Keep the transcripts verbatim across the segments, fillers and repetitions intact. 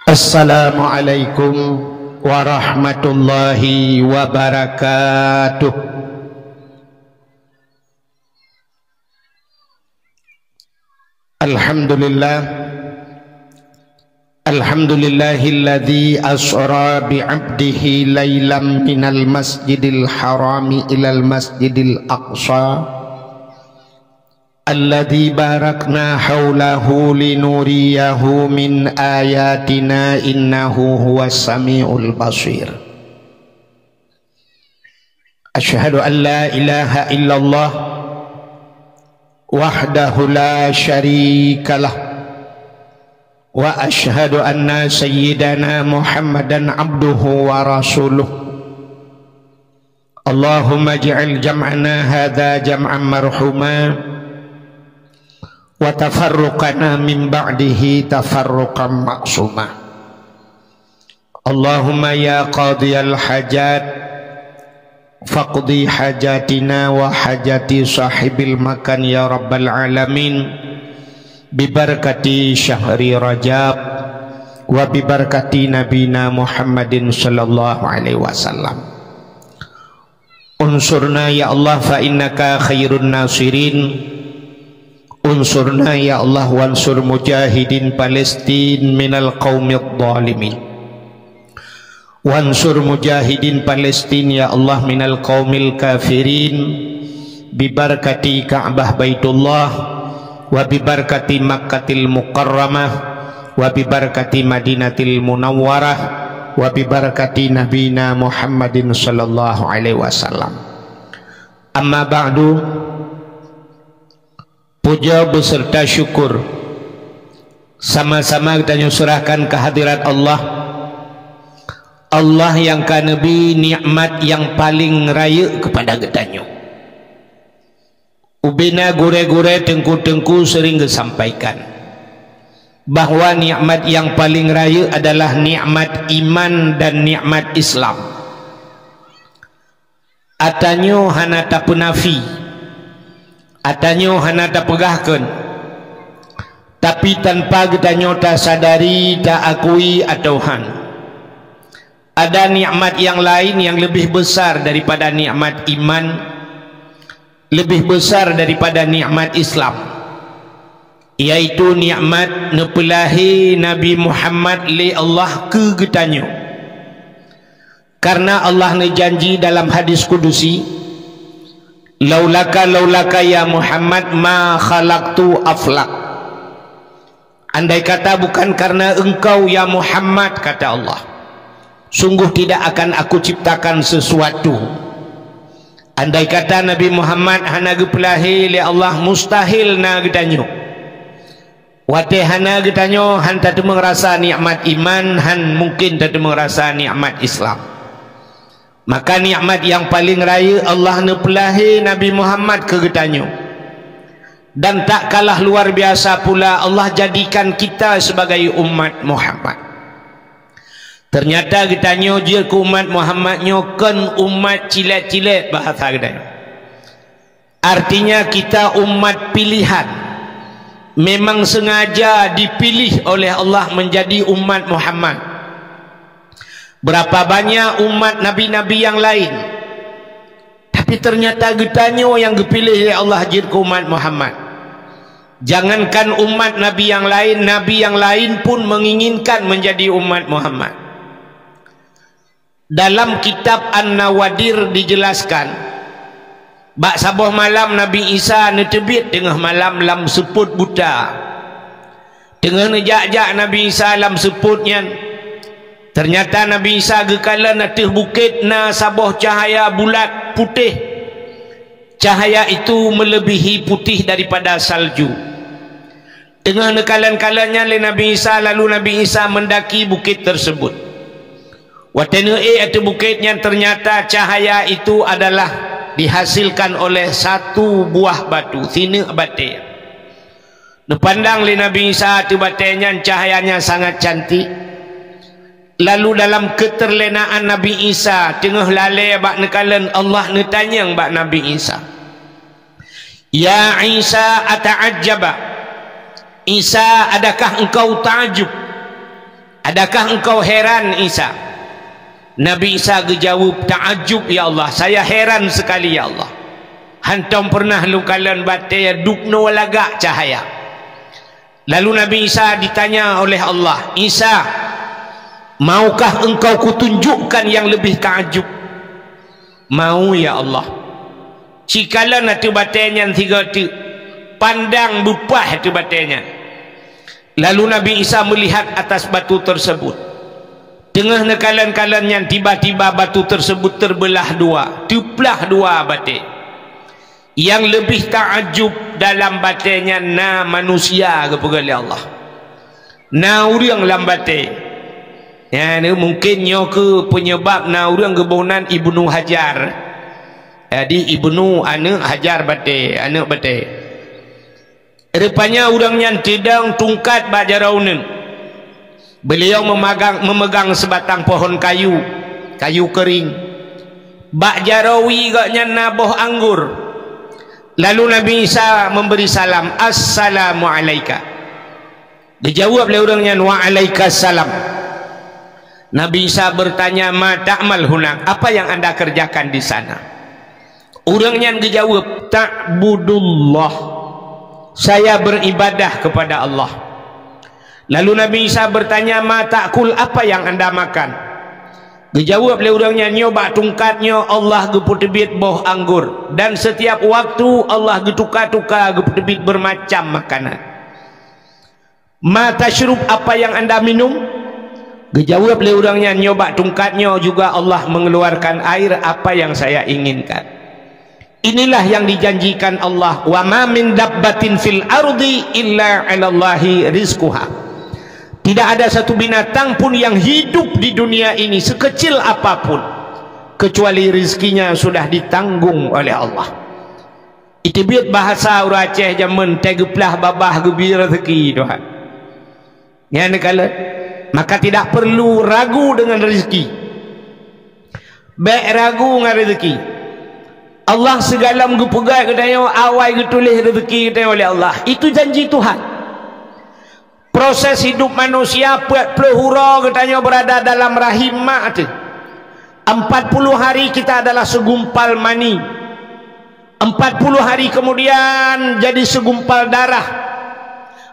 Assalamualaikum warahmatullahi wabarakatuh. Alhamdulillah. Alhamdulillahilladzi asra bi 'abdihi lailam minal masjidil harami ilal masjidil aqsa. Alladzi barakna haulahu linuriyahu min ayatina innahu huwas samiul basir. Asyhadu an la ilaha illallah wahdahu la syarikalah. Wa asyhadu anna sayyidana Muhammadan abduhu wa rasuluh. Allahumma ij'al jam'ana hadza jam'an marhuma, wa tafarruqana min ba'dihi tafarruqan ma'suma. Allahumma ya qadiyal hajat, faqdi hajatina wa hajati sahibil makan ya rabbal alamin, bibarakati syahri Rajab, wa bibarakati nabina Muhammadin sallallahu alaihi wasallam. Unsurna ya Allah fa innaka khairun nasirin. Unsurna ya Allah wansur mujahidin Palestin minal qaumidh dhalimin. Wansur mujahidin Palestin ya Allah minal qaumil kafirin. Bibarakati Ka'bah Baitullah, wa bibarakati Makkatil Mukarramah, wa bibarakati Madinatil Munawwarah, wa bibarakati nabina Muhammadin sallallahu alaihi wasallam. Amma ba'du, puja beserta syukur sama-sama geutanyoe serahkan kehadirat Allah. Allah nyang ka neubri nikmat nyang paleng rayeuk keupada geutanyoe. Ubena gurée-gurée, teungku-teungku seuring geusampaikan bahwa nikmat nyang paleng rayeuk adalah nikmat iman dan nikmat Islam. Atanyoe hana tapeunafi, atanyoe hana tapeugah kheun, tapi tanpa geutanyoe tasadari, taakui atawa han, ada nikmat nyang laén nyang leubeh besar daripada nikmat iman, leubeh besar daripada nikmat Islam, yaitu nikmat neupeulahé Nabi Muhammad lé Allah keu geutanyoe. Karena Allah neujanji dalam hadis kudusi, "Laulaka, laulaka ya Muhammad ma khalaqtu aflak." Andai kata bukan karena engkau ya Muhammad, kata Allah, sungguh tidak akan aku ciptakan sesuatu. Andai kata Nabi Muhammad hana geupeulahé lé Allah, mustahil na geutanyoe. Watée hana geutanyoe, han tateumeung rasa nikmat iman, han mungken tateumeung rasa nikmat Islam. Maka nikmat nyang paleng rayeuk Allah neupeulahé Nabi Muhammad keu geutanyoe. Dan tak kalah luar biasa pula Allah jadikan kita sebagai umat Muhammad. Ternyata geutanyoe jeuet keu umat Muhammad nyoe kon umat cilek-cilek bahasa geutanyoe. Artinya kita umat pilihan. Memang sengaja dipilih oleh Allah menjadi umat Muhammad. Berapa banyak umat nabi-nabi yang lain, tapi ternyata geutanyoe nyang geupiléh lé Allah jeuet keu umat Muhammad. Jangankan umat nabi yang lain, nabi yang lain pun menginginkan menjadi umat Muhammad. Dalam kitab An-Nawadir dijelaskan, bak saboh malam Nabi Isa neuteubiet teungoh malam lam seupôt buta. Teungoh neujak-jak Nabi Isa lam seupôt nyan, ternyata Nabi Isa geukalon ateueh bukét na saboh cahaya bulat putéh. Cahaya itu melebihi putih daripada salju. Teungoh neukalon-kalon nyan lé Nabi Isa, lalu Nabi Isa mendaki bukét tersebut. Watée neuék ateueh bukét nyan, ternyata cahaya itu adalah dihasilkan oleh satu buah batu, sineuk batée. Neupandang lé Nabi Isa ateueh batée nyan cahayanya sangat cantik. Lalu dalam keuteurlénaan Nabi Isa teungoh lalée bak neukalon, Allah neutanyong bak Nabi Isa, "Ya Isa, ata'ajjaba? Isa, adakah engkau taajub?" "Adakah engkau heran, Isa?" Nabi Isa geujaweueb, "Ta'ajjub, ya Allah, saya heran sekali, ya Allah. Hantom pernah lôn kalon batée dubnoe lagak cahya." Lalu Nabi Isa ditanya oleh Allah, "Isa, maukah engkau kutunjukkan yang lebih ta'ajjub?" "Mau, ya Allah." Cikalon ateueh batée nyan sigoe teuk, pandang beupah ateueh batée nyan. Lalu Nabi Isa melihat atas batu tersebut. Teungoh neukalon-kalon nyan, tiba-tiba batu tersebut terbelah dua, teuplah dua batée. Nyang leubeh ta'ajub dalam batée nyan na manusia geupeugah lé Allah. Na ureuëng lam batée. Nyan mungkin nyoe keuh penyebab na ureuëng geuboh nan Ibnu Hajar. Jadi Ibnu aneuëk Hajar batée, aneuëk batée. Rupanya ureuëng nyan teudong tungkat bak jaroe uneuen. Beliau memagang, memegang sebatang pohon kayu, kayu kering. Bak jaroe wie gobnyan na boh anggor. Lalu Nabi Isa memberi salam, "Assalamu alaika." Dijawab lé ureuëng nyan, "Wa alaika salam." Nabi Isa bertanya, "Ma ta'mal hunak? Apa yang anda kerjakan di sana?" Ureuëng nyan geujaweueb, "Ta'budullah. Saya beribadah kepada Allah." Lalu Nabi Isa bertanya, "Ma ta'kul, apa yang anda makan?" Geujaweueb lé ureuëng nyan, "Nyoe bak tungkat nyoe Allah geupeuteubiet boh anggor, dan setiap waktu Allah geutuka-tuka geupeuteubiet beurmacam makanan." "Ma tasyrub, apa yang anda minum?" Geujaweueb lé ureuëng nyan, "Nyoe bak tungkat nyoe juga Allah mengeluarkan air apa yang saya inginkan." Inilah yang dijanjikan Allah, "Wa ma min dabbatin fil ardi illa 'alallahi rizquha." Tidak ada satu binatang pun yang hidup di dunia ini sekecil apapun, kecuali rizkinya sudah ditanggung oleh Allah. Iteubiet bahasa ureuëng Aceh jameun, "Teugeuplah babah geubri rezeki Tuhan." Nyan neukalon, maka tidak perlu ragu dengan rezeki. Bék ragu ngon rezeki. Allah sigohlom geupeugah geutanyoe awai geutuléh rezeki geutanyoe oleh Allah. Itu janji Tuhan. Proses hidup manusia peuet ploh uroe geutanyoe berada dalam rahim mak teuh. Empat puluh hari kita adalah segumpal mani. Empat puluh hari kemudian jadi segumpal darah.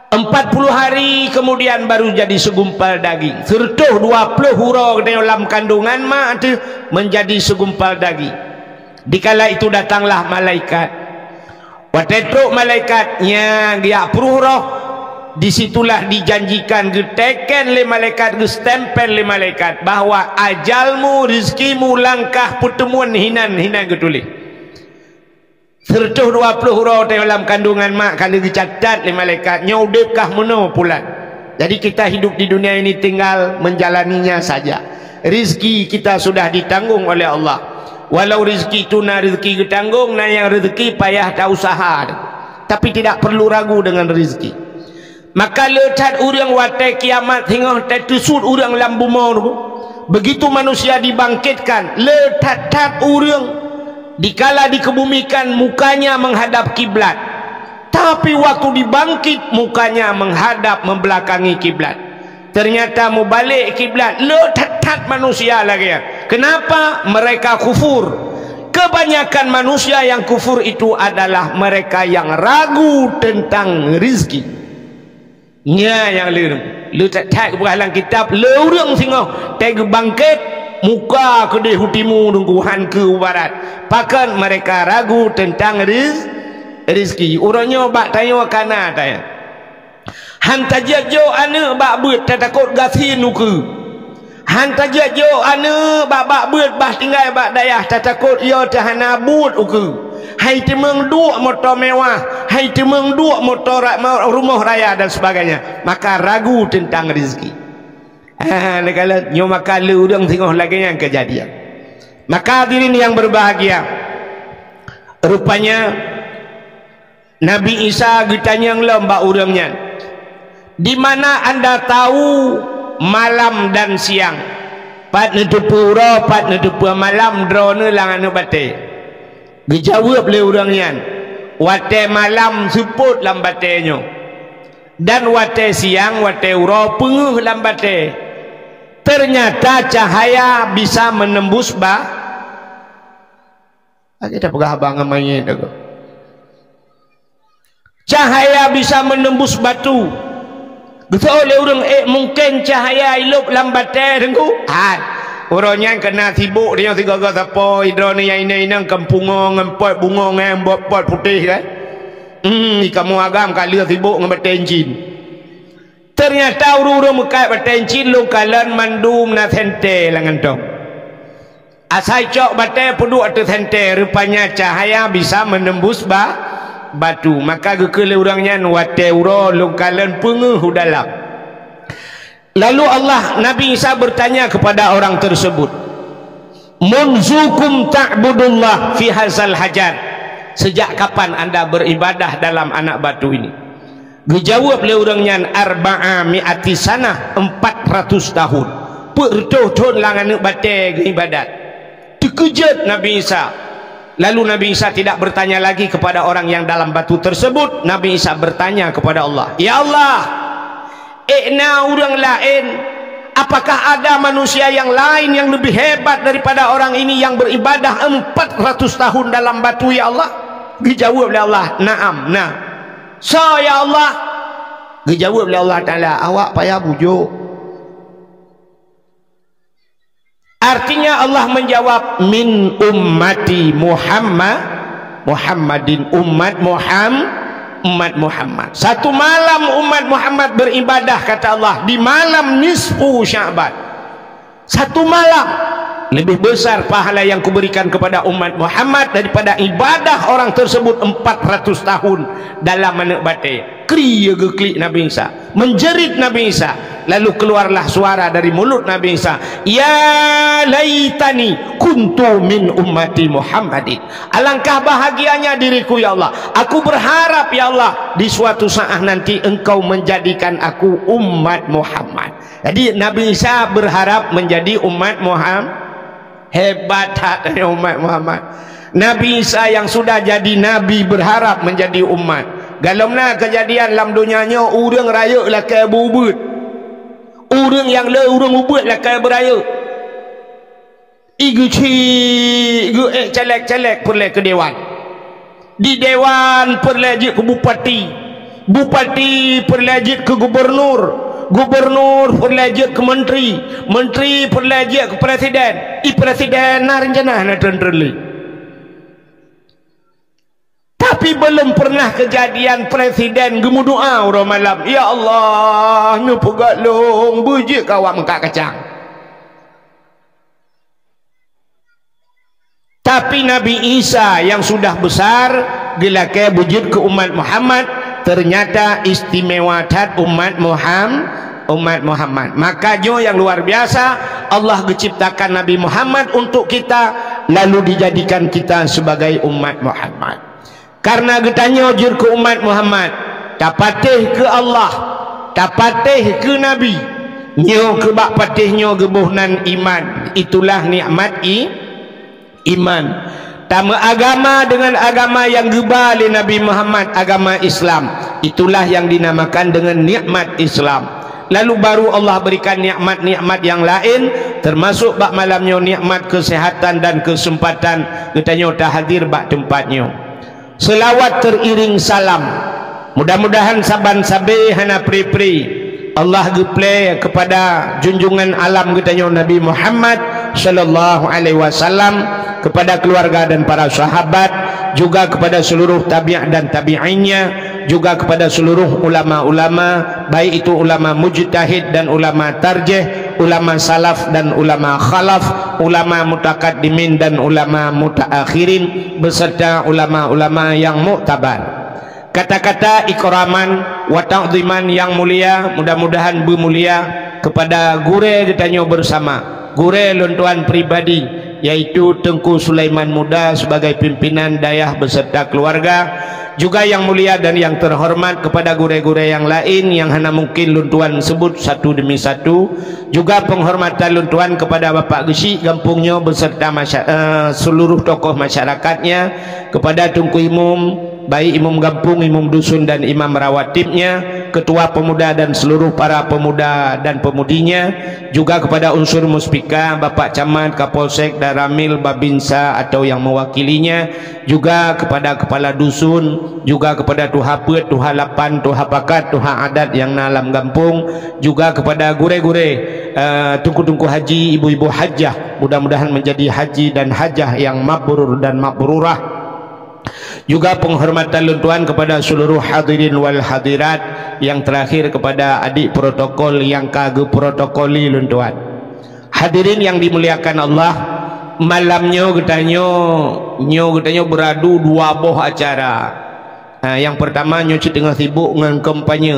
Empat puluh hari kemudian baru jadi segumpal daging. Seratus dua puluh uroe geutanyoe lam kandungan mak teuh menjadi segumpal daging. Dikala itu datanglah malaikat. Watée trok malaikat, nyan geujak pruh roh, disitulah dijanjikan, geuteken lé malaikat, geustempel lé malaikat bahwa ajalmu, rezekimu, langkah peuteumuan hinan, hinan geutuléh. Seratus dua puluh uroe teuh lam kandungan mak ka lheueh geucatat lé malaikat, nyoe udeb kah meunoe pulan. Jadi kita hidup di dunia ini tinggal menjalaninya saja. Rizki kita sudah ditanggung oleh Allah. Walau rizki itu na rizki geutanggong, na nyang rizki payah ta usaha. Tapi tidak perlu ragu dengan rizki. Maka le that ureuëng watée kiamat singoh teuteusut ureuëng lam bumoe nyoe, begitu manusia dibangkitkan, le that-that ureuëng dikala dikebumikan mukanya menghadap kiblat. Tapi waktu dibangkit, mukanya menghadap membelakangi kiblat. Ternyata mubalek kiblat, le that-that manusia lagée nyan. Kenapa? Mereka kufur. Kebanyakan manusia yang kufur itu adalah mereka yang ragu tentang rizki. Nyan nyang le, le that-that geupeugah lam kitab, le ureuëng singoh teugeubangkét, muka keudeh u timu, deungon han keu u barat. Pakon? Mereka ragu tentang riz-, rizki. Uroe nyoe bak tanyoe kana tanya. Han tajak jok aneuëk bak beuet, tatakot gasien ukeue. Han tajak jok aneuëk bak, bak beuet, bah tinggai bak dayah, tatakot yo teuhana buet ukeue. Hai teumeung duek moto mewah, hai teumeung duek moto ra-, ma-, rumoh raya dan sebagainya. Maka ragu tentang rezeki. Ha, neukalon nyoe maka le ureuëng singoh lagée nyan keujadian. Maka hadirin yang berbahagia, rupanya Nabi Isa geutanyong lom bak ureuëng nyan, "Di mana anda tahu malam dan siang? Pat neuteupeue uroe, pat neuteupeue malam droeneueh lam aneuëk batée?" Geujaweueb lé ureuëng nyan, "Watée malam seupôt lam batée nyoe, dan watée siang, watée uroe peungeuh lam batée." Ternyata cahaya bisa menembus ba-, lagi dah peugah abang ngon manyét aku. Cahaya bisa menembus batu. Geuseuôt lé ureuëng, "Eh, mungken cahaya ilôb lam batée, Teungku?" Hai. Uroe nyan keunan sibôk tanyoe sigoe-goe sapo, droeneuh nyang inong-inong ka meupungong ngon pot bungong, eh, bot pot putéh, kan? Hmm, di kamoe agam ka lheueh sibôk ngon batée incin. Ternyata ureuëng-ureuëng meukat batée incin lôn kalon mandum na sentée lam gantong. Asai cok batée peuduek ateueh sentée, rupanya cahaya bisa menembus ba-, batu. Maka geukheun lé ureuëng nyan, "Watée uroe lôn kalon peungeuh u dalam." Lalu Allah, Nabi Isa bertanya kepada orang tersebut, "Munzukum ta'budullah fi hazal hajar?" Sejak kapan anda beribadah dalam anak batu ini? Geujaweueb lé ureuëng nyan, "Arba'a mi'ati sanah, empat ratus tahun." Peuet reutôh thon lam aneuëk batée geuibadat. Teukeujot Nabi Isa. Lalu Nabi Isa tidak bertanya lagi kepada orang yang dalam batu tersebut. Nabi Isa bertanya kepada Allah, "Ya Allah, ék na ureuëng laén? Apakah ada manusia yang lain yang lebih hebat daripada orang ini yang beribadah empat ratus tahun dalam batu, ya Allah?" Geujaweueb lé Allah, "Na'am, na." "Soe, ya Allah?" Geujaweueb lé Allah Taala, "Awak payah bujôk." Artinya Allah menjawab, "Min ummati Muhammad, Muhammadin, umat Muham-, umat Muhammad." Satu malam umat Muhammad beribadah, kata Allah, di malam nisfu Sya'ban. Satu malam, lebih besar pahala yang kuberikan kepada umat Muhammad daripada ibadah orang tersebut empat ratus tahun dalam aneuëk batée. Kri geuklik Nabi Isa, menjerit Nabi Isa, lalu keluarlah suara dari mulut Nabi Isa, "Ya laitani kuntu min ummati Muhammadin." Alangkah bahagianya diriku, ya Allah. Aku berharap, ya Allah, di suatu saat nanti Engkau menjadikan aku umat Muhammad. Jadi, Nabi Isa berharap menjadi umat Muhammad. Hebat that umat Muhammad. Nabi Isa yang sudah jadi nabi berharap menjadi umat. Galom na kejadian lam donya nyoe, ureuëng rayeuk lakée ubeuet. Ureuëng nyang le ureuëng ubeuet lakée beurayeuk. Igeuchik geuék caleg-caleg peureulée keu dewan. Di dewan peureulée jeuet keu bupati, bupati peureulée jeuet keu gubernur, gubernur peureulée jeuet keu menteri, menteri peureulée jeuet keu presiden. I presiden na rencana na treun-treun lé. Tapi belum pernah kejadian presiden geumeudoa uroe malam, "Ya Allah, neupeugah lôn beujeuet keu awak meukat kacang." Tapi Nabi Isa yang sudah besar geulakée beujeuet keu umat Muhammad, ternyata istimewa that umat Muham-, umat Muhammad. Maka nyoe yang luar biasa, Allah geuciptakan Nabi Muhammad untuk kita, lalu dijadikan kita sebagai umat Muhammad. Karena geutanyoe jeuet keu umat Muhammad, tapatéh keu Allah, tapatéh keu Nabi, nyoe keu bak patéh nyoe geuboh nan iman, itulah nikmat i-, iman. Tameuagama dengan agama yang geuba lé Nabi Muhammad, agama Islam, itulah yang dinamakan dengan nikmat Islam. Lalu baru Allah berikan nikmat-nikmat yang lain, termasuk bak malam nyoe nikmat kesehatan dan kesempatan geutanyoe tahadir bak teumpat nyoe. Selawat teriring salam. Mudah-mudahan saban sabe hana pri-pri Allah geuplé kepada junjungan alam geutanyoe Nabi Muhammad sallallahu alaihi wasallam, kepada keluarga dan para sahabat, juga kepada seluruh tabi'in dan tabi'innya, juga kepada seluruh ulama-ulama, baik itu ulama mujtahid dan ulama tarjih, ulama salaf dan ulama khalaf, ulama mutakaddimin dan ulama mutaakhirin, beserta ulama-ulama yang muktabar. Kata-kata ikraman wa ta'ziman yang mulia, mudah-mudahan beumulia kepada gurée geutanyoe bersama, gurée lôn tuan pribadi, yaitu Teungku Sulaiman Muda sebagai pimpinan dayah beserta keluarga, juga yang mulia dan yang terhormat kepada gurée-gurée yang lain yang hana mungkin lôn tuan sebut satu demi satu, juga penghormatan lôn tuan kepada Bapak Geuchik gampông nyoe beserta masya-, eh, seluruh tokoh masyarakatnya, kepada Teungku Imum, baik imum gampông, imum dusun dan imam rawatibnya, ketua pemuda dan seluruh para pemuda dan pemudinya, juga kepada unsur muspika, Bapak Camat, Kapolsek, Danramil, Babinsa atau yang mewakilinya, juga kepada kepala dusun, juga kepada tuha peuet, tuha lapan, tuha pakat, tuha adat yang na lam gampông, juga kepada gurée-gurée, eh, teungku-teungku haji, ibu-ibu hajah, mudah-mudahan menjadi haji dan hajah yang mabrur dan mabrurah. Juga penghormatan lôn tuan kepada seluruh hadirin wal hadirat, yang terakhir kepada adik protokol yang ka geuprotokoli lôn tuan. Hadirin yang dimuliakan Allah, malam nyoe geutanyoe, nyoe geutanyoe beuradu dua boh acara. Ha, nyang peurtama nyoe cit teungoh sibuk ngon kampanye.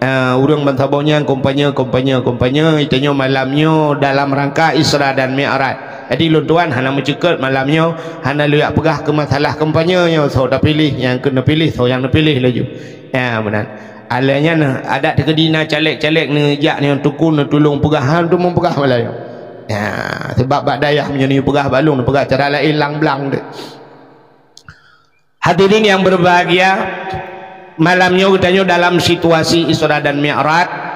Ah, ureuëng bansaboh nyan kampanye, kampanye, kampanye, geutanyoe malam nyoe dalam rangka Isra dan Mi'raj. Jadi lôn tuan hana meucukot malam nyoe, hana lôn jak peugah keu masalah kampanye nyoe, soe tapiléh, nyang keu neupiléh, soe nyang neupiléh laju. Ya, meunan. Alah nyan, adak teukeudi na caleg-caleg neujak nyoe tukun neutulông peugah, han tu meupeugah malam nyoe. Ya, sebab bak dayah meunyoe neupeugah bak lôn, neupeugah cara laén lang blang deh. Hadirin yang berbahagia, malam nyoe geutanyoe dalam situasi Isra dan Mi'raj.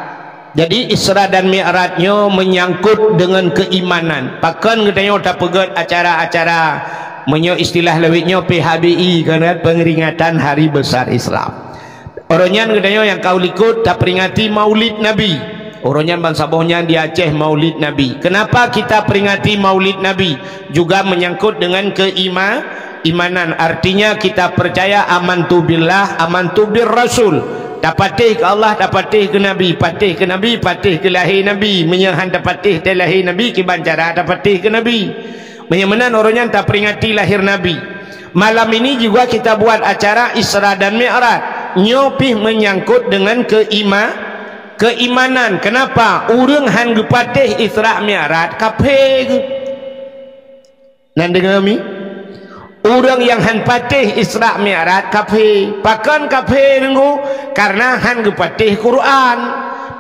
Jadi Isra dan Mi'raj nyoe menyangkut dengan keimanan. Pakon geutanyoe tapeugét acara-acara, meunyoe istilah lawét nyoe P H B I, kan, kan, Peringatan Hari Besar Islam. Uroe nyan geutanyoe nyang ka u likot taperingati Maulid Nabi. Uroe nyan bansaboh nyan di Aceh Maulid Nabi. Kenapa kita peringati Maulid Nabi? Juga menyangkut dengan keima-, imanan. Artinya kita percaya amantu billah, amantu bir rasul. Tapatéh keu Allah, tapatéh keu Nabi, patéh keu Nabi, patéh keu lahé Nabi. Meunyoe han tapatéh teuh lahé Nabi, kiban cara tapatéh keu Nabi. Meunyoe meunan uroe nyan taperingati lahé Nabi. Malam ini juga kita buat acara Isra dan Mi'raj. Nyoe pih menyangkut dengan keima-, keimanan. Kenapa? Ureuëng han geupatéh Isra Mi'raj, kafé geuh. Nan deungoe mi? Ureuëng nyang han patéh Isra Mi'raj, kafé. Pakon kafé deungoe? Karena han geupatéh Quran.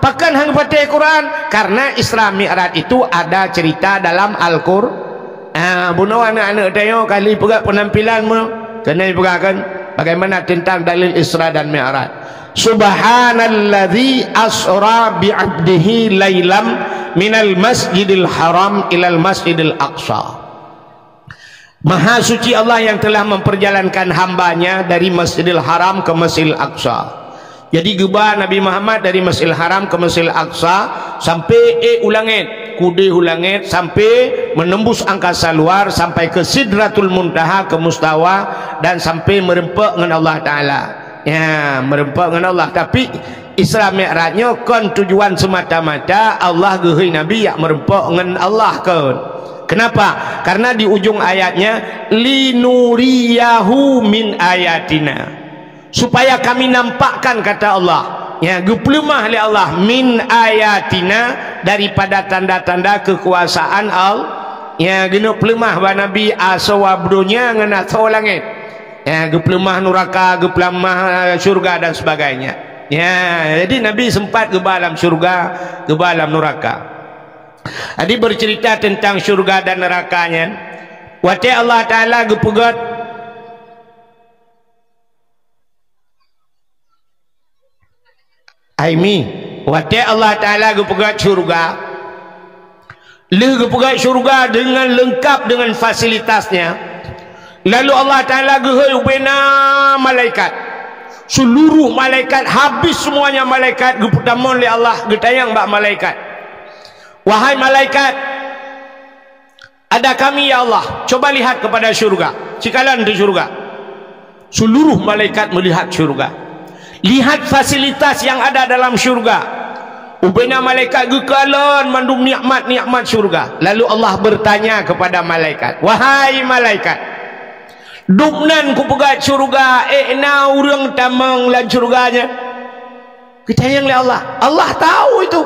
Pakon han geupatéh Quran? Karena Isra Mi'raj itu ada cerita dalam Al-Qur-, Ah, bunoe aneuëk-aneuëk tanyoe kali peugah penampilan mu, keuneuk peugah kan, bagaimana tentang dalil Isra dan Mi'raj. Subhanalladzi asra bi 'abdihi lailam minal masjidil haram ilal masjidil aqsa. Maha suci Allah yang telah memperjalankan hambanya dari Masjidil Haram ke Masjidil Aqsa. Jadi geuba Nabi Muhammad dari Masjidil Haram ke Masjidil Aqsa sampai ék u langét, kudeh u langét sampai menembus angkasa luar sampai ke Sidratul Muntaha ke Mustawa dan sampai meureumpok ngon Allah Taala. Ya, meureumpok ngon Allah. Tapi Isra Mi'raj nyoe kon tujuan semata-mata Allah geuhôi Nabi jak meureumpok ngon Allah kon. Kenapa? Karena di ujung ayatnya, "Linuriyahu min ayatina." Supaya kami nampakkan, kata Allah. Ya, geupeuleumah lé Allah, "min ayatina", daripada tanda-tanda kekuasaan Allah. Ya, geuneuk peuleumah bak Nabi asoe donya ngon asoe langét. Ya, geupeuleumah nuraka, geupeuleumah, eh, syurga dan sebagainya. Ya, jadi Nabi sempat geuba lam syurga, geuba lam nuraka. Jadi bercerita tentang syurga dan neraka nyan, watée Allah Taala geupeugét, Ai mi, watée Allah Taala geupeugét syurga, lheueh geupeugét syurga dengan lengkap dengan fasilitasnya, lalu Allah Taala geuhôi ubena malaikat. Seluruh malaikat, habis semuanya malaikat, geupeutamong lé Allah, geutanyong bak malaikat, "Wahai malaikat, ada kami, ya Allah, coba lihat kepada syurga. Cikalon tu syurga." Seluruh malaikat melihat syurga. Lihat fasilitas yang ada dalam syurga. Ubena malaikat geukalon mandum nikmat-nikmat syurga. Lalu Allah bertanya kepada malaikat, "Wahai malaikat, dubnan kupeugét syurga, ék na ureuëng tamong lam syurga nyan?" Geutanyong lé Allah. Allah tahu itu.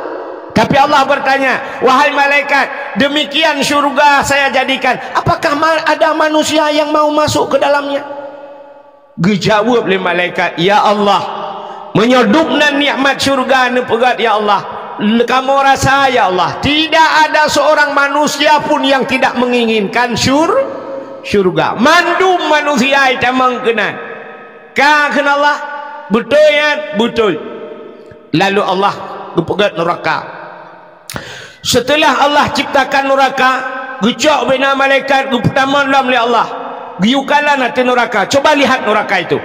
Tapi Allah bertanya, "Wahai malaikat, demikian syurga saya jadikan, apakah ma-, ada manusia yang mau masuk ke dalamnya?" Geujaweueb lé malaikat, "Ya Allah, meunyoe dubnan nikmat syurga neupeugét, ya Allah, le-, kamoe rasa, ya Allah, tidak ada seorang manusia pun yang tidak menginginkan syur-, syurga. Mandum manusia jitamong keunan." Ka kheun Allah, "Beutôi nyan?" "Beutôi." Lalu Allah geupeugét nuraka. Seuteulah Allah ciptakan nuraka, geucok bina malaikat geupeutamong lom lé Allah. Geuyue kalon ateueh nuraka. Coba lihat nuraka itu.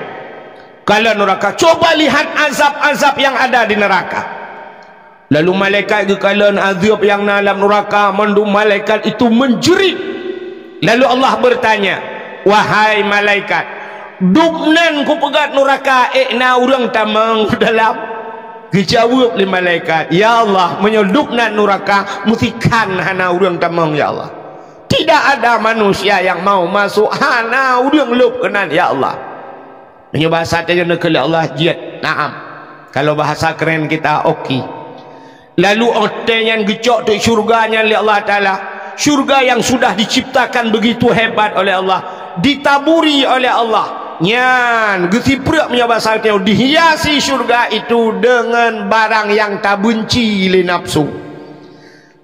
Kalon nuraka. Coba lihat azab-azab yang ada di neraka. Lalu malaikat geukalon azab nyang na lam nuraka, mandum malaikat itu menjerit. Lalu Allah bertanya, "Wahai malaikat, dub nan kupeugét nuraka ék na ureuëng tamong dalam?" Geujaweueb lé malaikat, "Ya Allah, meunyoe dub nan nuraka, meusikan hana ureuëng tamong, ya Allah. Tidak ada manusia yang mau masuk, hana ureuëng lôb keunan, ya Allah." Meunyoe bahasa tanyoe neukalon Allah, jeuet, naam. Kalau bahasa keren kita, oke. Lalu watée nyan geucok teuk syurga nyan lé Allah Taala, syurga yang sudah diciptakan begitu hebat oleh Allah, ditaburi oleh Allah. Nyan geusipreuk meunyoe bahasa tanyoe, dihiasi syurga itu dengan barang yang tabenci lé nafsu.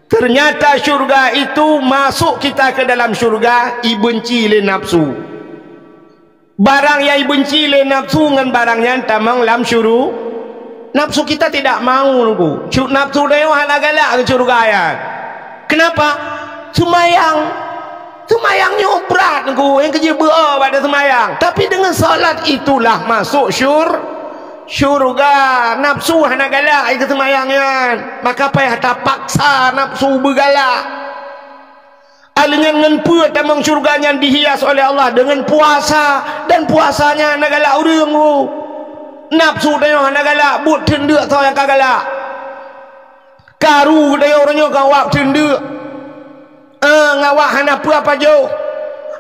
Ternyata syurga itu masuk kita ke dalam syurga, ibenci lé nafsu. Barang nyang ibenci lé nafsu ngon barang nyan tamong lam syuru-, nafsu kita tidak mau, Teungku. Cu-, nafsu tanyoe hana galak keu syurga nyan. Kenapa? Seumayang. Seumayang nyoe brat, Teungku. Nyang keujeuet beu-o bak seumayang. Tapi dengan salat itulah masuk syur-, syurga. Nafsu hana galak keu seumayang nyan. Maka payah tapaksa nafsu beugalak. Aleunan ngon peue tamong syurga nyan dihias oleh Allah? Dengan puasa, dan puasa nyan hana galak ureuëng, Bu. Nafsu tanyoe hana galak, buet teundeuk soe nyang ka galak. Karu tanyoe uroe nyoe ka awak teundeuk. Eh, ngawak hana peue pajoh.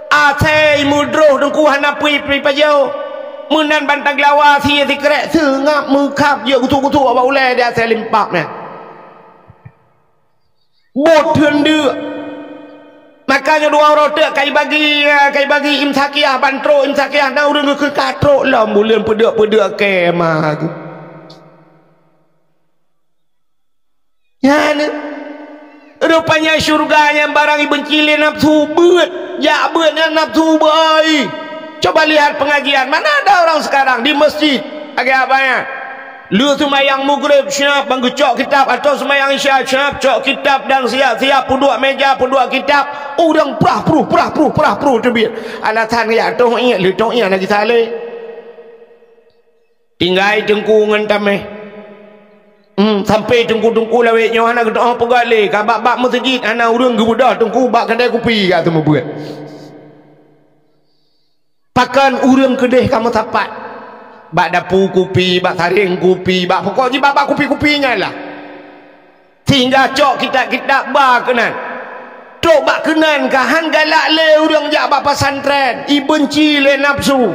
Asai meudroh Teungku hana peue pajoh. Meunan ban taglawa sie sikrek seungab meukhab jeuet gusok-gusok bak ulée di asai limpab nyan. Buet teundeuk. Maka nyoe dua uroe teuk kai bagi, kai bagi imsakiah, ban trok imsakiah, na ureuëng geukheun ka trok lom buleuen peudeuk-peudeuk kemah. Nyan, rupanya syurga nyang barang ibenci lé nafsu beuet, jak beuet nyan nafsu beuai. Coba lihat pengajian, mana ada orang sekarang di masjid? Lagée apa nyan? Lheueh seumayang Maghrib, siap, ban geucok kitab, atau seumayang Isya, siap, cok kitab dan siap-siap peuduek meja, peuduek kitab. Ureuëng prah pruh, prah pruh, prah pruh teubiet. Alasan geujak toh iék, lé toh iék lagi saleh. Tinggai teungku ngon tameh. Hmm, sampai teungku-teungku lawét nyoe hana geutoh peugah lé, ka bak-bak meuseujid hana ureuëng geubeudôh teungku bak keudè kupi ka teumeubuet. Pakon ureuëng keudeh ka meusapat? Bak dapu kupi, bak sareng kupi, bak pokok jih bak-bak kupi-kupi nyan lah. Sehingga cok kitab-kitab ba keunan. Trok bak keunan ka han galak lé ureuëng jak bak pesantren, ibenci lé nafsu.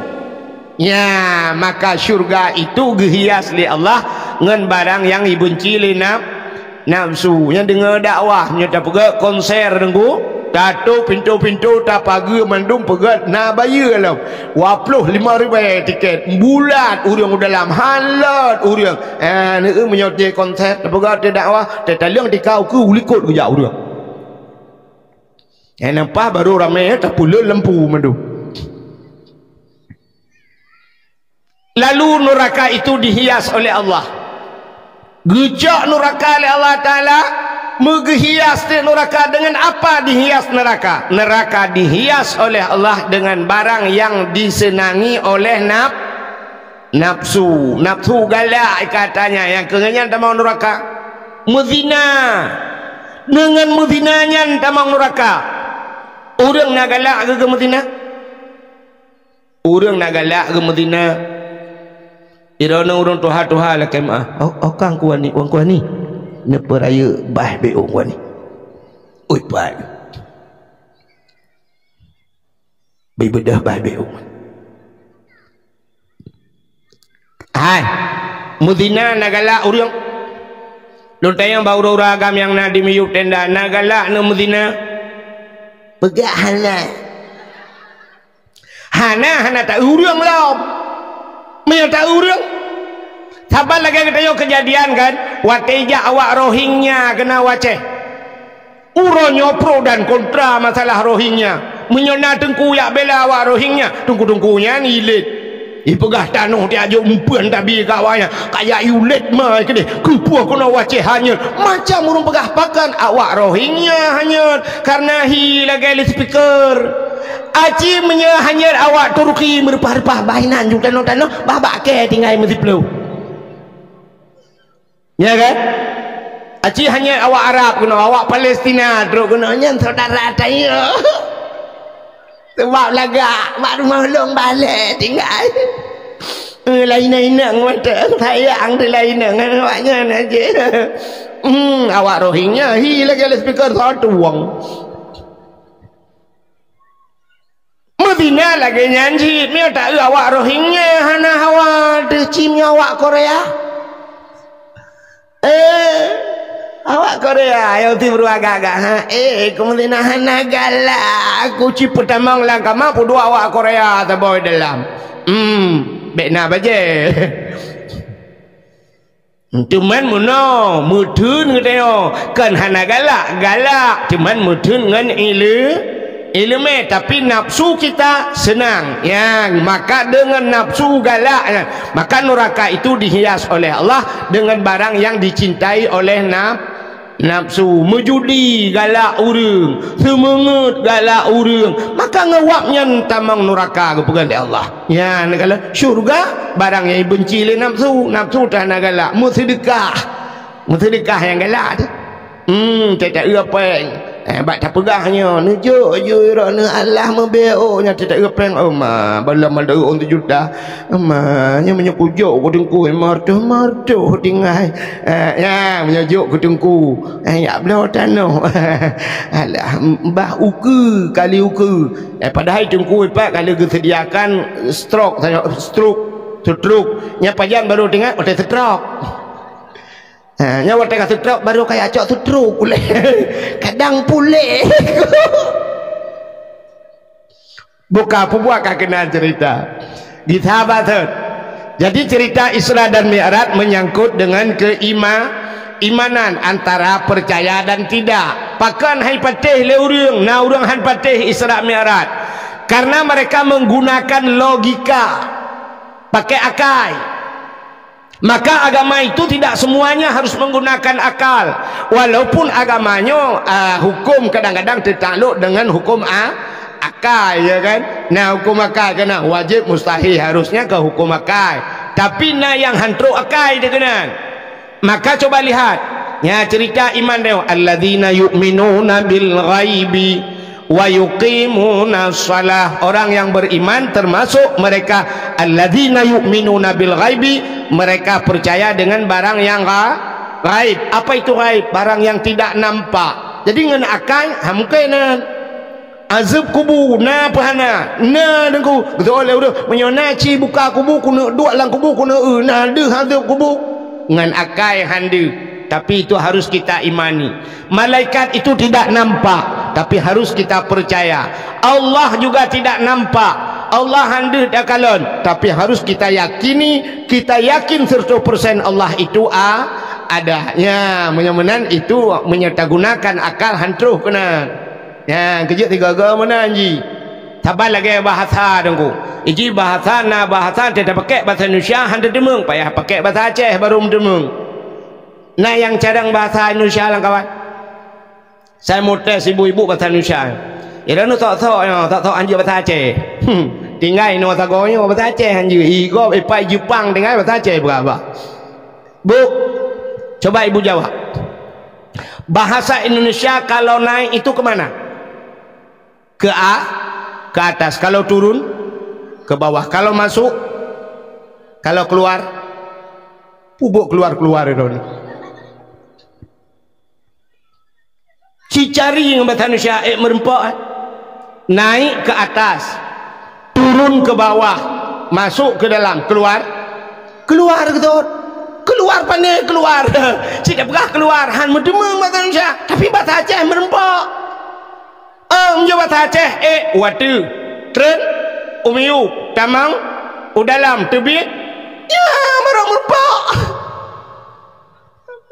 Nya, maka syurga itu geuhias lé Allah ngon barang nyang ibenci lé naf-, nafsu. Nyang deungoe dakwah, nyoe tapeugah konser Teungku, tatôp pintoe-pintoe, tapageue mandum peugah na bayeue lom. Dua ploh limong ribèe tiket, bulat ureuëng u dalam, han lôt ureuëng. Eh, neu meunyoe di konser, tapeugah di dakwah, tataleueng di kau keu u likot geujak ureuëng. Eh, nampak baru ramé, tapeuleueng lampu mandum. Lalu nuraka itu dihias oleh Allah. Geucok nuraka lé Allah Taala, meugeuhias di nuraka dengan apa dihias neraka? Neraka dihias oleh Allah dengan barang yang disenangi oleh naf-, nafsu. Nafsu galak katanya nyang keu nyan tamong nuraka. Meuzina. Dengan meuzina nyan tamong nuraka. Ureuëng na galak geuh meuzina? Ureuëng na galak geuh meuzina, droeneuh ureuëng tuha-tuha lakée meuáh, "Oh, oh kang kuani, wan kuani, neupeurayeuk bah bék wan kuani." Ui, pat. Beubeudôh bah bék wan. Hai, meuzina na galak ureuëng. Lôn tanyong bak ureuëng-ureuëng agam nyang na di miyueb tenda, na galak neuh meuzina? Peugah hana. Hana, hana ta-eu ureuëng lom. Meunyoe ta-eu ureuëng, saban lagée geutanyoe keujadian kan, watée jak awak Rohingya keunan u Aceh. Uroe nyoe pro dan kontra masalah Rohingya. Meunyoe na teungku jak bela awak Rohingya, teungku-teungku nyan ilét. Ipeugah tanoh tiajok umpeuen tabi ka awaknyan, kajak iulet ma keudeh, keupeue keunoe wacée hanyot. Macam ureuëng peugah pakon awak Rohingya hanyot, karena hi lagée loudspeaker. Aci meunyoe hanyot awak Turki meureupah-reupah, bah inan ju tanoh-tanoh, bah bak kée tinggai meusiploh. Ya kan? Aci hanyot awak Arab keunoe, awak Palestina trok keunoe, nyan saudara tanyoe. Sebab lagak bak rumoh lôn balée tinggai. Eh, lainah inong mantong, sayang teuh lainah ngon awaknyan aja. Hmm, awak Rohingya hi lagée loudspeaker satu wong. Meuzina lagée nyan cit, meunyoe taeu awak Rohingya hana hawa teuh, ci meunyoe awak Korea. Eh, awak Korea nyang tiep agak-agak, ha? Eh, keumeuzina hana galak. Aku ci peutamong lam kama peuduek awak Korea saboh dalam. Hmm, bék na bajée. Teuma meunoe, meutheun geutanyoe, kon hana galak, galak, teuma meutheun ngon ile-, ileumé, tapi nafsu kita senang. Nyang maka deungon nafsu galak nyan, maka nuraka itu dihias oleh Allah dengan barang yang dicintai oleh naf-, nafsu. Meujudi galak ureuëng, seumeungeut galak ureuëng, maka ngon awak nyan tamong nuraka geupeugah lé Allah. Nyan kalau syurga, barang nyang ibenci lé nafsu, nafsu teuh hana galak, meuseudeukah. Meuseudeukah nyang galak teuh. Hmm, teuh taeu péng. Eh, bak tapeugah nyoe, neujok ju droeneuh Allah meubeuet, oh, nyan teuh taeu péng, oh ma, bala mandau ôn juta. Ma, nyoe meunyoe kujok ku teungku, martoh-martoh tinggai. Eh, nyan meunyoe jok ku teungku, eh, jak bloe tanoh. Alah, bah ukeue kali ukeue. Eh, padahai teungku ipat ka lheueh geuseudiakan stroke, stroke, stroke. Nyan pajan baru teuingat watée stroke. Ha, nyan watée ka stroke baru kaya cok stroke ulée. Kadang puléh. Buka peubuat ka keunan cerita. Di sahabat. Jadi cerita Isra dan Mi'raj menyangkut dengan keima-, imanan antara percaya dan tidak. Pakon hai patéh lé ureuëng, na ureuëng han patéh Isra Mi'raj. Karena mereka menggunakan logika, pakai akai. Maka agama itu tidak semuanya harus menggunakan akal. Walaupun agama nyoe, ah, hukum kadang-kadang tertakluk dengan hukum a-, akai, ya kan? Nah, hukum akai kena wajib, mustahil, harusnya ke hukum akai. Tapi na nyang han trok akai dikeunan. Maka coba lihat, ya, cerita iman dia, alladzina yu'minuna bil ghaibi wa yuqimuna shalah. Orang yang beriman termasuk mereka alladzina yu'minuna bil ghaibi, mereka percaya dengan barang yang gha-, ghaib. Apa itu ghaib? Barang yang tidak nampak. Jadi ngon akai, ha, mungkin nan. Azeueb kubu na peu hana? Na, Teungku. Geuteupeue lé ureuëng, meunyoe na ci buka kubu, keuneuk duek lam kubu, keuneuk eu, na deuh azeueb kubu. Ngon akai han deuh, tapi itu harus kita imani. Malaikat itu tidak nampak, tapi harus kita percaya. Allah juga tidak nampak, Allah han deuh takalon, tapi harus kita yakini, kita yakin seratus persen Allah itu a-, ada. Ya, meunyoe meunan itu meunyoe tagunakan akal han troh keunan. Ya, keujeuet tiga-tiga meunan ji. Saban lagée bahasa Teungku. Iji bahasa na bahasa teuh tapakék bahasa Indonesia han teuteumeung, payah pakék bahasa Aceh baru meuteumeung. Na nyang carông bahasa Indonesia lam kawan? Saya mau tes ibu-ibu bahasa Indonesia. Ya, dah nu sok-sok nyoe, sok-sok han jeuet bahasa Aceh. Hmm, tinggai nyoe sagoe nyoe bahasa Aceh han jeuet. Igob ipai Jepang tinggai bahasa Aceh berapa? Bu, coba ibu jawab. Bahasa Indonesia kalau naik itu ke mana? Ke a-, ke atas. Kalau turun, ke bawah. Kalau masuk, kalau keluar, pubuk keluar-keluar itu. Cicari ngon bahasa Indonesia, eh, meureumpok, eh. Naik ke atas, turun ke bawah, masuk ke dalam, keluar, keluar, betul. Keluar pane keluar. Cit peugah keluar, han meuteumeung bahasa Indonesia, tapi bahasa Aceh meureumpok. Eh, meunyoe bahasa Aceh, eh, watèe, treun, u miyueb, tamong, u dalam, teubiet, ya, barô meureumpok.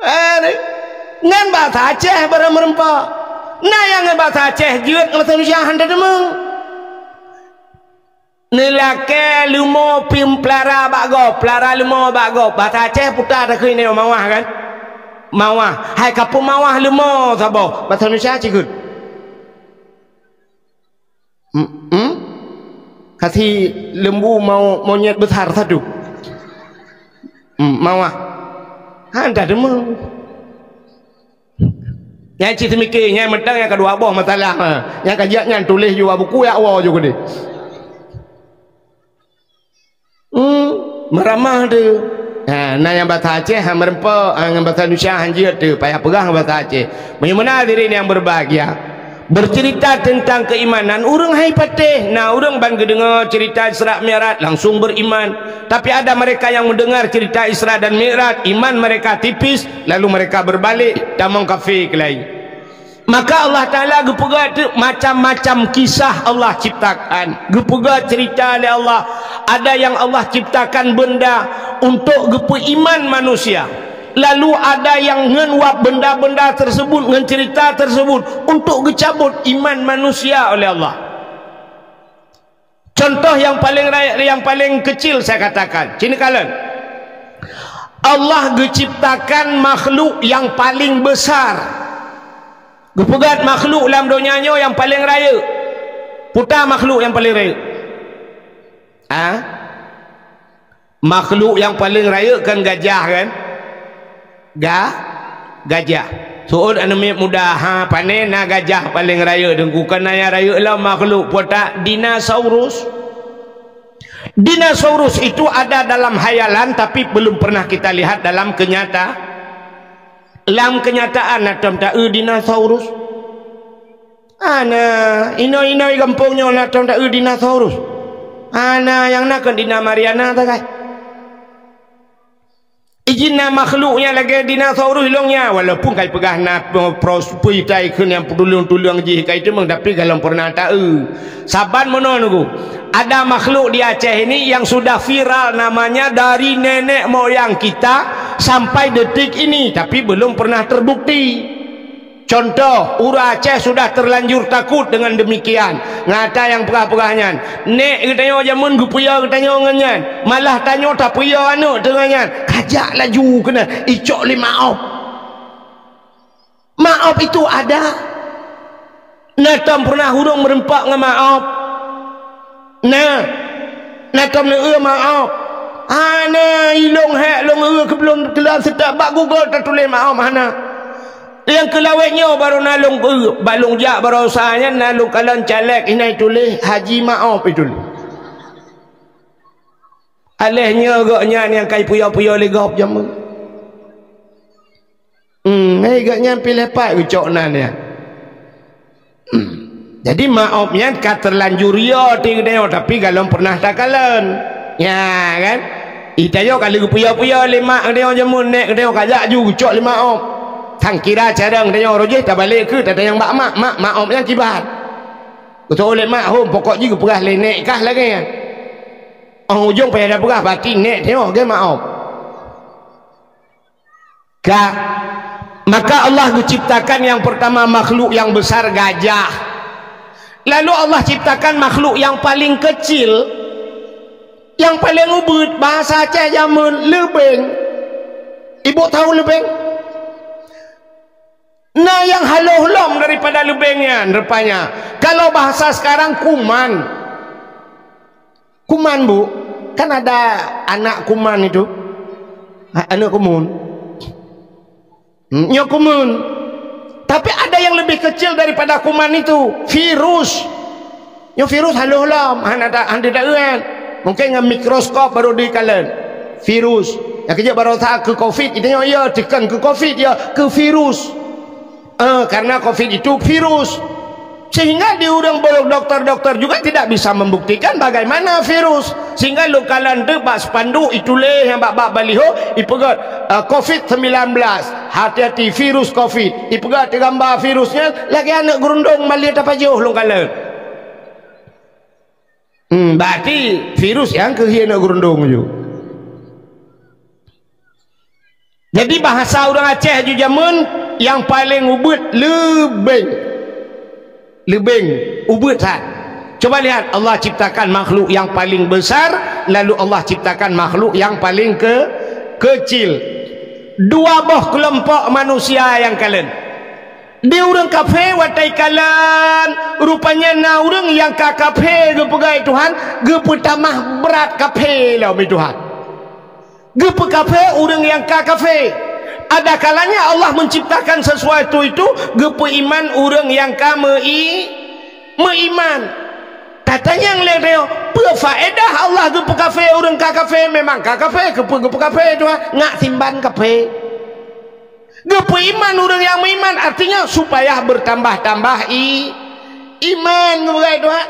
Eh, nyan bahasa Aceh barô meureumpok. Na nyang ngon bahasa Aceh jeuet ngon bahasa Indonesia han teuteumeung. Neulakée leumo pih peulara bak gob, peulara leumo bak gob. Basa Aceh puta takheun nyoe mawah kan? Mawah. Hai ka peumawah leumo saboh. Basa Indonesia cit kheun. Hmm? Hmm? Kasi lembu mau monyet besar satu. Hmm, mawah. Ha, dah deungoe. Nyang cit seumiké, nyang mantong nyang keudua boh masalah. Ha. Nyang ka jeuet nyan tuléh ju bak buku, jak woe ju keudeh. Hmm, meuramah tu. Ha, na nyang basa Aceh, ha, meureumpok, ha, ngon basa Indonesia, han jeuet tu, payah peugah ngon basa Aceh. Meunyoe meunan hadirin yang berbahagia, bercerita tentang keimanan, ureuëng hai patéh. Na ureuëng ban geudeungoe cerita Isra Mi'raj, langsung beriman. Tapi ada mereka yang mendengar cerita Isra dan Mi'raj, iman mereka tipis, lalu mereka berbalik, tamong kafé keulai. Maka Allah Ta'ala geupeugah tu macam-macam kisah Allah ciptakan. Geupeugah cerita lé Allah. Ada yang Allah ciptakan benda untuk geupeuiman manusia. Lalu ada yang ngon wab benda-benda tersebut, ngon cerita tersebut untuk geucabut iman manusia oleh Allah. Contoh yang paling raya-, yang paling kecil saya katakan, cit neukalon. Allah geuciptakan makhluk yang paling besar. Geupeugah makhluk lam donya nyoe yang paling rayeuk. Peue makhluk yang paling rayeuk? Ha? Makhluk nyang paleng rayeuk kan gajah kan? Ga-, gajah. Seuôt aneuk miet muda, ha, pane na gajah paleng rayeuk, Teungku, kan na nyang rayeuk lom makhluk, peue that? Dinosaurus. Dinosaurus itu ada dalam hayalan, tapi belum pernah kita lihat dalam kenyata-, lam kenyataan na tom taeu dinosaurus. Hana, inong-inong gampông nyoe na tom taeu dinosaurus. Hana, nyang na kon Dina Mariana sagai. Ijin na makhluk nyang lagèe dinosaurus ilong nyan, walaupun kai peugah na pro-, pros-, peue itai kheun nyang peutuleueng-tuleueng jih kai teumeung, tapi galom pernah taeu. Saban meunoe Teungku, ada makhluk di Aceh ini yang sudah viral namanya dari nenek moyang kita sampai detik ini, tapi belum pernah terbukti. Contoh, ureueng Aceh sudah terlanjur takut dengan demikian. Ngon ata nyang peugah-peugah nyan. Nèk geutanyoe jameun geupeuyö geutanyoe ngon nyan. Malah tanyoe tapeuyö aneuk teuh ngon nyan. Kajak laju keunan, icok lé maop. Maop itu ada. Na tom pernah ureueng meureumpok ngon maop? Na, na tom neueu maop? Hana, ilong hék lôn eu keublon keulam seutôt bak Google tatuléh maop hana. Nyang keu lawét nyoe barô na lôn eu, bak lôn jak baroesa nyan na lôn kalon caleg inan tuléh Haji Maop ituléh. Aléh nyoe gobnyan nyang kai puyo-puyo lé gob jameun. Hmm, hei, gobnyan pih leupah geucok nan nyan. Hmm. Jadi maop nyan ka terlanjur yo ti geutanyoe, tapi galom pernah takalon. Nya kan? Itanyoe ka lheueh geupuyo-puyo lé mak geutanyoe jameun, nèk geutanyoe kajak ju geucok lé maop. Sang kira carông geutanyoe roh jih tabalek keu tatanyong bak mak, mak, maop nyan kiban. Geutanyoe lé mak hom, pokok jih geupeugah lé nèk kah lagèe nyan. Óh ujong payah tapeugah, berarti nèk tanyoe geumaop. Ka, maka Allah geuciptakan yang pertama makhluk yang besar gajah. Lalu Allah ciptakan makhluk yang paling kecil, yang paling ubeut, bahasa Aceh jameun leubeng. Ibu tahu leubeng? Nah, yang halôh lom daripada leubeng nyan rupanya. Kalau bahasa sekarang kuman. Kuman, Bu, kan ada anak kuman itu. Ha, anak kuman. Hmm, nyoe kuman. Tapi ada yang lebih kecil daripada kuman itu, virus. Nyoe virus halôh lom, hana ta-, hana taeu. Mungkin ngon mikroskop baru dikalon. Virus. Nyang keujeuet baroesa keu covid, itu nyoe ya, tekan keu covid ya, keu virus. Eh, karena covid itu virus. Sehingga di ureueng doktor-doktor juga tidak bisa membuktikan bagaimana virus. Sehingga lôn kalon teuk bak spanduk ituléh nyang bak, bak baliho ipeugah, eh, covid sembilan belas. Hati-hati virus covid. Ipeugah teugambar virusnya lagèe aneuk geurundong malèe tapajoh lôn kalon. Hmm, berarti virus nyang keuh aneuk geurundong ju. Jadi, bahasa ureueng Aceh ju jameun nyang paleng ubeut leubeng. Leubeng, ubeut that. Coba lihat, Allah ciptakan makhluk yang paling besar, lalu Allah ciptakan makhluk yang paling ke-, kecil. Dua boh kelompok manusia nyang kalon. Di ureuëng kafé watée kalon, rupanya na ureuëng nyang ka kafé geupeugah Tuhan, geupeutamah brat kafé lom Tuhan. Geupeukafé ureuëng nyang ka kafé. Ada kalanya Allah menciptakan sesuatu itu, geupeuiman ureuëng nyang ka mei-, meuiman. Tatanyong lé droe, peue faedah Allah geupeukafé ureuëng ka kafé? Memang ka kafé, keupeue geupeukafé Tuhan? Ngat simban kafé. Geupeuiman ureuëng nyang meuiman, artinya supaya bertambah-tambah i-, iman, geupeugah Tuhan.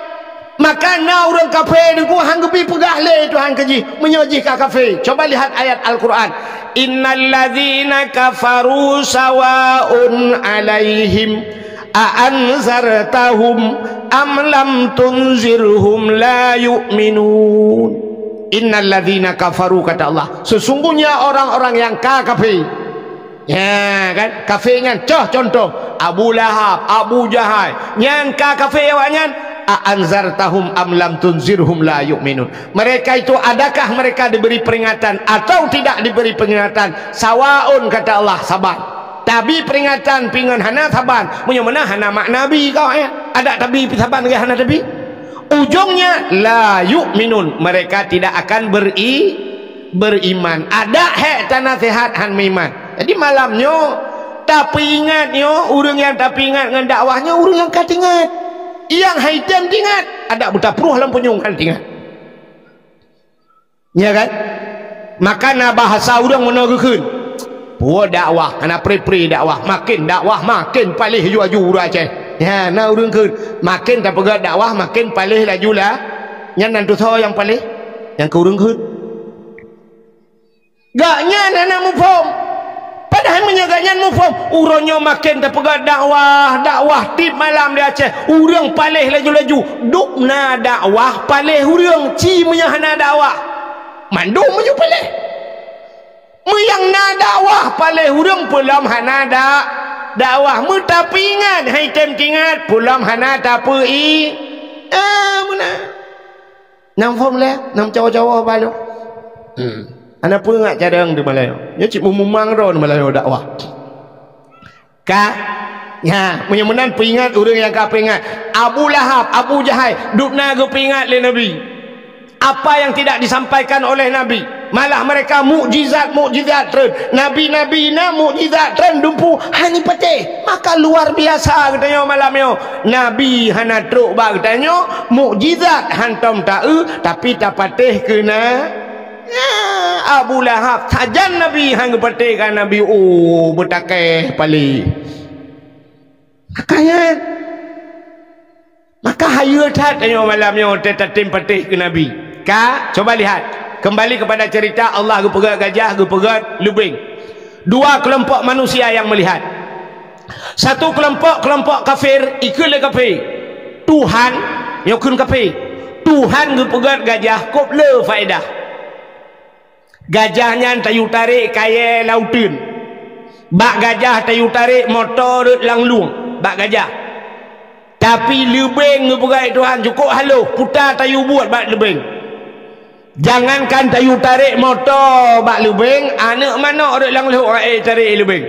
Maka na ureuëng kafé deungon han geubi peugah lé Tuhan keu jih, meunyoe jih ka kafé. Coba lihat ayat Al-Quran. "Innal ladzina kafaru sawaun alaihim a anzartahum am lam tunzirhum la yu'minun." "Innal ladzina kafaru," kata Allah, sesungguhnya orang-orang yang ka kafé. Ya kan? Kafé nyan, coh contoh, Abu Lahab, Abu Jahal, nyan ka kafé awaknyan, "A anzartahum am lam tunzirhum la yu'minun." Mereka itu, adakah mereka diberi peringatan atau tidak diberi peringatan? Sawaun, kata Allah, saban. Tabi peringatan pingon hana saban, meunyoe meunan hana makna bi kau, ya. Ada tabi pi saban ke hana tabi? Ujungnya, la yu'minun, mereka tidak akan beri-, beriman. Ada hek tanasihat han meuiman. Jadi malam nyoe, tapeuingat nyoe, ureuëng nyang tapeuingat ngon dakwah nyoe, ureuëng nyang ka tingat. Nyang hai tem tingat, ada buta pruh lam punyueng han tingat. Ya kan? Maka na bahasa ureuëng meunoe geukheun, "Puwoe dakwah, hana pri-pri dakwah, makin dakwah makin paléh laju-laju ureuëng Aceh." Ya, na ureuëng kheun, makin tapeugah dakwah makin paléh laju lah. Nyan nan tusoe nyang paléh, nyang keu ureuëng kheun. Gaknyan hana muphom. Padahai meunyoe gaknyan muphom, uroe nyoe makin tapeugah dakwah, dakwah tiep malam di Aceh. Ureuëng paléh laju-laju. Dubna dakwah paléh ureuëng, ci meunyoe hana dakwah. Mandum meunyoe paléh. Meunyoe na dakwah paléh ureuëng, peulom hana da-, dakwah. Meutapeuingat, hai tem tingat, peulom hana tapeu-i-, ah, meunan. Nyang phom lé, nyang cawa-cawa balo. Hmm. Hana peue ngat cadang di Malayu. Nyoe cit mumang droe di Malayu dakwah. Ka? Ya, meunyoe meunan peuingat ureuëng nyang ka peuingat. Abu Lahab, Abu Jahal, dubna geupeuingat lé Nabi. Apa yang tidak disampaikan oleh Nabi? Malah mereka mukjizat-mukjizat treun. Nabi-nabi na mukjizat treun dumpu hana patéh. Maka luar biasa geutanyoe malam nyoe. Nabi hana trok bak geutanyoe, mukjizat hantom ta-eu, tapi tapatéh keu na. Ya, Abu Lahab, sajan Nabi han geupatéh ka Nabi, oh, beutakeh paléh. Makanya, maka hayeue that tanyoe malam nyoe teuh tatem patéh keu Nabi. Ka, coba lihat. Kembali kepada cerita, Allah geupeugét gajah, geupeugét leubeng. Dua kelompok manusia yang melihat. Satu kelompok, kelompok kafir, ikheun lé kafé, Tuhan, nyoe kheun kafé, Tuhan geupeugét gajah kôb le faedah. Gajah nyan tayue tarek kayée lauteun. Bak gajah tayue tarek moto rot lam lueng. Bak gajah. Tapi leubeng geupeugét Tuhan cukôp halôh, puta tayue buet bak leubeng. Jangankan tayue tarek moto bak leubeng, aneuëk manok rot lam lhok rae tarek leubeng.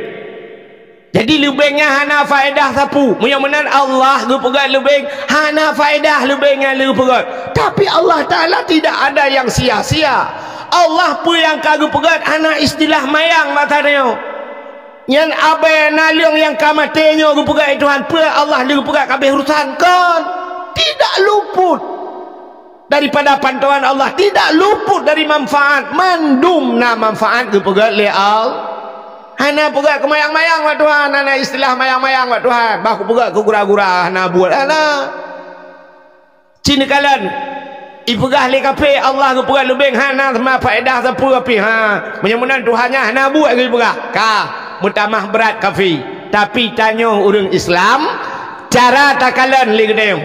Jadi leubeng nyan hana faedah sapeue. Meunyoe meunan Allah geupeugét leubeng, hana faedah leubeng nyan geupeugét. Tapi Allah Taala tidak ada yang sia-sia. Allah peue nyang ka geupeugét hana istilah mayang masa nyoe. Nyan abée naleueng nyang ka maté nyoe geupeugét Tuhan, peue Allah geupeugét ka abéh urusan? Kon. Tidak luput daripada pantauan Allah, tidak luput dari manfaat. Mandum na manfaat geupeugét lé Allah. Hana peugét keu mayang-mayang bak Tuhan, hana istilah mayang-mayang bak Tuhan. Bah kupeugét keu gura-gura, hana buet, hana. Ci neukalon, ipeugah lé kafé Allah geupeugét leubeng, hana teuma faedah sapeue pih, ha. Meunyoe meunan Tuhan nyan hana buet geupeugah. Ka, meutamah brat kafé. Tapi tanyoe ureuëng Islam, cara takalon lé geutanyoe.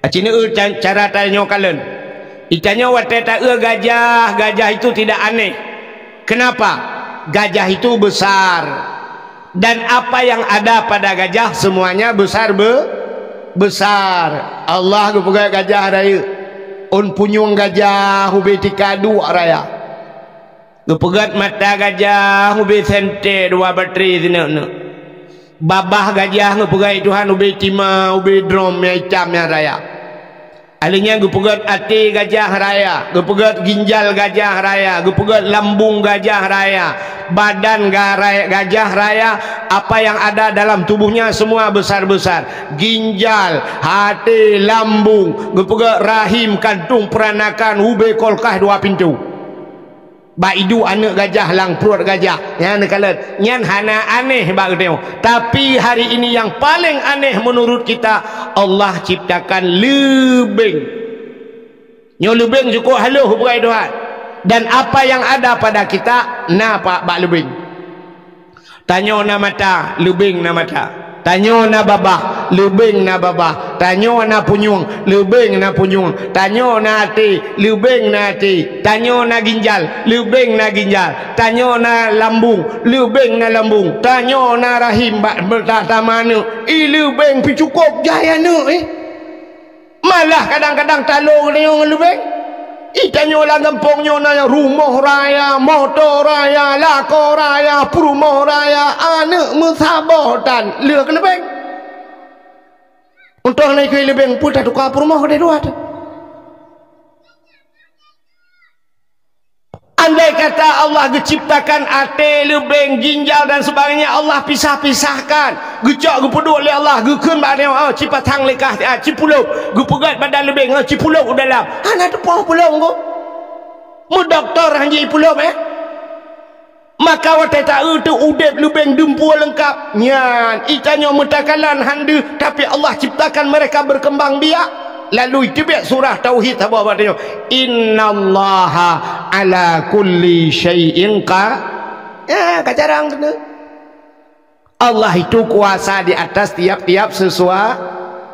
Aci neu ca-, cara tanyoe kalon. Itanyoe watée taeu gajah, gajah itu tidak aneh. Kenapa? Gajah itu besar. Dan apa yang ada pada gajah semuanya besar be-, Besar, Allah geupeugét gajah rayeuk. Ôn punyueng gajah ubé tika duek raya. Geupeugét mata gajah ubé sente dua batri sineuk-neuk. Babah gajah geupeugét Tuhan ubé tima, ubé drom nyang itam nyang raya. Alheuh nyan geupeugét até gajah raya, geupeugét ginjal gajah raya, geupeugét lambung gajah raya, badan ga-, raya, gajah raya, apa yang ada dalam tubuhnya semua besar-besar. Ginjal, até, lambung, geupeugét rahim, kantong peranakan, ubé kulkas dua pintu. Bak iduek aneuëk gajah lam pruet gajah. Nyan neukalon. Nyan hana aneh bak geutanyoe. Tapi hari ini yang paling aneh menurut kita, Allah ciptakan leubeng. Nyoe leubeng cukôp halôh beugai Tuhan. Dan apa yang ada pada kita, na pa-, bak leubeng. Tanyoe na mata, leubeng na mata. Tanyoe na babah, leubeng na babah. Tanyoe na punyueng, leubeng na punyueng. Tanyoe na até, leubeng na até. Tanyoe na ginjal, leubeng na ginjal. Tanyoe na lambung, leubeng na lambung. Tanyoe na rahim bak meuta-, tama aneuëk, i leubeng pih cukôp jai aneuëk, eh. Malah kadang-kadang talo geutanyoe ngon leubeng. I tanyoe lam gampông nyoe na rumoh raya, moto raya, lakoe raya, peurumoh raya, aneuëk meusaboh tan lheueh keu leubeng. Untông na ikui leubeng peue tatuka peurumoh keudeh dua tu. Andai kata Allah geuciptakan até, leubeng, ginjal dan sebagainya, Allah pisah-pisahkan. Geucok geupeuduek lé Allah, geukheun bak nyoe, oh, cipasang lé kah, ah, cipulop, geupeugét badan leubeng, oh, cipulop u dalam. Hana teupoh pulop engko. Meudoktor han jipulop, eh? Maka watée taeu teu udeb leubeng deumpue leungkap. Nyan, i tanyoe meutakalan han deuh, tapi Allah ciptakan mereka berkembang biak. Lalu iteubiet surah Tauhid saboh bak tanyoe, "Innallaha ala kulli syai'in qa-," ya, ka jarang keuneuk. Allah itu kuasa di atas tiap-tiap sesua-,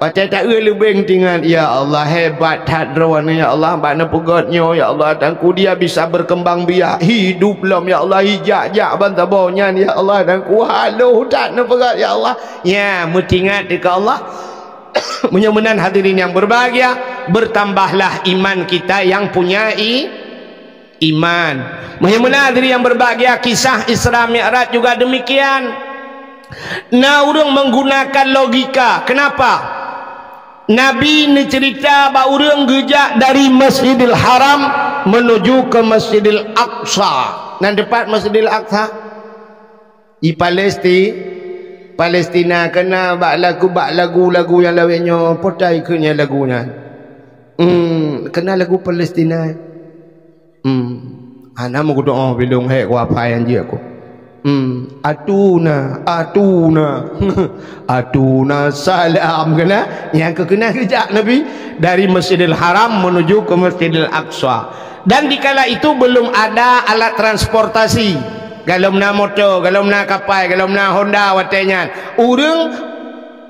watée taeu leubeng tingat, "Ya Allah, hebat that Droeneuh, ya Allah, bak neupeugét nyoe, ya Allah, dan ku dia bisa berkembang biak, hidup lom, ya Allah, ijak-jak ban saboh nyan, ya Allah, dan ku halôh that neupeugét, ya Allah." Ya, meutingat keu Allah. Meunyoe meunan hadirin yang berbahagia, bertambahlah iman kita yang punya i-, iman. Meunyoe meunan hadirin yang berbahagia, kisah Isra Mi'raj juga demikian. Na ureuëng menggunakan logika. Kenapa? Nabi neuceurita bak ureuëng geujak dari Masjidil Haram menuju ke Masjidil Aqsa. Nan teupat Masjidil Aqsa? Di Palesti-, Palestina, keunan bak lagu, bak lagu-lagu nyang lawét nyoe, peue ta ikheun nyan lagu nyan. Hmm, keunan lagu Palestina. Hmm, hana meukudoh bilong hék kuapai anjeuk ku. Hmm, atuna, atuna. Atuna salam keunan. Nyang keu keunan geujak Nabi dari Masjidil Haram menuju ke Masjidil Aqsa. Dan dikala itu belum ada alat transportasi. Galom na moto, galom na kapai, galom na Honda watée nyan. Ureuëng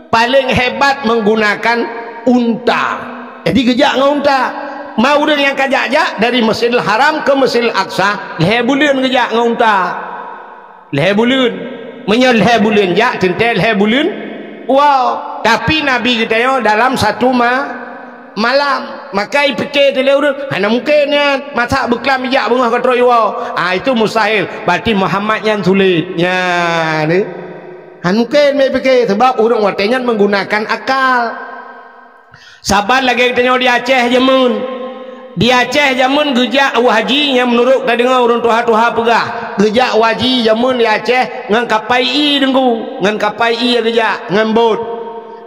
paléng hebat menggunakan unta. Jadi geujak ngon unta. Ma ureuëng nyang ka jak-jak dari Masjidil Haram ke Masjidil Aqsa, lhée buleuen geujak ngon unta. Lhée buleuen. Meunyoe lhée buleuen jak, teuntée lhée buleuen. Wow, tapi Nabi geutanyoe dalam satu ma-, malam. Maka ipike teuh lé ureuëng, hana mungken nyan. Masa beuklam ijak beungoh ka trok iwoe? Ah, itu mustahil. Berarti Muhammad nyan sulet. Nyan, eh. Hana mungken mé pike, sebab ureuëng watée nyan menggunakan akal. Saban lagée geutanyoe di Aceh jameun. Di Aceh jameun geujak u haji nyang meunurot tadeungoe ureuëng tuha-tuha peugah. Geujak u haji jameun di Aceh ngon kapai ie deungku, ngon kapai ie geujak, ngon bot.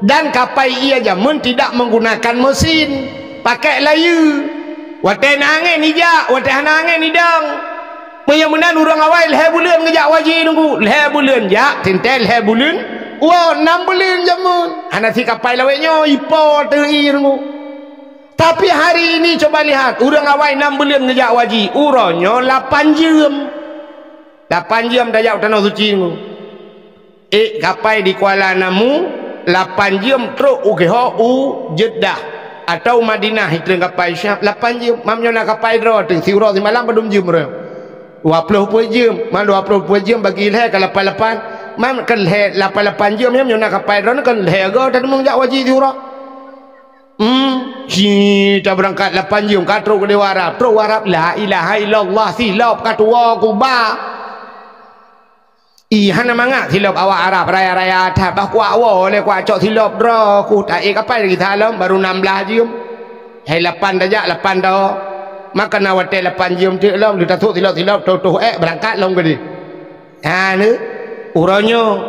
Dan kapai ie jameun tidak menggunakan mesin, pakai layeue. Watée na angén ijak, watée hana angén idong. Meunyoe meunan ureuëng awai lhée buleuen geujak u haji deungku, lhée buleuen jak, teuntée lhée buleuen, woe nam buleuen jameun. Hana si kapai lawét nyoe ipo teuh ie deungku. Tapi hari ini coba lihat, ureuëng awai nam buleuen geujak u haji, uroe nyoe lapan jeuem. Lapan jeuem tajak u Tanoh Suci deungku. Ék kapai di Kuala Namu, lapan jeuem trok u geuho u Jeddah atau Madinah, itreun kapai Syam, lapan jeuem. Mam nyoe na kapai droe teuh, siuroe simalam padum jeuem droe? Dua ploh peuet jeuem. Mam dua ploh peuet jeuem bagi lhée ka lapan lapan. Mam kan lhée lapan lapan jeuem, nyoe na kapai droe kan lhée go tateumong jak u haji siuroe. Hmm, si tabeurangkat lapan jeuem ka trok u Arab. Trok u Arab, la ilaha illallah, silop ka tuwoe kuba. Ih, hana mangat silop awak Arab raya-raya that, bah kuak woe lé kuak cok silop droe ku, taék kapai lagi salom, baru nam blaih jeuem. Hai lapan tajak, lapan tawoe. Maka na watée lapan jeuem teuk lom, leutasok silop-silop, toh-toh ék beurangkat lom keudeh. Ha, ni. Uroe nyoe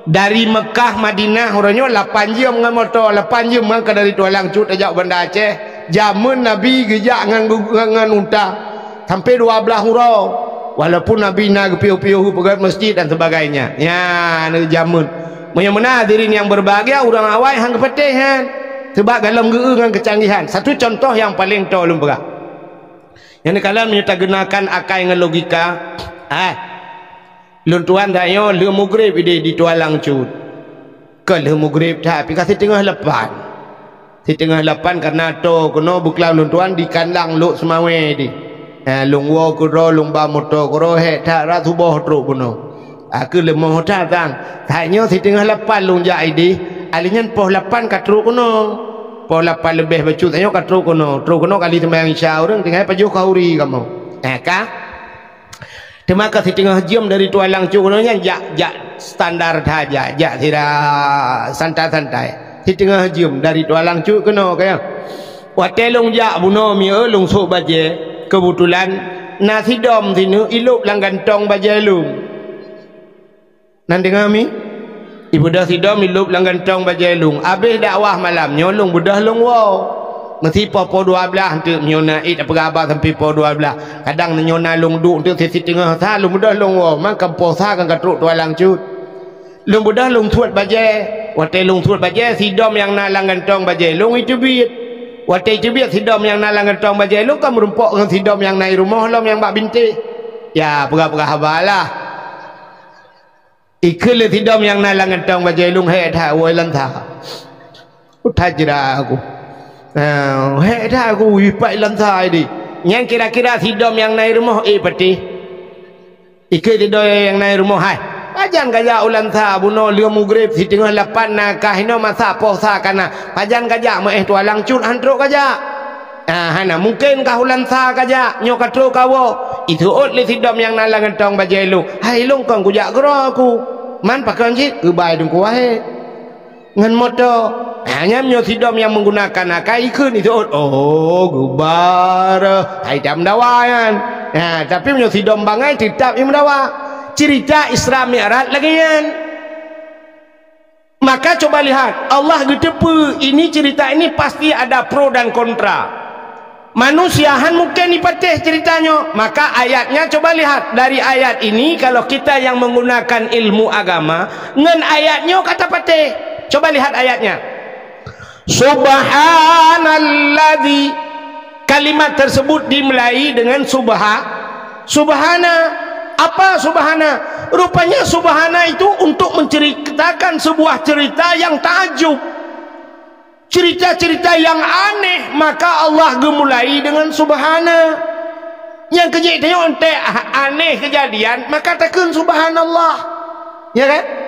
dari Mekah Madinah, uroe nyoe lapan jeuem ngon moto, lapan jeuem ngon ka dari Tualang Cut tajak u Banda Aceh. Jameun Nabi geujak ngon, ngon, ngon unta. Sampai dua blaih uroe. Walaupun Nabi na geupiôh-piôh peugét masjid dan sebagainya. Ya, na jameun. Meunyoe meunan hadirin yang berbahagia, ureuëng awai han geupatéh nyan. Sebab galom geu ngon kecanggihan. Satu contoh yang paling toe lôn peugah. Nyang neukalon meunyoe tageunakan akai ngon logika. Ah. Lôn tuan tanyoe lheueh mugreb ideh di Tualang Cut. Kon lheueh mugreb that, pih ka siteungoh lapan. Siteungoh lapan kareuna toe keunoe beuklam lôn tuan di kandang Lhok Seumawé deh. Ha, lôn woe keudroe, lôn ba moto keudroe, hék that rot suboh trok keunoe. Aku leumoh that sang. That nyoe siteungoh lapan lôn jak ideh, ali nyan poh lapan ka trok keunoe. Poh lapan leubeh bacut nyoe ka trok keunoe. Trok keunoe kali seumayang Isya ureuëng tinggai pajoh khauri kamoe. Eh, ka? Teuma ka siteungoh jeuem dari Tualang Cut keunoe nyan jak, jak standar saja, jak sira santai-santai. Siteungoh jeuem dari Tualang Cut keunoe kaya. Watée lôn jak bunoe mieu lôn sôk bajée, keubeutulan na sidom sineuk ilôb lam gantong bajée lôn. Nan deungoe mi? Ibeudôh sidom ilôb lam gantong bajée lôn. Abéh dakwah malam nyoe lôn beudôh lôn woe. Meusi poh-poh dua blaih teuk meunyoe na ét peugah haba sampai poh dua blaih. Kadang nyoe na lôn duek teuk siteungoh sa lôn beudôh lôn woe. Mangka poh sa kan ka trok Tualang Cut. Lôn beudôh lôn suet bajée. Watée lôn suet bajée, sidom nyang na lam gantong bajée lôn iteubiet. Watée iteubiet sidom nyang na lam gantong bajée lôn ka meurumpok ngon sidom nyang na i rumoh lom nyang bak bintéh. Ya, peugah-peugah haba lah. Ikheun lé sidom nyang na lam gantong bajée lôn, hék that woe lam sa. Utai jira aku. Ah, hék that aku ipat lam sa idi. Nyang kira-kira sidom nyang na i rumoh, eh, patéh. Ikheun sidom nyang na i rumoh, hai. Pajan kajak u lam sa bunoe lheueh mugreb siteungoh lapan na kah inoe masa poh sa kana. Pajan kajak meu éh Tualang Cut han trok kajak. Ah, hana mungken kah u lam sa kajak, nyoe ka trok kawoe. Iseuôt lé sidom nyang na lam gantong bajée lôn. Hai lôn kon kujak keudroe ku. Man pakon cit keubai teungku wahé. Ngon moto. Ah, nyan nyoe sidom nyang menggunakan akai ikheun iseuôt. Oh, geubar. Hai tam dawa nyan. Ah, tapi nyoe sidom bangai tetap imeudawa. Cerita Isra Mi'raj lagée nyan. Maka coba lihat, Allah geuteupeue ini cerita ini pasti ada pro dan kontra. Manusia han mungken ipatéh cerita nyoe, maka ayatnya coba lihat dari ayat ini kalau kita yang menggunakan ilmu agama ngon ayat nyoe ka tapatéh. Coba lihat ayatnya. Subhanalladzi. Kalimat tersebut dimulai dengan subha-, subhana. Apa subhana? Rupanya subhana itu untuk menceritakan sebuah cerita yang takjub. Cerita-cerita yang aneh, maka Allah geumulai dengan subhana. Nyang keujeuet tanyoe aneh kejadian, maka takheun subhanallah. Ya kan?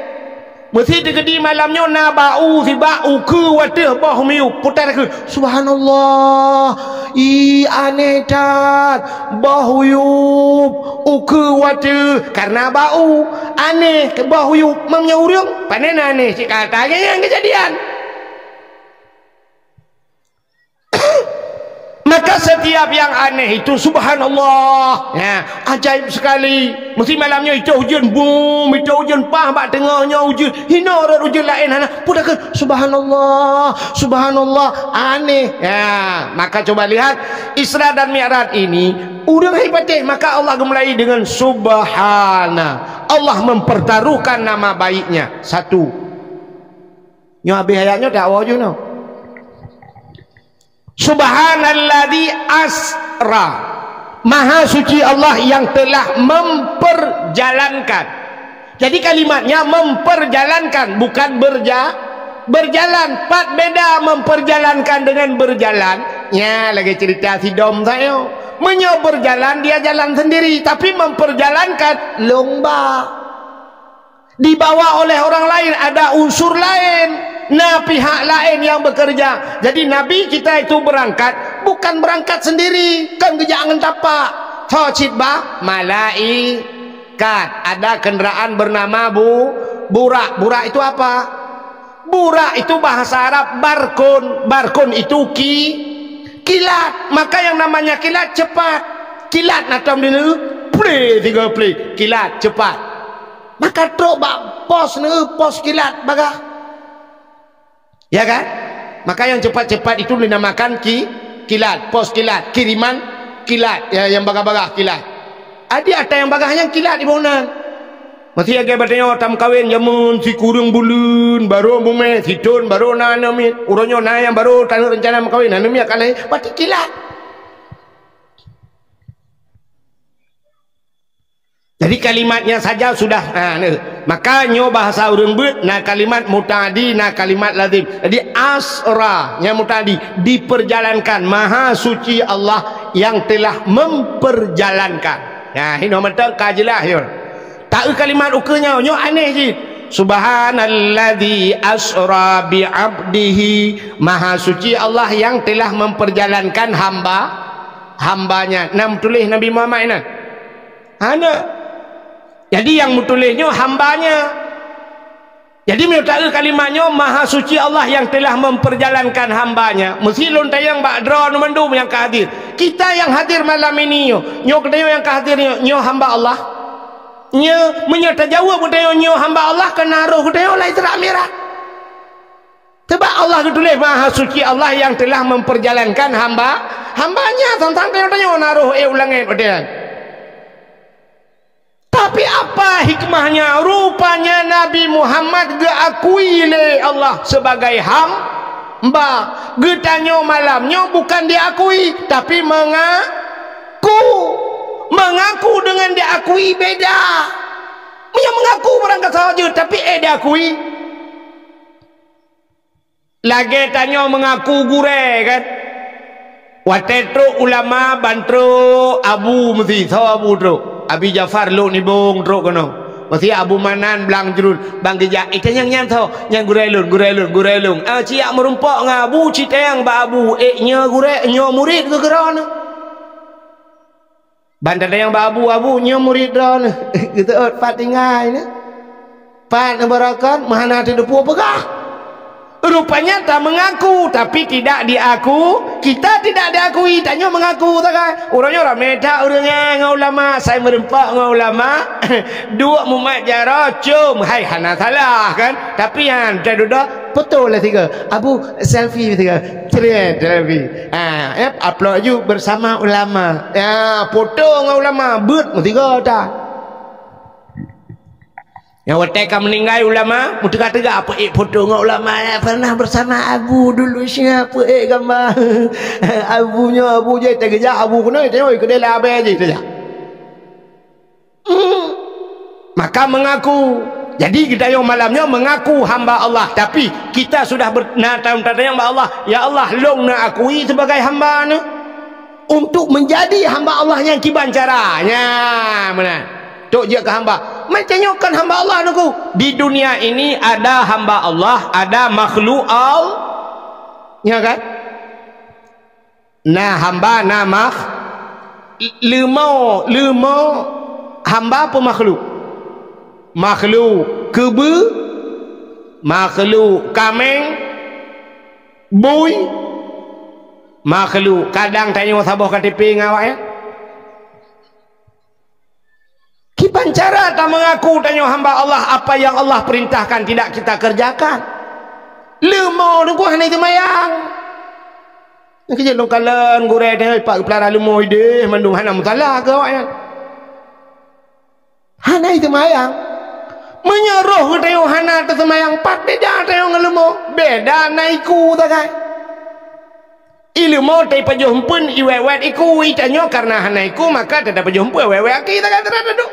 Meusi teukeudi malam nyoe na bau sibak ukeue wateueh boh miyup. Putar keu, "Subhanallah, ih, aneh that, boh uyup ukeue wateueh karena bau aneh boh uyup." Meunyoe ureuëng, pane na aneh cit kata nyang keujadian. Maka setiap yang aneh itu, subhanallah. Ya, ajaib sekali. Meusi malam nyoe itoh ujeuen, bum, itoh ujeuen pah bak teungoh nyoe ujeuen. Hino rot ujeuen laén hana. Peue takheun, subhanallah, subhanallah, aneh. Ya, maka coba lihat Isra dan Mi'raj ini, ureuëng hai patéh, maka Allah geumulai dengan subhana. Allah mempertaruhkan nama baiknya. Satu. Nyoe habéh ayat nyoe, dakwa ju nyoe. Subhanalladzi asra. Maha suci Allah yang telah memperjalankan. Jadi kalimatnya memperjalankan, bukan berja-, berjalan. Pat beda memperjalankan dengan berjalan. Nya lagée cerita sidom sayo. Meunyoe berjalan, dia jalan sendiri, tapi memperjalankan lomba. Dibawa oleh orang lain, ada unsur lain. Na pihak laén nyang bekerja. Jadi Nabi kita itu berangkat, bukan berangkat sendiri, kon geujak ngon tapak. Tho cit bah malaikat. Ada kendaraan bernama bu, burak. Burak itu apa? Burak itu bahasa Arab barkun. Barkun itu ki, kilat. Maka yang namanya kilat cepat. Kilat na tom di neu, ple tiga ple. Kilat cepat. Maka trok bak pos neu, pos kilat bagah. Ya kan? Maka yang cepat-cepat itu dinamakan ki, kilat, pos kilat, kiriman kilat, ya, yang bagah-bagah kilat. Adi ata yang bagah nyang kilat di boh nan. Masih agak batanya tam kawin jamun si kurung buleuen baru bumeh, si thon baru na aneuk miet. Uroe nyoe na yang baru tanah rencana mengkawin, aneuk miet akan lahir, pasti kilat. Jadi kalimatnya saja sudah, ha, ni. Maka nyoe bahasa ureuëng beuet, na kalimat muta'adi, na kalimat lazim. Jadi asra nyang muta'adi, diperjalankan, Maha Suci Allah yang telah memperjalankan. Nah, hinoe mantong ka jeulaih nyoe. Taeu kalimat ukeue nyoe, nyoe aneh jih. Subhanalladzi asra bi abdihi. Maha Suci Allah yang telah memperjalankan hamba, hambanya. Nam tulis Nabi Muhammad na. Hana. Jadi yang meutuléh nyoe hambanya. Jadi meunyoe taeu kalimat nyoe, Maha Suci Allah yang telah memperjalankan hambanya. Meusi lôn tanyong bak droe mandum nyang ka hadir. Kita yang hadir malam ini nyoe, nyoe geutanyoe nyang ka hadir nyoe, nyoe hamba Allah. Nyoe, meunyoe tajaweueb geutanyoe nyoe hamba Allah, keunan roh geutanyoe lam Isra Mi'raj. Sebab Allah geutuléh Maha Suci Allah yang telah memperjalankan hamba, hambanya teuntang tanyoe-tanyoe na roh ék u langét watée nyan. Tapi apa hikmahnya? Rupanya Nabi Muhammad geukui lé Allah sebagai hamba. Geutanyoe malam nyoe bukan diakui, tapi mengaku. Mengaku dengan diakui beda. Meunyoe mengaku barang kasoe jeuet, tapi ék diakui. Lagée tanyoe meungaku gurée, kan? Watée trok ulama ban trok abu meusi, soe abu trok? Abi Jafar Lhokseumawe trok keunoe. Meusi Abu Manan Blang Jruen, ban geujak, "Eh, tanyong nyan soe?" "Nyan gurée lôn, gurée lôn, gurée lôn." "Ah, ci jak meurumpok ngon abu, ci tanyong bak abu." "Eh, nyoe gurée, nyoe murit keu keudroe nyoe." Ban tatanyong bak abu, "Abu, nyoe murit droeneuh." Geuteuôt, "Pat tinggai nyoe? Pat neubaroekon, meuhana teuteupeue peugah." Rupanya ta mengaku, tapi tidak diaku, kita tidak diakui, tanyoe mengaku sagai. Uroe nyoe ramé that ureuëng nyan ngon ulama, sai meurumpok ngon ulama, duek mumat jaroe, com, hai hana salah, kan? Tapi nyan, tadudoe, foto lah tiga. Abu, selfie tiga. Cret, selfie. Ha, eh, upload ju bersama ulama. Ya, foto ngon ulama, beuet meusigoe that. Nyang watée ka meuninggai ulama, meuteuga-teuga peuék foto ngon ulama, ya, pernah bersama Abu dulu, siap peuék gambar. Abu nyoe, Abu jih, teugeujak Abu keunoe, teuh, keudéh lam abée jih, teuh. Hmm. Maka mengaku. Jadi geutanyoe malam nyoe mengaku hamba Allah, tapi kita sudah ber-, na tahu tatanyong bak Allah, "Ya Allah, lôn na akui sebagai hamba nyoe." Untuk menjadi hamba Allah nyang kiban cara. Nya, meunan. Tok jeuet keu hamba. Macam nyoe kan hamba Allah nunggu. Di dunia ini ada hamba Allah, ada makhluk Allah. Nya kan? Na hamba, na makh-, leumo, leumo hamba peue makhluk? Makhluk keubeue, makhluk kaméng, bui, makhluk. Kadang tanyoe saboh K T P ngon awaknyan. Kiban cara ta mengaku tanyoe hamba Allah, apa yang Allah perintahkan tidak kita kerjakan. Leumo teungku hana seumayang. Nyang keujeut lôn kalon gurée teuh pat geupelara leumo ideh mandum hana meusalah keu awaknyan. Hana seumayang. Meunyoe roh geutanyoe hana teuseumayang, pat beda tanyoe ngon leumo. Beda na iku sagai. Ileumo teupajoh empeuen iwet-wet iku, itanyoe karena hana iku, maka teupajoh empeuen wet-wet aki, taga teuradadu.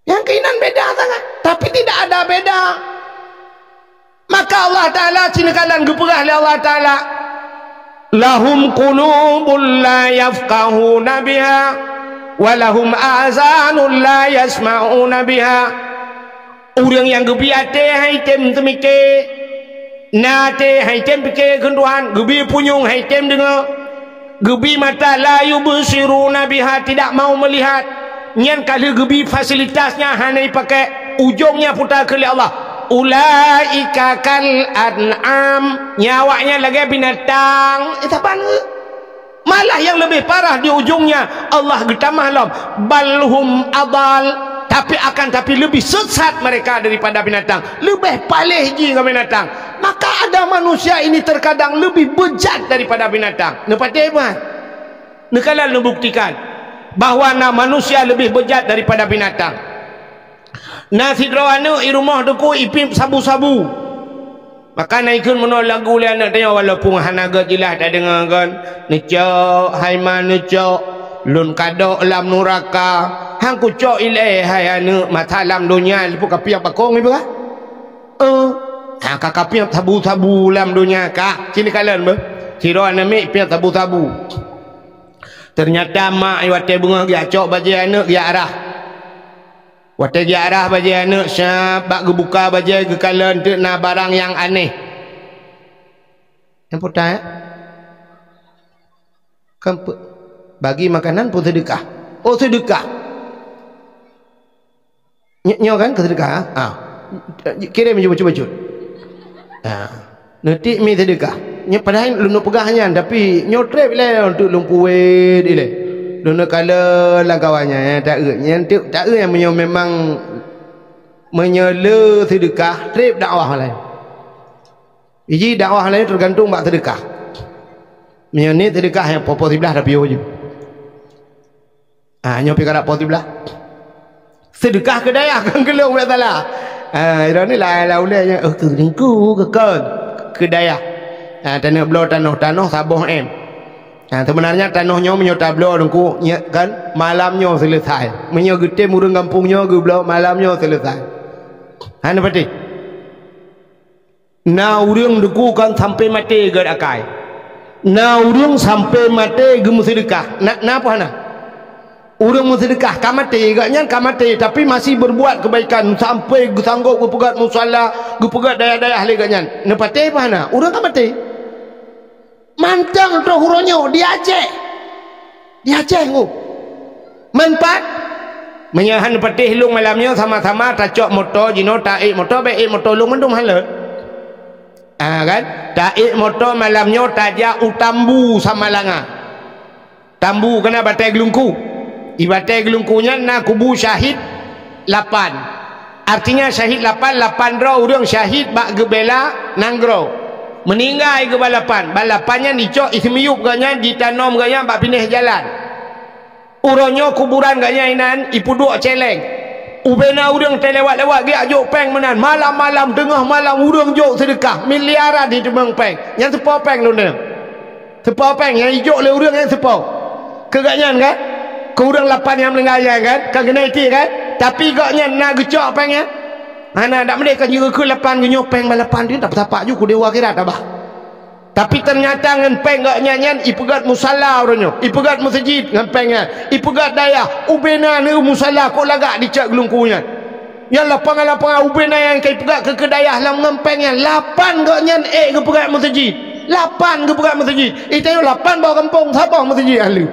Nyang keuinan beda sangat, tapi tidak ada beda. Maka Allah Ta'ala, sinoe kalon geupeugah lé Allah Ta'ala, "Lahum qulubun la yafqahuna biha, wa lahum azanun la yasma'una biha." Ureuëng nyang geubi até hai tem teumike, na até hai tem pike keu Tuhan, geubi punyueng hai tem deungoe, geubi mata la yubsiruna biha tidak mau melihat, nyan ka lheueh geubi fasilitasnya hana ipakai, ujongnya puta keu lé Allah. Ulaika kal an'am, nyan awaknyan lagée binatang. Eh, saban? Malah yang lebih parah di ujungnya, Allah geutamah lom, balhum adal, tapi akan tapi lebih sesat mereka daripada binatang, lebih paléh jih ngon binatang. Maka ada manusia ini terkadang lebih bejat daripada binatang. Neupatéh bah? Neukalon neubuktikan bahwa na manusia lebih bejat daripada binatang. Na sidroe aneuëk i rumoh teungku ipiep sabu-sabu. Maka na ikheun meunoe lagu lé aneuëk tanyoe, walaupun hana gét jeulaih tadeungoe kon. Neucok hai ma neucok, lôn kadok lam nuraka. Han kucok ilée hai aneuëk, masa lam donya liput kapiep bakong ibu kah? Eh, ha ka kapiep sabu-sabu lam donya kah? Sini kalon beuh. Sidroe aneuëk miet piep sabu-sabu. Ternyata mak watée beungoh geujak cok bajée aneuëk geujak arah. Watée geujak arah bajée aneuëk, syab bak geubuka bajée geukalon teuk na barang nyang aneh. Nyang peue ta, eh? Kan pe-, bagi makanan peue seudeukah? Oh, seudeukah. Nyo-, nyoe kan keu seudeukah, ha? Ah. Kirém ju bacut-bacut. Ha. Neutik mi seudeukah. Nyoe padahai lôn peugah nyan, tapi nyoe treb ilée untuk lôn puwet ilée. Lôn kalon lam kawan nyan, eh, taeu. Nyan teuk taeu nyang meunyoe memang meunyoe le seudeukah, treb dakwah laén. Iji dakwah laén tergantung bak seudeukah. Meunyoe ni seudeukah nyang poh-poh siblaih tapiôh ju. Ah, nyoe pi karap poh siblaih. Seudeukah keu dayah kan keu lôn, biasalah. Ah, droeneuh lah, lah ulée nyoe, oh, keu teungku, keu kon, keu dayah. Ah, taneuk bloe tanoh, tanoh saboh M. Ah, sebenarnya tanoh nyoe meunyoe tabloe teungku, nyoe kan malam nyoe selesai. Meunyoe geutem ureuëng gampông nyoe geubloe malam nyoe selesai. Hana patéh. Na ureuëng teungku kan sampai maté gét akai. Na ureuëng sampai maté geumeuseudeukah. Na, na peue hana? Ureuëng meuseudeukah ka maté, gobnyan ka maté, tapi masih berbuat kebaikan sampai geusanggop geupeugét musala, geupeugét dayah-dayah lé gobnyan. Neupatéh peue hana? Ureuëng ka maté. Mantong troh uroe nyoe di Aceh. Di Aceh ngu. Manfaat. Meunyoe han patéh lôn malam nyoe sama-sama tacok moto jinoe taék moto, bék ék moto lôn mandum hana. Ah, kan? Taék moto malam nyoe tajak u Tambu Samalanga. Tambu keunan Batée Geulungku. Di Batée Geulungku nyan na kubu syahid lapan. Artinya syahid lapan, lapan droe ureuëng syahid bak geubela nanggroe. Meuninggai geuba lapan. Ba lapan nyan icok iseumiyup gobnyan, jitanom gobnyan bak binéh jalan. Uroe nyoe kuburan gobnyan inan ipeuduek céléng. Ubena ureuëng teulewat-lewat geujok péng meunan. Malam-malam, teungoh malam ureuëng jok seudeukah. Miliaran jiteumeung péng. Nyan seupôt péng lôn deungoe. Seupôt péng nyang ijok lé ureuëng nyan seupôt. Keu gobnyan kan? Keu ureuëng lapan nyang meuninggai nyan kan? Ka keuneuk iték kan? Tapi gobnyan na geucok péng nyan? Hana, dak meudeh ka jeuet keu lapan geunyoe péng ba lapan tu, tapi sapak ju keu dewa akhirat abah. Tapi teunyata ngon péng gobnyan nyan ipeugét musala uroe nyoe, ipeugét meuseujid ngon péng nyan, ipeugét dayah, ubena neu musala kok lagak dicak geulungku nyan. Nyan lapangan-lapangan ubena nyang ka ipeugét keu, keu dayah lam ngon péng nyan, lapan gobnyan ék geupeugét meuseujid. Lapan geupeugét meuseujid. Itanyoe lapan boh gampông, saboh meuseujid ahli.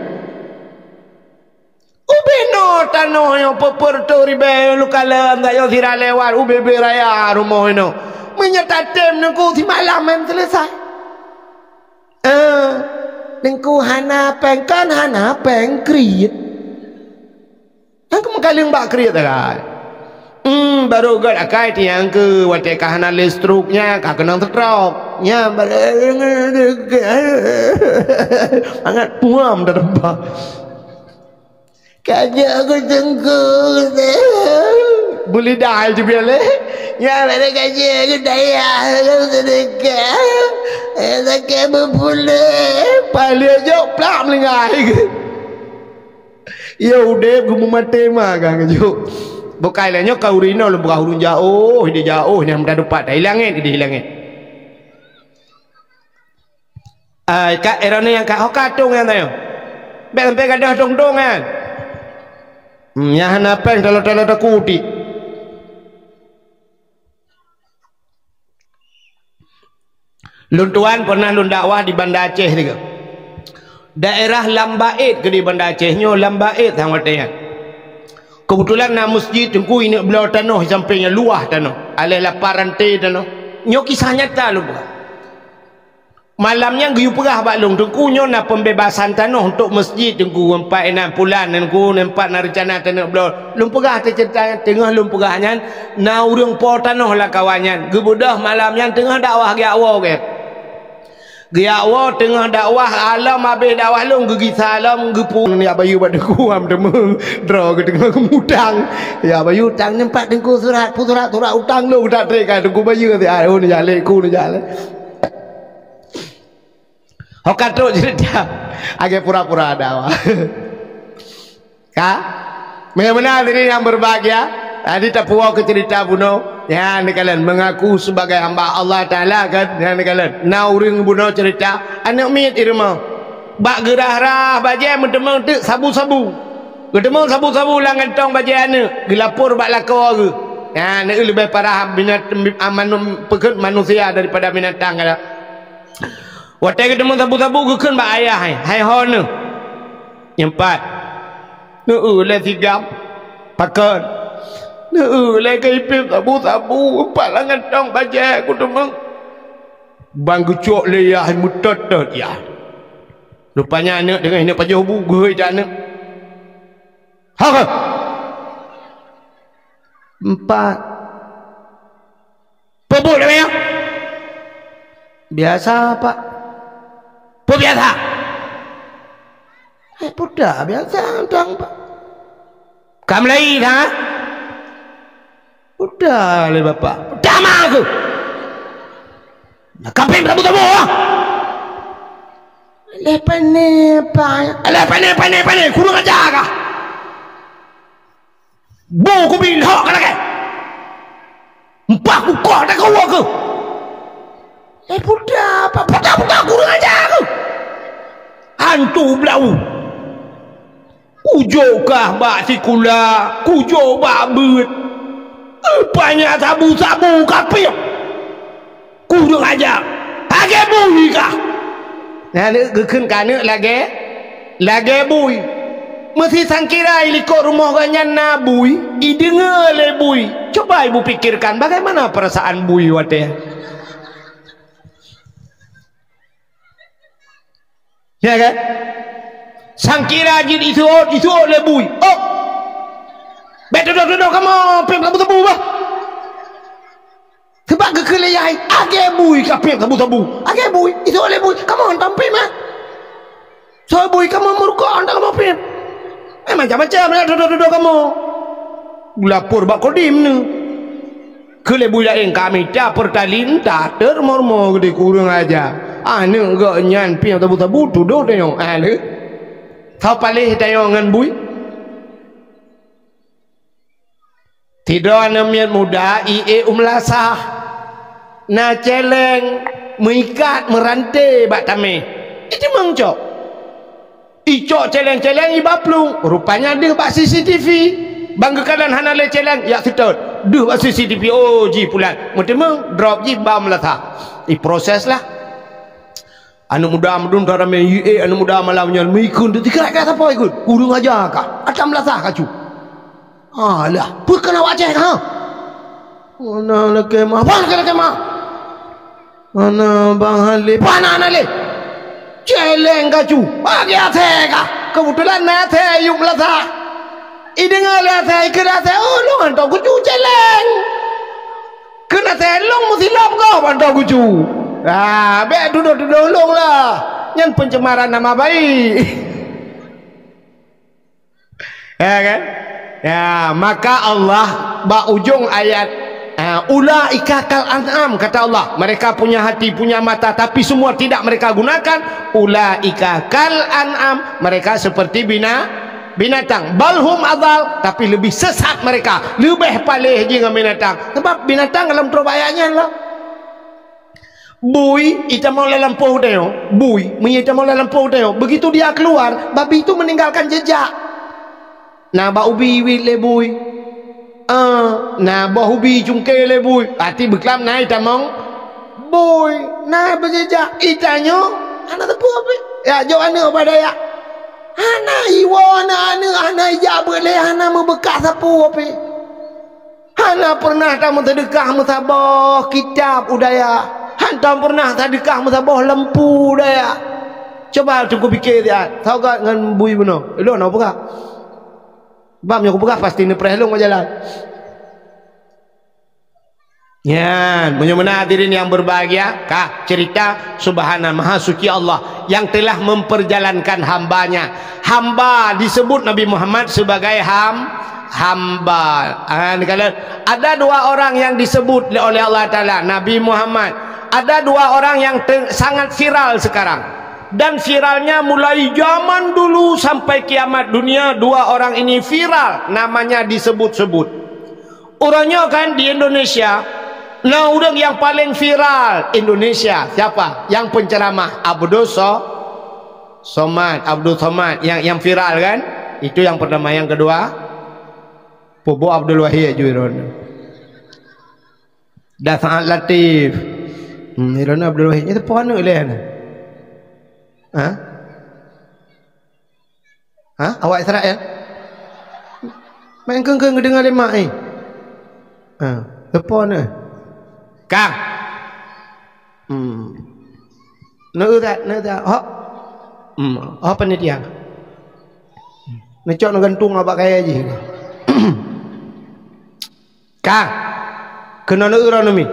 Ubena tanoh nyoe peuet reutôh ribée lukalon, sayoe sira lewat, ubé-bé raya rumoh inoe. Meunyoe tatem nungku simalam meuseuleusoe. Eh, nungku hana péng, kan hana péng kriet. Nyang keu meukaleueng bak kriet akai. Hmm, barô gét akai tiang keu watée ka hana lé stroke nyan ka keunong stroke. Nyan barô mangat puam dah tempat. Ka jeuet keu teungku. Beulidah jibiar lé. Nyan barô ka jeuet keu dayah keu seudeukah. Eh, sakét beupuléh. Palék jok plak meulinggai. Yo udeb geumeumaté ma ka ngeujok. Bukai lé nyoe ka ureueng inoe lôn peugah ureueng jaoh, di jaoh nyang meudadupat, di langét, di langét. Ai, ka erone nyang ka, ho ka tong nyang tanyoe. Bèk sampai gadoh tong-tong nyan. Hmm, nyang hana péng talo-talo takutik. Lôn tuan pernah lôn dakwah di Banda Aceh tiga. Daerah Lambaet ke di Banda Aceh nyoe, Lambaet sang watèe nyan. Keubeutulan na meuseujid teungku ineuk bloe tanoh di sampéng nyan, luwah tanoh, aléh lapan ranté tanoh. Nyoe kisah nyata lôn peugah. Malam nyan geuyue peugah bak lôn, "Teungku, nyoe na pembebasan tanoh untuk meuseujid, Teungku, empat inan pulan, Teungku, empat na reuncana taneuk bloe." Lôn peugah teuceurita nyan, teungoh lôn peugah nyan, na ureueng po tanoh lam kawan nyan. Geubeudôh malam nyan teungoh dakwah geujak woe gét. Geujak woe teungoh dakwah, alom abéh dakwah lôn geugisa lom, geupeu-, jak bayeue bak Teungku, am teumé droe geuteungoh geumutang. Jak bayeue utang nyan pat Teungku, surat, peue surat, surat utang lôn, tak trép ka Teungku bayeue, siat, oh, neujak lé, ku neujak lé. Ho ka trok ceurita, lagèe pura-pura dakwah. Ka? Meunan sini nyang berbahagia, tadi tapuwoe keu ceurita bunoe, nyan neukalon mengaku sebagai hamba Allah Taala kan, nyan neukalon. Na ureueng bunoe ceurita, aneuk miet di rumoh. Bak geurhah-rhah bajèe meuteumé teuk sabu-sabu. Geuteumeung sabu-sabu lam kantong bajèe aneuk, geulapor bak lakoe geuh. Nyan, aneuk leubeh parah binat-, manu-, peukheun manusia daripada binatang kada. Watèe geuteumeung sabu-sabu geukheun bak ayah, "Hai, hai ho neuh?" "Nyoe pat." "Neueu lé sigam." "Pakon?" "Neueu lé keu ipéb sabu-sabu, pat lam kantong bajèe kuteumeung." Ban geucok lé yah meutot-tot yah. Rupanya aneuk deungon ineuk pajoh bu geuhôi that aneuk. "Ho keuh?" "Empat." "Peue buet lagèe nyan?" "Biasa, Pak." "Peue biasa?" "Eh, peue biasa, Pak." "Ka meulai that?" "Peue lé Bapak?" "Peue ma keuh?" "Na kapéng sabu-sabu, ah!" "Lé pane, Pak." "Lé pane, pane, pane, kurang aja kah?" "Bu kubi lhok ka lagèe. Mpah kukoh takue keuh." "Eh, peue, Pak, peue, peue, kurang aja keuh." "Hantu blau. Kujok kah bak sikula, kujok bak beuet. Rupanya sabu-sabu kapéng. Kurang aja. Lagèe bui kah?" Nah, aneuk geukheun keu aneuk lagèe, lagèe bui. Meusi sangkira i likot rumoh geuh nyan na bui, ideungoe lé bui. Coba ibu pikirkan bagaimana perasaan bui watèe. Ya kan? Sangkira jih jisuôt, jisuôt lé bui. Oh! Bèk tudoh-tudoh kamoe, pih sabu-sabu bah. Sabab geukheun lé yah, lagèe bui kapéng sabu-sabu. Lagèe bui, jisuôt lé bui. Kamoe hantom pih mah. Soe bui kamoe meurukok hantom kamoe pih. Eh, macam-macam na tudoh-tudoh kamoe. Lapor bak Kodim nyoe. Keu lé bui laén ka mita Pertalite, tater murmo geude kurang aja. Aneuk geuh nyan pih sabu-sabu tudoh tanyoe. Aneuk. Soe paléh tanyoe ngon bui? Sidroe aneuk miet muda i ék u meulasah. Na céléng meuikat meuranté bak tamèh. Iteumeung cok. Icok céléng-céléng iba plueng, rupanya deuh bak C C T V. Ban geukalon hana lé céléng, jak seutôt. Deuh bak C C T V, oh, jih pulan. Meuteumeung, drop jih ba meulasah. Iproses lah. Aneuk muda meudun that ramé, i ék aneuk muda malam nyan meuikheun, teusikat-sikat sapoe ikheun. Kurang aja kah, ata meulasah kacu. Alah, peue keuneuk awak Aceh kah? Hana lakèe meu'ah, peue lakèe-lakèe meu'ah? Hana bang hana lé, peue hana lé? Céléng kacu, bagi asèe kah? Keubeutulan na asèe yub meulasah. Ideungoe lé asèe, ikheun asèe, "Oh, lôn hantom kucu céléng." Kheun asèe, "Lôn meusilop gob hantom kucu." Ah, bèk tudoh-tudoh lôn lah. Nyan pencemaran nama baik. Ya kan? Ya, maka Allah bak ujong ayat, ha, "Ulaika kal an'am," kata Allah. Mereka punya hati, punya mata, tapi semua tidak mereka gunakan. "Ulaika kal an'am," mereka seperti bina-, binatang. "Bal hum adal," tapi lebih sesat mereka. Leubeh paléh jih ngon binatang. Sebab binatang lam troh bak ayat nyan lah. Bui itamong lam lampôh tanyoe, bui meunyo itamong lam lampôh tanyoe, begitu dia keluar, babi itu meninggalkan jejak. Na bak ubi iwit lé bui. Ah, na boh ubi cungké lé bui. Berarti beuklam na itamong Bui, na beujijak itanyoe, hana teupeu pih. Ya, jok aneuk bak dayah. Hana iwoe aneuk-aneuk, hana ijak beuet lé, hana meubeukah sapeue pih. Hana pernah tameuseudeukah meusaboh kitab u dayah. Hana pernah tadeukah meusaboh lampu u dayah. Coba Teungku pike siat, sagat ngon bui bunoe. Lôn na peugah. Bab nyoe kupeugah pasti neupreh lôn bak jalan. Nyan, meunyoe meunan hadirin yang berbahagia, ka cerita subhana maha suci Allah yang telah memperjalankan hambanya. Hamba disebut Nabi Muhammad sebagai ham-, hamba. Ah, ni kala ada dua orang yang disebut oleh Allah Taala, Nabi Muhammad. Ada dua orang yang te-, sangat viral sekarang. Dan viralnya mulai zaman dulu sampai kiamat dunia, dua orang ini viral, namanya disebut-sebut. Uroe nyoe kan di Indonesia, na ureuëng nyang paleng viral Indonesia. Siapa? Nyang penceramah Abdul So-, Somad, Abdul Somad nyang, nyang viral kan? Itu nyang pertama. Nyang kedua, Pubu Abdul Wahid ju iron. Da Saad Latif. Hmm, iron Abdul Wahid. Itu pohon ileh na. Ha? Ha? Awak Israel? Main keng-keng deungon lé mak, eh. Ha, leupah na. Kang. Hmm. Neu that, neu that. Hok. Hmm, hok panitia. Neucok neugantung abak kaya jih. Ka. Keunoe neuuroe neumi.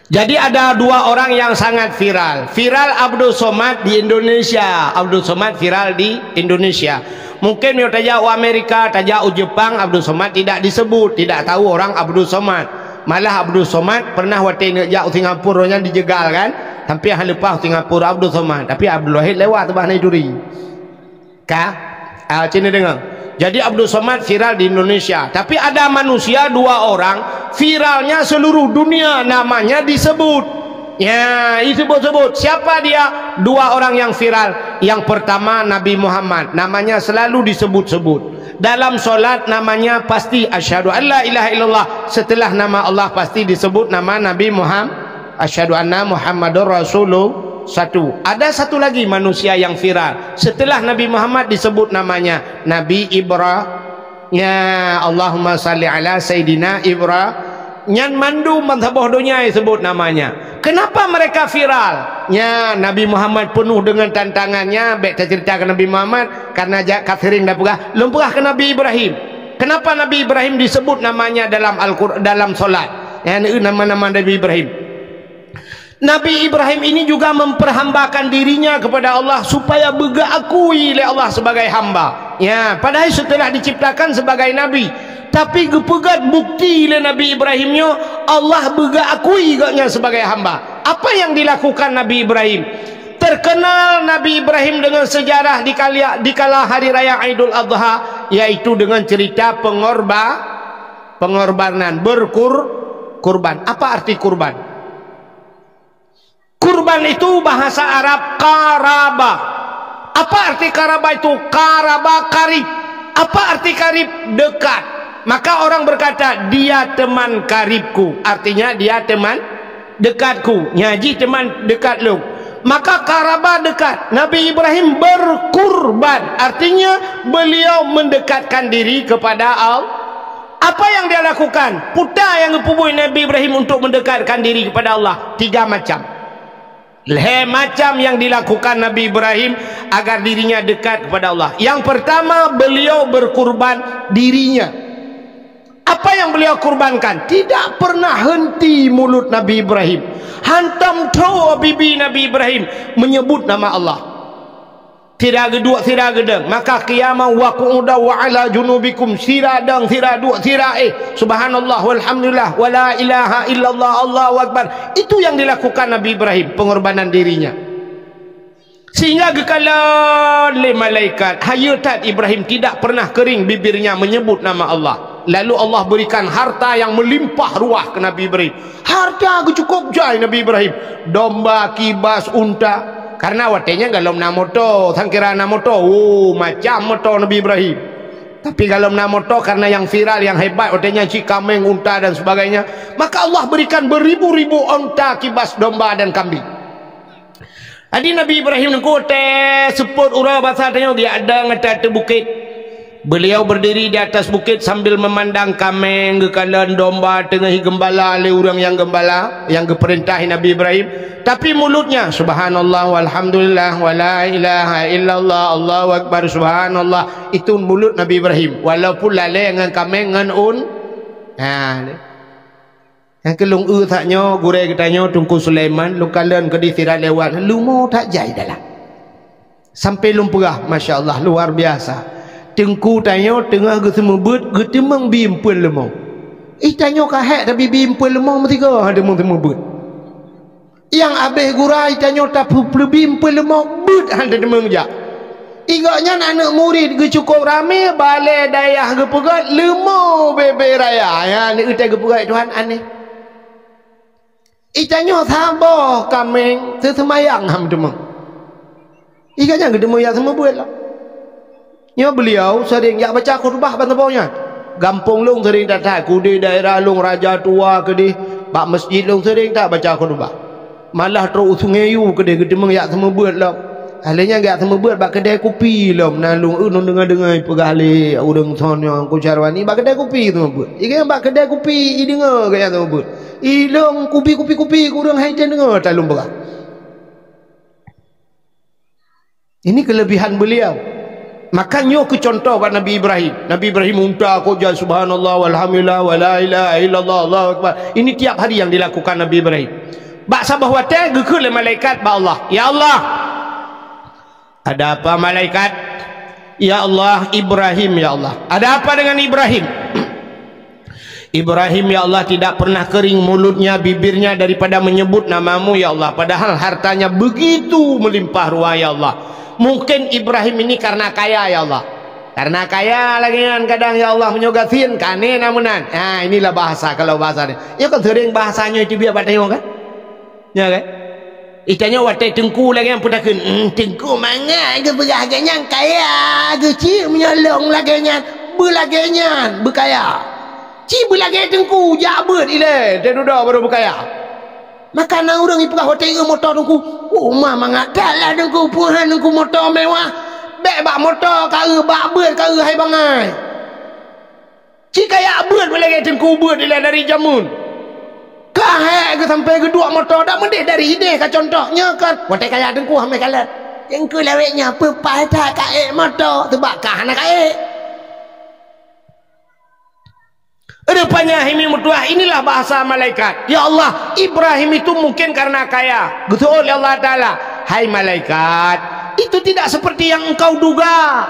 Jadi ada dua orang yang sangat viral. Viral Abdul Somad di Indonesia. Abdul Somad viral di Indonesia. Mungkin meunyoe tajak u Amerika, tajak u Jepang, Abdul Somad tidak disebut, tidak tahu orang Abdul Somad. Malah Abdul Somad pernah watée neujak u Singapura nyan dijegal kan. Sampai han leupah u Singapura Abdul Somad. Tapi Abdul Wahid lewat teubah na ituri. Ka? Ah, sini dengar. Jadi Abdul Somad viral di Indonesia. Tapi ada manusia dua orang viralnya seluruh dunia, namanya disebut. Ya, disebut-sebut. Siapa dia? Dua orang yang viral. Yang pertama Nabi Muhammad, namanya selalu disebut-sebut. Dalam solat namanya pasti asyhadu an la ilaha illallah. Setelah nama Allah pasti disebut nama Nabi Muhammad. Asyhadu anna Muhammadur Rasulullah. Satu. Ada satu lagi manusia yang viral. Setelah Nabi Muhammad disebut namanya, Nabi Ibra-, nya, Allahumma salli ala Sayyidina Ibra-, nyan mandum ban saboh donya disebut namanya. Kenapa mereka viral? Nya, Nabi Muhammad penuh dengan tantangannya, bèk taceritakan Nabi Muhammad, karena ja-, ka sering dah peugah, lôn peugah ke Nabi Ibrahim. Kenapa Nabi Ibrahim disebut namanya dalam Al-Qur-, dalam solat? Nya, nama-nama Nabi Ibrahim. Nabi Ibrahim ini juga memperhambakan dirinya kepada Allah supaya beugeukui lé Allah sebagai hamba. Ya, padahai setelah diciptakan sebagai nabi, tapi geupeugét bukti lé Nabi Ibrahim nyoe Allah beugeukui gobnyan sebagai hamba. Apa yang dilakukan Nabi Ibrahim? Terkenal Nabi Ibrahim dengan sejarah di kali-, di kala hari raya Idul Adha, yaitu dengan cerita pengorba-, pengorbanan, berkur-, kurban. Apa arti kurban? Kurban itu bahasa Arab qaraba. Apa arti qaraba itu? Qaraba, karib. Apa arti karib? Dekat. Maka orang berkata, "Dia teman karibku." Artinya, dia teman dekatku. Nya jih teman dekat lôn. Maka qaraba dekat. Nabi Ibrahim berkurban. Artinya, beliau mendekatkan diri kepada Allah. Apa yang dia lakukan? Peue nyang geupeubuet Nabi Ibrahim untuk mendekatkan diri kepada Allah? Tiga macam. Lhèe macam yang dilakukan Nabi Ibrahim agar dirinya dekat kepada Allah. Yang pertama, beliau berkurban dirinya. Apa yang beliau kurbankan? Tidak pernah henti mulut Nabi Ibrahim. Hantom tho bibi Nabi Ibrahim menyebut nama Allah. Sira geuduek, sira geudong. Maka qiyama wa qu'uda wa ala junubikum. Sira dong, sira duek, sira éh. Subhanallah, walhamdulillah, wala ilaha illallah, Allahu akbar. Itu yang dilakukan Nabi Ibrahim, pengorbanan dirinya. Sehingga geukalon lé malaikat, hayeu that Ibrahim tidak pernah kering bibirnya menyebut nama Allah. Lalu Allah berikan harta yang melimpah ruah ke Nabi Ibrahim. Harta geucukôp jai Nabi Ibrahim. Domba, kibas, unta. Karena watèe nyan golom na moto, sangkira na moto. Oh, macam moto Nabi Ibrahim. Tapi kalau na moto, karena yang viral, yang hebat, watèe nyan cit kaméng, unta dan sebagainya, maka Allah berikan beribu-ribu onta, kibas, domba dan kambing. Jadi Nabi Ibrahim nyan watèe seupôt uroe basa tanyoe, geujak dong ateueh bukét. Beliau berdiri di atas bukit sambil memandang kaméng geukalon, domba teungoh geumbala lé ureuëng nyang geumbala, nyang geupeurintah Nabi Ibrahim. Tapi mulutnya, "Subhanallah, walhamdulillah, wala ilaha illallah, Allahu Akbar, subhanallah." Itu mulut Nabi Ibrahim. Walaupun lalé ngon kaméng ngon un-, ha, nyang keu lôn eu that nyoe, gurée geutanyoe Teungku Sulaiman, lôn kalon keudeh sira lewat, leumo that jai dalam. Sampai lôn peugah, masya Allah, luar biasa. Teungku tanyoe teungoh geuseumeubeuet, geuteumeung bi eumpeuen leumo. Ih, tanyoe ka hék tabi bi eumpeuen leumo meusigoe han teumeung seumeubeuet. Nyang abéh gura, ih, tanyoe tapeupleubi eumpeuen leumo, beuet han teumeung jak. Ih, gobnyan aneuk murit geucukôp ramé, balée dayah geupeugét, leumo bebe raya. Nyan, neu-eu teuh geupeugét Tuhan aneh. Ih, tanyoe saboh kaméng, seuseumayang han teumeung. Ih, gobnyan geuteumeung jak seumeubeuet lah. Nyoe beliau sering jak baca khutbah ban saboh nyan. Gampông lôn sering that-that, keudeh daerah lôn Raja Tua keudeh, bak masjid lôn sering that baca khutbah. Malah trok u Sungai Yu keudeh geuteumeung jak seumeubeuet lom. Lheueh nyan geujak seumeubeuet bak keudè kupi lom, na lôn, eu, lôn deungoe-deungoe peugah lé ureuëng son nyoe, Teungku Syarwani, bak keudè kupi seumeubeuet. Ih, gobnyan bak keudè kupi, ih, deungoe gobnyan seumeubeuet. Ih, lôn kupi, kupi, kupi, ureuëng han teudeungoe that lôn peugah. Ini kelebihan beliau. Maka nyoe keu contoh bak Nabi Ibrahim. Nabi Ibrahim unta kok jak, subhanallah, walhamdulillah, wala ilaha illallah, Allahu Akbar. Ini tiap hari yang dilakukan Nabi Ibrahim. Bak saboh watèe geukheun lé malaikat bak Allah, "Ya Allah." "Ada apa, malaikat?" "Ya Allah, Ibrahim, ya Allah." "Ada apa dengan Ibrahim?" "Ibrahim, ya Allah, tidak pernah kering mulutnya, bibirnya daripada menyebut nama-Mu, ya Allah. Padahal hartanya begitu melimpah ruah, ya Allah. Mungkin Ibrahim ini karena kaya, ya Allah. Karena kaya lagèe nyan kadang, ya Allah, meunyoe gasien, ka aneh na meunan." Ha, inilah bahasa, kalau bahasa ni. Ya kan sering bahasa nyoe teubiet bak tanyoe kan? Ya kan? Ih, tanyoe watèe teungku lagèe nyan peutakheun, "Hmm, teungku mangat geupeugah lagèe nyan kaya, geucit meunyoe lôn lagèe nyan, beulagèe nyan beukaya." Ci beulagèe teungku, jak beuet ilèe, teududoe barô beukaya. Maka na ureuëng ipeugah watèe eu moto teungku, "Oh, ma mangat that lah teungku, peue han teungku moto mewah. Bèk bak moto ka eu, bak beuet ka eu hai bangai." Ci kaya beuet beulagèe teungku beuet ilèe dari jameun. Ka hék geusampai geuduek moto, dak meudeh dari idéh ka contoh. Nyoe kan, watèe kaya teungku hamé kalon. Teungku lawét nyoe peupaih that ka ék moto, teubak ka hana ka ék. Rupanya hai mi meutuah, inilah bahasa malaikat. Ya Allah, Ibrahim itu mungkin karena kaya. Geuseuôt lé Allah Taala, "Hai malaikat, itu tidak seperti yang engkau duga."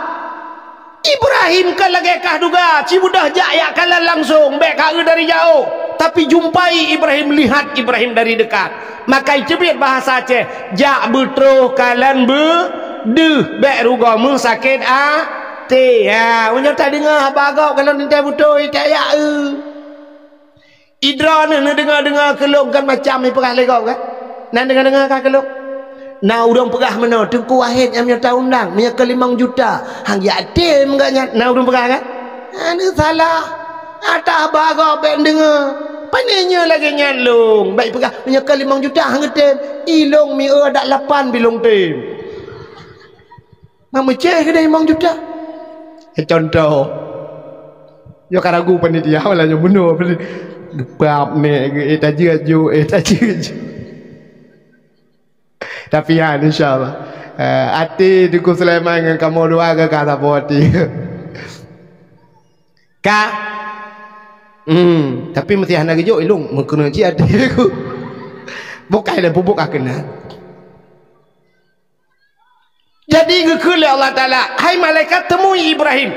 Ibrahim ka lagèe kah duga, ci beudôh jak yak kalon langsong, bèk ka eu dari jaoh. Tapi jumpai Ibrahim, lihat Ibrahim dari dekat. Maka iteubiet bahasa Aceh, jak beutroh kalon beudeuh, bèk rugoe meusakét até. Ha, meunyoe tadeungoe haba gob kalon teuntèe beutôi, tak yak eu. Idroeneuh neudeungoe-deungoe keu lôn kan macam ipeugah lé gob kan? Na deungoe-deungoe ka keu lôn? Na ureuëng peugah meunoe, "Teungku Wahid nyang meunyoe taundang, meunyoe keu limong juta, han jitem gobnyan." Na ureuëng peugah kan? Hana salah. Ata haba gob bèk deungoe. Pane nyoe lagèe nyan lôn, bèk ipeugah, "Meunyoe keu limong juta han geutem." Ilôn mieu adak lapan bilong tem. Mak meucéh keudeh limong juta. Eh, contoh. Yo ka ragu panitia, malah nyoe bunoe. Geupap nek, eh, tajeuet ju, eh, tajeuet ju. Tapi, ya, insya Allah. Eh, até Teungku Sulaiman ngon kamoe dua ke ka saboh até. Ka. Hmm, tapi meusti hana geujok ilong, meukeuna cit até ku. Bukai lé pupuk ka keuna. Jadi geukheun lé Allah Taala, "Hai malaikat, temui Ibrahim."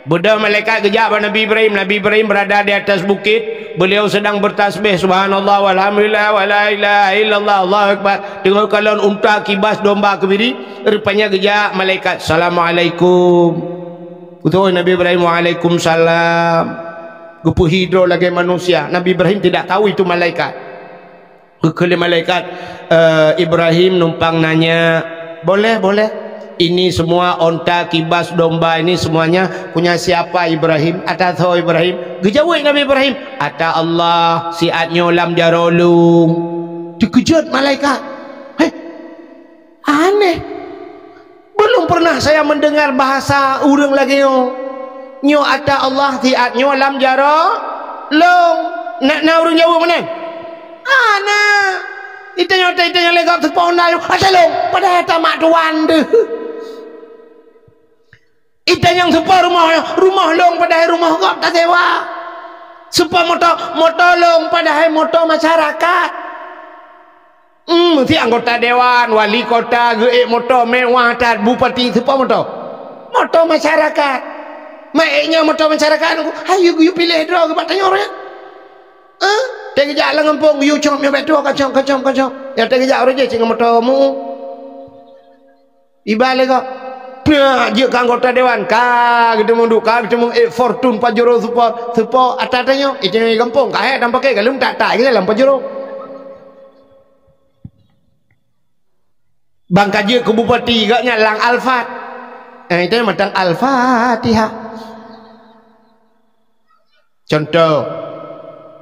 Beudôh malaikat geujak bak Nabi Ibrahim. Nabi Ibrahim berada di atas bukit. Beliau sedang bertasbih, "Subhanallah, walhamdulillah, wala ilaha illallah, Allahu Akbar." Teungoh kalon unta, kibas, domba, keubiri. Rupanya geujak malaikat, "Assalamualaikum." Beutôi Nabi Ibrahim, "Waalaikumsalam." Geupeuhi droe lagèe manusia. Nabi Ibrahim tidak tahu itu malaikat. Geukheun lé malaikat, eh, Ibrahim numpang nanya, "Boleh, boleh." "Ini semua onta, kibas, domba ini semuanya punya siapa, Ibrahim? Ata soe, Ibrahim?" Geujaweueb Nabi Ibrahim, "Ata Allah, siat nyoe lam jaroe lôn." Teukeujot malaikat. "Heh, aneh. Belum pernah saya mendengar bahasa ureuëng lagée nyoe. Nyoe ata Allah, siat nyoe lam jaroe lôn." Na, na ureuëng jaweueb meunan? Hana. Itanyoe, itanyoe lé gob seupôt na, "Ata lôn, padahai ata mak tuan deuh." Itanyong seupôt rumoh, "Rumoh lôn padahai rumoh gob tasewa. Seupôt moto, moto lôn padahai moto masyarakat." Hmm, si anggota dewan, wali kota geuék moto mewah that, bupati seupôt moto. Moto masyarakat. Mak ék nyoe moto masyarakat, "Hayu geuyue piléh droe geuh bak tanyoe nyan." Eh? Teugeujak lam gampông, geuyue cok miyueb bak tuwoe, kacok, kacok, kacok. Nyang teugeujak uroe jih cit ngon moto mu. Iba lé gob. Peuet jeuet keu anggota dewan, ka geuteumeung duek, ka geuteumeung ék Fortuner Pajero seupôt, seupôt ata tanyoe, itanyoe gampông, ka hék dan pakai galeuem tak-tak lé lam Pajero. Ban ka jeuet keu bupati, gobnyan lam Alphard. Eh, itanyoe mantong Al-Fatihah. Contoh,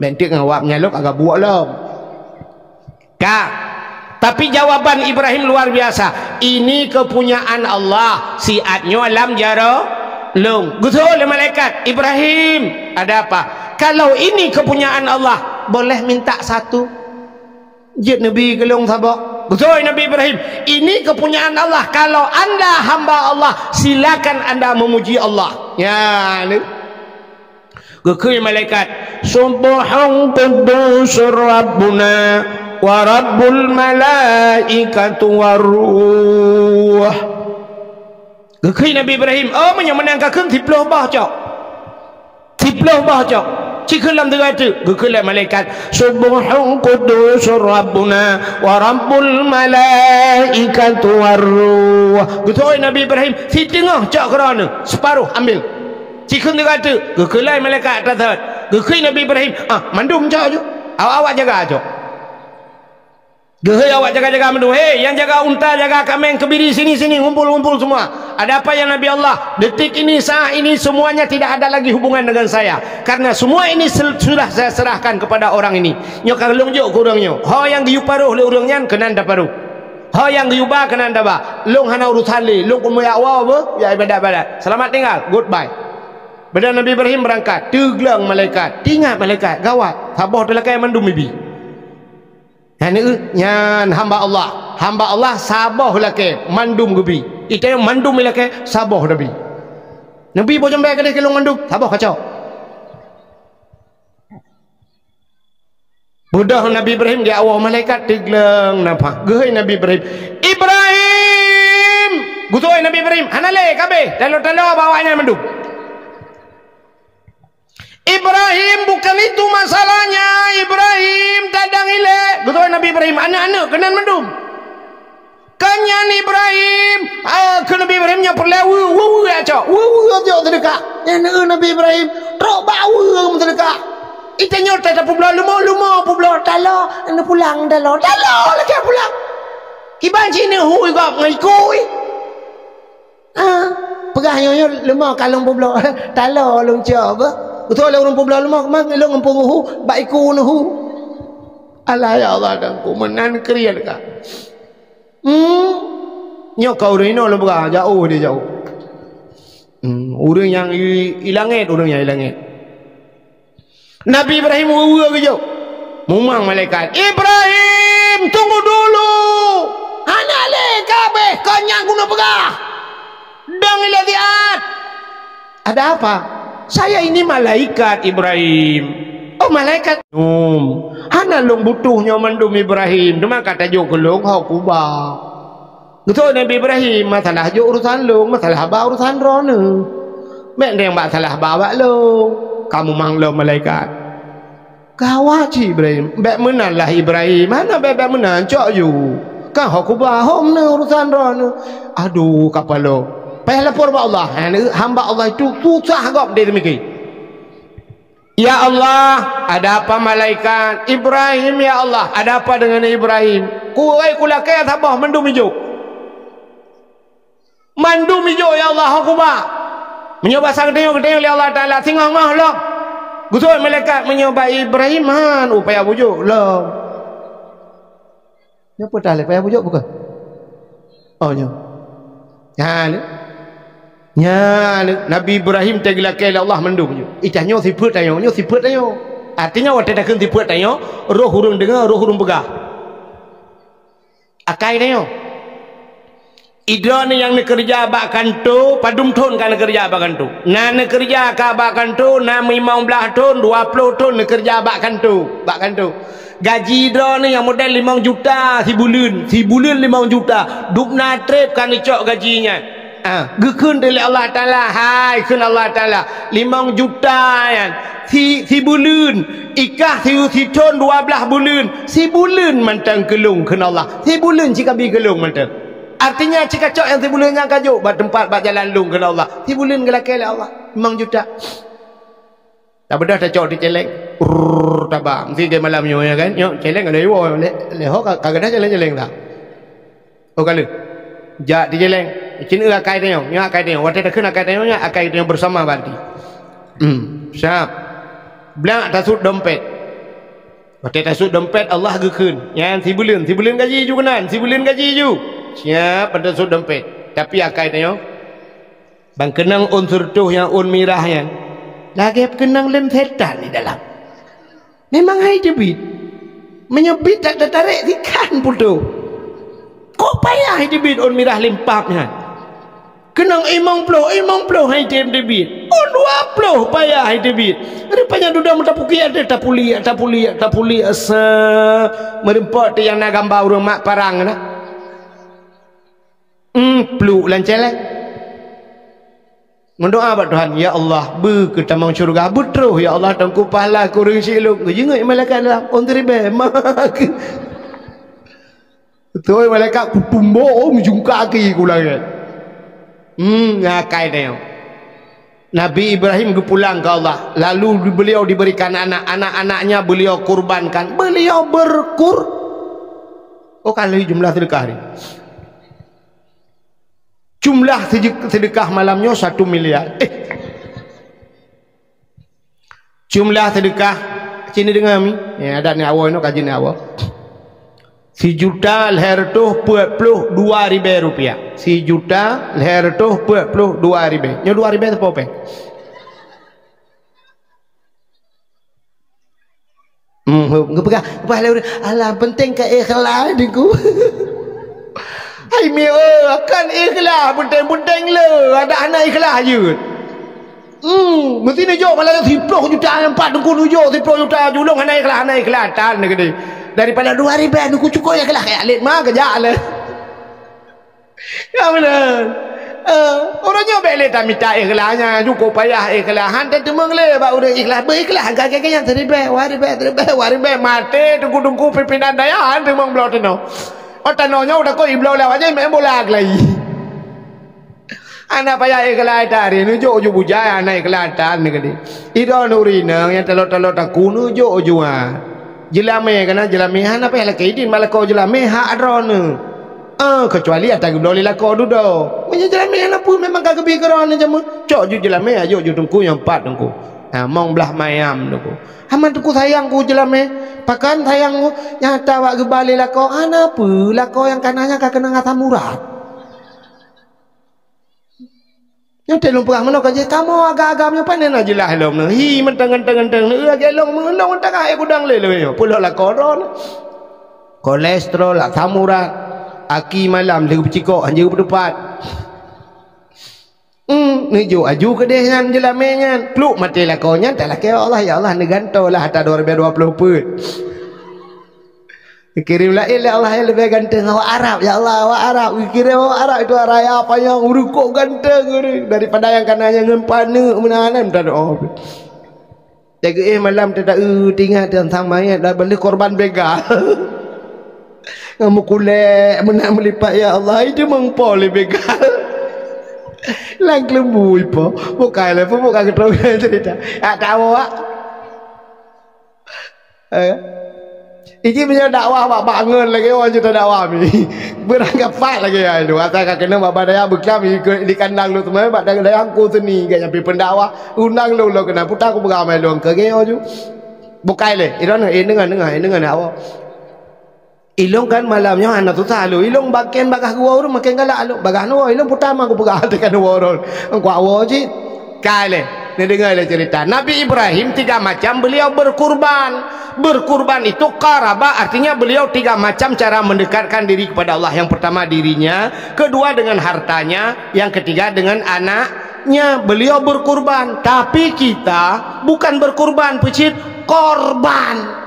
meuntreuk ngon awak meunyoe lôn agak buok lom. Ka. Tapi jawaban Ibrahim luar biasa. "Ini kepunyaan Allah, siat nyoe lam jaroe lôn." Geutanyong lé malaikat, "Ibrahim, ada apa?" "Kalau ini kepunyaan Allah, boleh minta satu?" Jeuet neubi keu lôn saboh. Beutôi Nabi Ibrahim, "Ini kepunyaan Allah. Kalau anda hamba Allah, silakan anda memuji Allah." Ya, ni. Geukheun malaikat, "Subbuhun quddusur Rabbuna wa Rabbul malaikatu war ruh." Geukheun Nabi Ibrahim, "Oh, meunyoe meunan kakheun, siploh boh cok." Siploh boh cok. Cikheun lam teugah teuk, geukheun lé malaikat, "Subbuhun quddusur Rabbuna wa Rabbul malaikatu war ruh." Geutôi Nabi Ibrahim, "Siteungoh cok keudroe neuh, seuparoh ambil." Cikheun teugah teuk, geukheun lé malaikat ata thot. Geukheun Nabi Ibrahim, "Ah, mandum cok ju. Awak-awak jaga cok." Geuhôi awak jaga-jaga mandum, "Hei, nyang jaga unta, jaga kaméng, keubiri, sini-sini, ngumpul-ngumpul semua. Ada apa ya Nabi Allah? Detik ini, saat ini, semuanya tidak ada lagi hubungan dengan saya. Karena semua ini sel-, sudah saya serahkan kepada orang ini. Nyoe ka lôn jok keu ureuëng nyoe. Ho nyang geuyue paroh lé ureuëng nyan, keunan taparoh. Ho nyang geuyue ba, keunan taba. Lôn hana urusan lé, lôn keuneuk jak woe beuh, jak ibadat-ibadat. Selamat tinggal, goodbye." Beda Nabi Ibrahim berangkat, teugleng malaikat. Teuingat malaikat, gawat, saboh teulakée mandum ibi. Nyan, nyan hamba Allah. Hamba Allah saboh lakée mandum geubi. Itanyoe mandum lakée saboh Nabi. Nabi boh jambée keudeh keu lôn mandum, saboh kacok. Beudôh Nabi Ibrahim di awak malaikat teugleng nafah. Geuhôi Nabi Ibrahim. Ibrahim! Geutôi Nabi Ibrahim, "Hana lé, kabeh. Talo-talo bak awaknyan mandum." "Ibrahim, bukan itu masalahnya, Ibrahim, tadang ilée." Geutôi Nabi Ibrahim, "Aneuëk-aneuëk keunan mandum." Keu nyan Ibrahim, ah, keu Nabi Ibrahim nyoe peureulée weue, weue, weue acok, weue, weue acok seudeukah. Nyan Nabi Ibrahim, trok bak weue seudeukah. Itanyoe that tapeubloe leumo, leumo peubloe, talo, neupulang, talo, talo, lakée pulang. Kiban cit neuhu gob ngon iku. Ah, peugah nyoe, nyoe leumo ka lôn peubloe. Talo lôn cok beuh. Beutôi lé ureuëng peubloe leumo, keumang lôn ngon peunguhu, bak iku neuhu. Alah ya Allah, dan ku meunan kriet ka. Hmm. Nyoe ka ureuëng inoe lôn peugah, jauh dia jauh. Hmm, ureuëng nyang i, i langét, ureuëng nyang i langét. Nabi Ibrahim weue-weue geujok. Mumang malaikat, "Ibrahim, tunggu dulu! Hana lé kabeh kon nyang keuneuk peugah! Dong ilée siat!" "Ada apa?" "Saya ini malaikat, Ibrahim." "Oh, malaikat." "Hana lôn butuh nyoe mandum, Ibrahim, teuma ka tajok keu lôn ho kuba." Geutôi Nabi Ibrahim, "Masalah jok urusan lôn, masalah haba urusan droeneuh. Bék deng bak salah haba bak lôn." Ka mumang lom malaikat. Gawat cit Ibrahim. "Bék meunan lah Ibrahim, hana bék-bék meunan, cok ju. Ka ho kuba, ho meunan urusan droeneuh." Aduh, kapalo. Payah lapor bak Allah. Hamba Allah itu susah gob deh demikian. "Ya Allah, ada apa malaikat?" "Ibrahim, ya Allah, ada apa dengan Ibrahim?" "Kuwai kulakée saboh mandum ijok." Mandum ijok, ya Allah, ho kuba. Meunyoe basa geutanyoe, geutanyoe lé Allah Taala, singoh-ngoh lom. Geuseuôt malaikat, meunyoe bak Ibrahim, han, oh, payah bujok lom. Nyoe peue tah lé, payah bujok bukon? Oh, nyoe. Nyan, nyan, Nabi Ibrahim teugeulakée lé Allah mandum nyoe. Ih, tanyoe sifeuet tanyoe, nyoe sifeuet tanyoe. Artinya, watée takheun sifeuet tanyoe, roh ureuëng deungoe, roh ureuëng peugah. Akai tanyoe. Idroeneuh nyang neukeureuja bak kanto, padum thon ka neukeureuja bak kanto? Na neukeureuja ka bak kanto, na limong blaih thon, dua ploh thon neukeureuja bak kanto, bak kanto. Gaji droeneuh nyang model limong juta sibuleuen, sibuleuen limong juta, dubna treb ka neucok gaji nyan. Ah, geukheun lé Allah Taala, hai kheun Allah Taala, limong juta nyan, si, sibuleuen, ikah si, sithon dua blaih buleuen, sibuleuen mantong keu lôn kheun Allah, sibuleuen cikabi keu lôn mantong. Artinya, cikacok nyang sibuleuen nyan ka jok bak teumpat, bak jalan lôn kheun Allah, sibuleuen geulakée lé Allah, limong juta. Tabeudôh tacok di celeng. Rrrr, taba. Meusti lagée malam nyoe, ya kan? Nyoe celeng ada iwoe. Lé, lé ho ka, ka gadoh celeng-celeng dah. Oh, ka lheueh. Jak di celeng. Cit akai tanyoe. Nyoe akai tanyoe. Watée takheun akai tanyoe, nyoe akai tanyoe bersama berarti. Hmm, siap. Blak tasut dompet. Watée tasut dompet, Allah geukheun. Nyan sibuleuen, sibuleuen gaji ju keunan, sibuleuen gaji ju. Siap, tasut dompet. Tapi akai tanyoe, ban keunong ôn seureutôh nyang ôn mirah nyan, lagée keunong lem setan di dalam. Memang hai teubiet. Meunyoe biet that tatarek, sikan putôh. Kok payah hai teubiet ôn mirah lem pap nyan? Keunong limong ploh, limong ploh hai tem teubiet. Ôn dua ploh payah hai teubiet. Rupanya dudoe meutapukiek ateueh, tapuliek, tapuliek, tapuliek, sa meureumpok teuh nyang na gamba ureuëng mak parang na. Hmm, pluek lam celeng. Meudoa bak Tuhan, "Ya Allah, beu keu tamong syeuruga, beutroh, ya Allah, teungku pahala keu ureuëng syiek lôn." Geujingeuk malaikat dalam, "Ôn ribée, ma keu." Beutôi malaikat kutumbok, oh, meujungka keu ku langét. Hmm, ngakai tanyoe. Nabi Ibrahim geupulang keu Allah, lalu beliau diberikan anak, anak-anaknya beliau kurbankan. Beliau berkur-, oh, ka lheueh jumlah seudeukah ni. Jumlah seudeuk-, seudeukah malam nyoe satu miliar. Eh. Jumlah seudeukah, cit neudeungoe mi. Ya, adak ni awai nyoe kaji ni awai. Sijuta lhée reutôh peuet ploh dua ribée rupiah. Sijuta lhée reutôh peuet ploh dua ribée. Nyoe dua ribée teupeu péng. Hmm, geupeugah, geupeugah lé ureuëng, "Alah, penting ka ikhlas, Teungku." Hai mi, oh, kan ikhlas, penting-penting le, adak hana ikhlas jeuet. Hmm, meusti neujok malah siploh juta nyan pat Teungku neujok siploh juta, julong hana ikhlas, hana ikhlas, tan neugede. Daripada dua ribée Teungku cukôp ikhlas, kaya lét ma geujak le. Ya beuna. Eh, ureuëng nyoe bék lé tamita ikhlas nyan, cukôp payah ikhlas. Han tateumeung lé bak ureuëng ikhlas. Beu ikhlas, ka keu nyan siribée, dua ribée, siribée, dua ribée. Maté teungku-teungku pimpinan dayah, han teumeung bloe teunoh. Oh, tanoh nyoe udah kok ibloe lawat jih, main bola keulayi. Hana payah ikhlas that, neujok ju bujai, hana ikhlas that neugede. Idong ureuëng inong nyang talo-talo takue neujok ju, ha. Jeulamé kana jeulamé hana payah lakée idin mak lakoe jeulamé hak droeneuh. Ah, keucuali ata geubloe lé lakoe dudoe. Meunyoe jeulamé hana peue memang ka geubi keu droeneuh jameun. Cok ju jeulamé, ajok ju teungku nyang pat teungku. Ha, mong blah mayam teungku. Aman teungku sayang keu jeulamé. Pakon sayang keu nyang ata wak geuba lé lakoe hana peue, lakoe nyang kana nyan ka keunong asam urat. Nyoe teuh lôn peugah meunoe ka jih, kamoe agam-agam nyoe pane na jeulaih lom nyoe. Hi, mantong ganteng-ganteng nyoe, lagée lôn meunong tangah ayat gudang lé lôn nyoe. Peulok lakoe droeneuh. Kolesterol, asam urat, aki malam lheueh beucikok, hanjeuet beuteupat. Hmm, neujok aju keudeh nyan jeulamé nyan. Pluek maté lakoe nyan, talakée Allah, "Ya Allah, neugantoe lah ata dua ribée dua ploh peuet." Geukirém laén lé Allah nyang leubeh ganteng awak Arab. Ya Allah, awak Arab. Geukirém awak Arab itu raya panyang, ureuëng kok ganteng ureuëng. Daripada nyang kana nyang ngon paneuk meunan, meunan. Teuka éh malam teuka, eh, teuingat teuntang manyét dan beli korban begal. Ngon meukulek, meunan meulipat, ya Allah, itu mengpo lé begal. Lam keuleumbui po. Bukai lé, bukai keutong cerita. Tak tahu, Wak. Eh? Iji meunyoe dakwah bak-bak ngon lagèe awai jeuet dakwah mi. Beurangkapat lagèe nyan tu. Asai ka keuneuk bak dayah beuklam di kandang lôn teumé bak dayah Teungku Seuni geuh nyang pi pendakwah. Undang lôn lôn keunan puta kupeugah mé lôn keu geuh ju. Bukai lé. Ilôn eh deungon deungon eh deungon awak. Ilôn kan malam nyoe hana susah lôn. Ilôn maken bagaih geuwoe ureueng maken galak lôn. Bagaih neuwoe ilôn puta ma kupeugah teuka neuwoe ureueng. Engkau woe cit. Kai lé, neudeungoe lé cerita. Nabi Ibrahim tiga macam beliau berkurban. Berkurban itu qaraba, artinya beliau tiga macam cara mendekatkan diri kepada Allah. Yang pertama dirinya, kedua dengan hartanya, yang ketiga dengan anaknya. Beliau berkurban. Tapi kita bukan berkurban, peucit korban.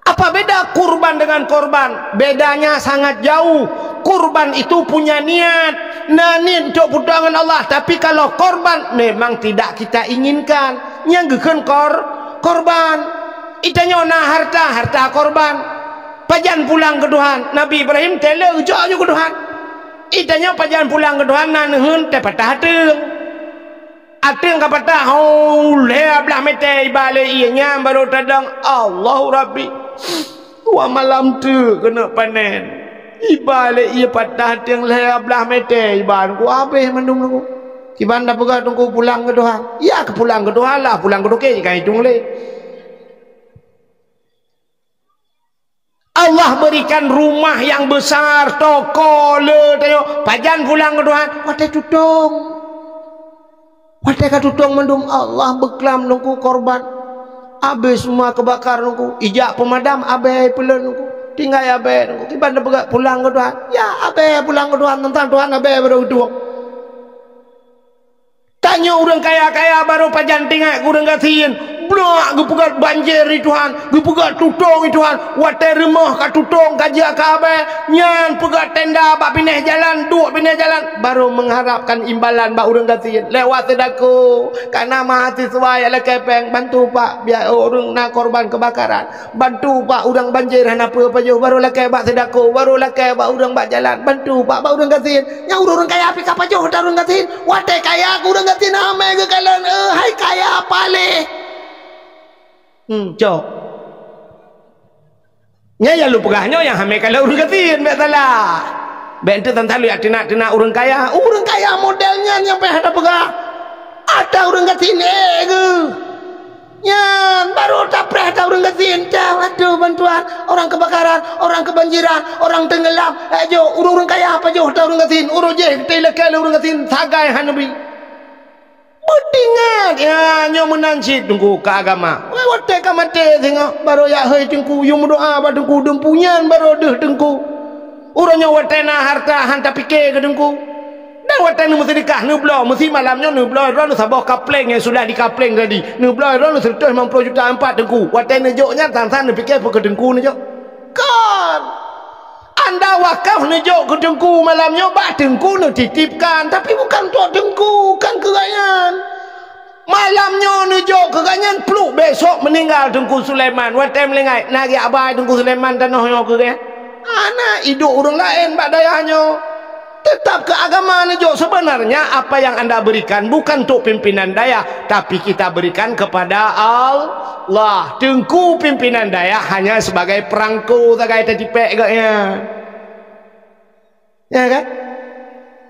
Apa beda kurban dengan korban? Bedanya sangat jauh. Kurban itu punya niat. Na niet untuk peutuangan Allah. Tapi kalau korban, memang tidak kita inginkan. Nyang geukheun kor, korban. Itanyoe na harta, harta korban. Pajan pulang keu Tuhan. Nabi Ibrahim teuh le geujok ju keu Tuhan. Itanyoe pajan pulang keu Tuhan na neuheun teuh patah ateueng. Ateueng ka patah, oh, lhèe blah mètè iba lé ié nyan barô tadong, Allahu Rabbi. Dua malam teuk keuneuk panen. Iba lé ié patah ateueng lhèe blah mètè iba nungku habéh mandum nungku. Kiban tapeugah nungku pulang keu Tuhan. Ya keu pulang keu Tuhan lah, pulang keu toke kan itong lé. Allah berikan rumah yang besar, toko le tanyoe. Pajan pulang keu Tuhan? Watèe tutong. Watèe ka tutong mandum Allah beuklam nungku korban. Abéh semua keubakar nungku. Ijak peumadam abéh peulon nungku. Tinggai abéh nungku. Kiban tapeugah pulang keu Tuhan? Ya abéh pulang keu Tuhan teuntang Tuhan abéh barô geutuwong. Tanyoe ureueng kaya-kaya barô pajan tinggai keu ureueng gasien. Blak geupeugöt banjir di Tuhan, geupeugöt tutong di Tuhan. Watèe rumoh ka tutong ka jeuet ka abéh, nyan peugöt tenda bak binéh jalan, duek binéh jalan, barô mengharapkan imbalan bak ureueng gasien lewat seudakoh. Kana mahasiswa nyang lakèe pèng, bantu pak, biar ureueng na korban keubakaran. Bantu pak ureueng banjir hana peue pajoh, barô lakèe bak seudakoh, barô lakèe bak ureueng bak jalan, bantu pak bak ureueng gasien. Nyang ureueng kaya pih ka pajoh ata ureueng gasien. Watèe kaya keu ureueng gasien amai geukalon, eh hai kaya paléh. Hmm, cok. Nyan nyang lôn peugah nyoe nyang amai kalon ureueng gasien bèk salah. Bèk enteuk tan-tan lôn jak teunak-teunak ureueng kaya. Ureueng kaya model nyan nyang payah tapeugah. Ata ureueng gasien ék geuh. Nyan barô tapreh ata ureueng gasien, cah, aduh bantuan, orang kebakaran, orang kebanjiran, orang tenggelam. Eh, jok, ureueng-ureueng kaya pajoh ata ureueng gasien, ureueng jih teuh ilakèe lé ureueng gasien sagai hana bri. Beutingat, ya, nyoe meunan cit teungku keu agama. Weh, watèe ka maté singoh, barô jak hôi teungku, yue meudoa bak teungku, deumpu nyan barô deuh teungku. Uroe nyoe watèe na harta han tapike keu teungku. Dan watèe neumeuseudeukah, neubloe, meusi malam nyoe neubloe droeneuh saboh kapleng nyang sudah dikapleng tadi. Neubloe droeneuh seratus lima puluh juta ampat teungku. Watèe neujok nyan san-san neupike peu keu teungku neujok. Kon! Anda wakaf neujok keu teungku malam nyoe bak teungku neutitipkan, tapi bukan untuk teungku, kan keu gobnyan. Malam nyoe neujok keu gobnyan pluek, besok meuninggai Teungku Sulaiman. Watèe meuninggai, na geujak bai Teungku Sulaiman tanoh nyoe keu gobnyan? Hana, idop ureueng laén bak dayah nyoe. Teutap keu agama neujok. Sebenarnya apa yang anda berikan bukan untuk pimpinan dayah, tapi kita berikan kepada Allah. Teungku pimpinan dayah hanya sebagai perangko sagai tatipèk gobnyan. Ya kan?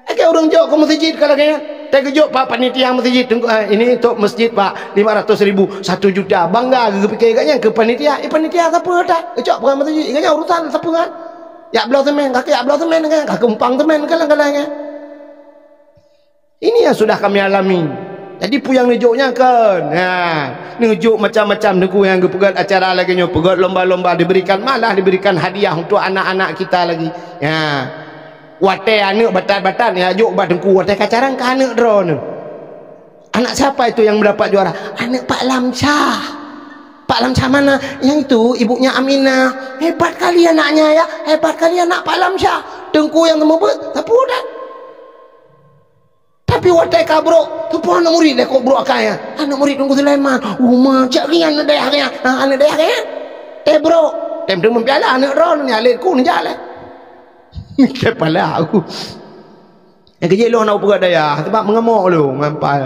Oke, ureueng jok keu meuseujid ka lagèe nyan. Tageujok pak panitia meuseujid, teungku, eh, ini untuk masjid pak, lima ratus ribu, satu juta. Bangga geupike gobnyan keu panitia. Eh, panitia sapeue ata? Geucok peugah meuseujid. Gobnyan urusan sapeue kan? Jak bloe semen, ka keu jak bloe semen kan? Ka keu umpang semen kan, kan, kan. Ini yang sudah kami alami. Jadi peue nyang neujok nyan kan? Ha, neujok macam-macam teungku nyang geupeugöt acara lagèe nyoe, peugöt lomba-lomba diberikan, malah diberikan hadiah untuk anak-anak kita lagi. Ha. Watèe aneuk batat-batat nyang jok bak teungku, watèe ka carông keu aneuk droeneuh. Anak siapa itu yang mendapat juara? Aneuk Pak Lamsyah. Pak Lamsyah mana? Yang itu ibunya Aminah. Hebat kali anaknya ya. Hebat kali anak Pak Lamsyah. Teungku nyang seumeubeuet, sapeue ata? Tapi watèe ka brok, teupeu aneuk murit lé kok brok akai nyan. Aneuk murit Teungku Sulaiman. Uma, cak nyan aneuk dayah nyan. Ha, aneuk dayah nyan. Teuh brok. Teuh meupiala aneuk droeneuh nyan lé ku neujak lé. Kepala aku. Nyang keujeuet lôn hana peugah dayah, sebab meungamok lôn ngon pal.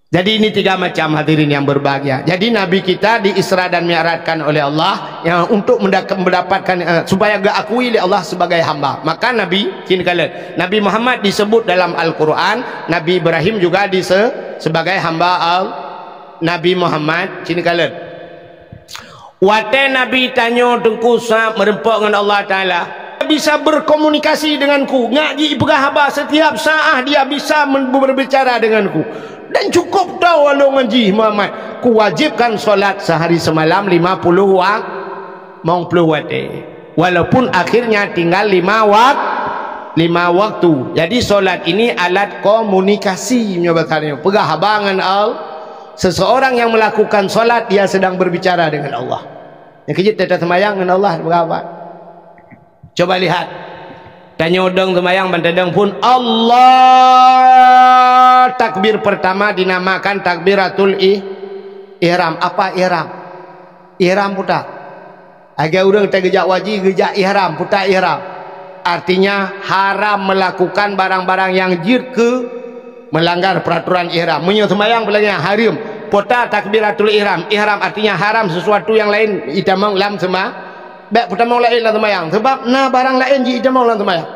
Jadi ini tiga macam, hadirin yang berbahagia. Jadi Nabi kita di Isra dan Mi'rajkan oleh Allah, ya, untuk mendak-, mendapatkan, eh, supaya diakui oleh Allah sebagai hamba. Maka Nabi, sini kalian, Nabi Muhammad disebut dalam Al-Quran, Nabi Ibrahim juga dise-, sebagai hamba Al-, Nabi Muhammad, sini kalian. Watée Nabi tanyoe Teungku Sa'ab meureumpok ngon Allah Taala, bisa berkomunikasi denganku, ngak jipeugah haba setiap saat dia bisa men-, berbicara denganku. Dan cukup tahu walau ngon jih Muhammad, kuwajibkan solat sehari semalam lima puluh wa-, mong puluh watée. Walaupun akhirnya tinggal lima wak-, lima waktu. Jadi solat ini alat komunikasi, meunyoe bahasa nyoe. Peugah haba ngon Allah. Seseorang yang melakukan salat, dia sedang berbicara dengan Allah. Nyang keujeuet, teuta seumayang ngon Allah, peugah haba. Coba lihat. Tanyoe dong seumayang, ban tadong phon Allah. Takbir pertama dinamakan takbiratul ih-, ihram. Apa ihram? Ihram puta. Lagée ureuëng teugeujak haji, geujak ihram, puta ihram. Artinya, haram melakukan barang-barang yang jeuet keu melanggar peraturan ihram. Meunyoe seumayang peulanggaran, hareuem. Puta takbiratul ihram. Ihram artinya haram sesuatu yang lain jitamong lam seuma-, bék peutamong laén lam seumayang. Sabab na barang laén jitamong lam seumayang.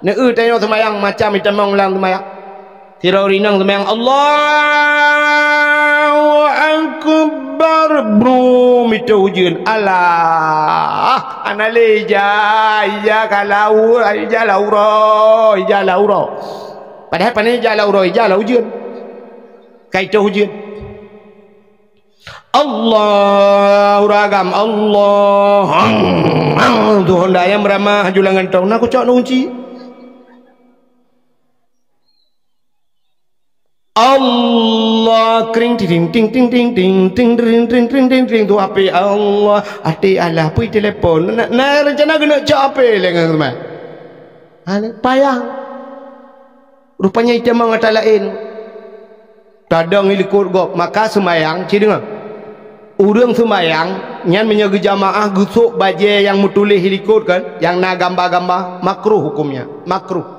Neu tanyoe seumayang macam jitamong lam seumayang. Sidroe ureuëng inong seumayang, "Allahu Akbar." Brum, itôh ujeuen. Alah, hana lé ija, ija ka lau-, ija lau uroe, ija lau uroe. Padahai pane ija lau uroe, ija lau ujeuen. Ka itôh ujeuen. Allahu ragam, Allah. Tuhan dayang beramah julangan tong. Na kucok nunci. Allah, kring, ting, ting, ting, ting, ting, ting, ting, ting, ting, ting, ting, tu H P Allah, até Allah, pui telepon. Na, na rencana keuneuk cok H P lé ngon teuma. Ha, payah. Rupanya itamong ata laén. Tadong i likot gob, maka seumayang, ci deungoe. Ureuëng seumayang, nyan meunyoe geujamaah geusok bajée nyang meutuléh i likot kan, nyang na gamba-gamba, makruh hukumnya, makruh.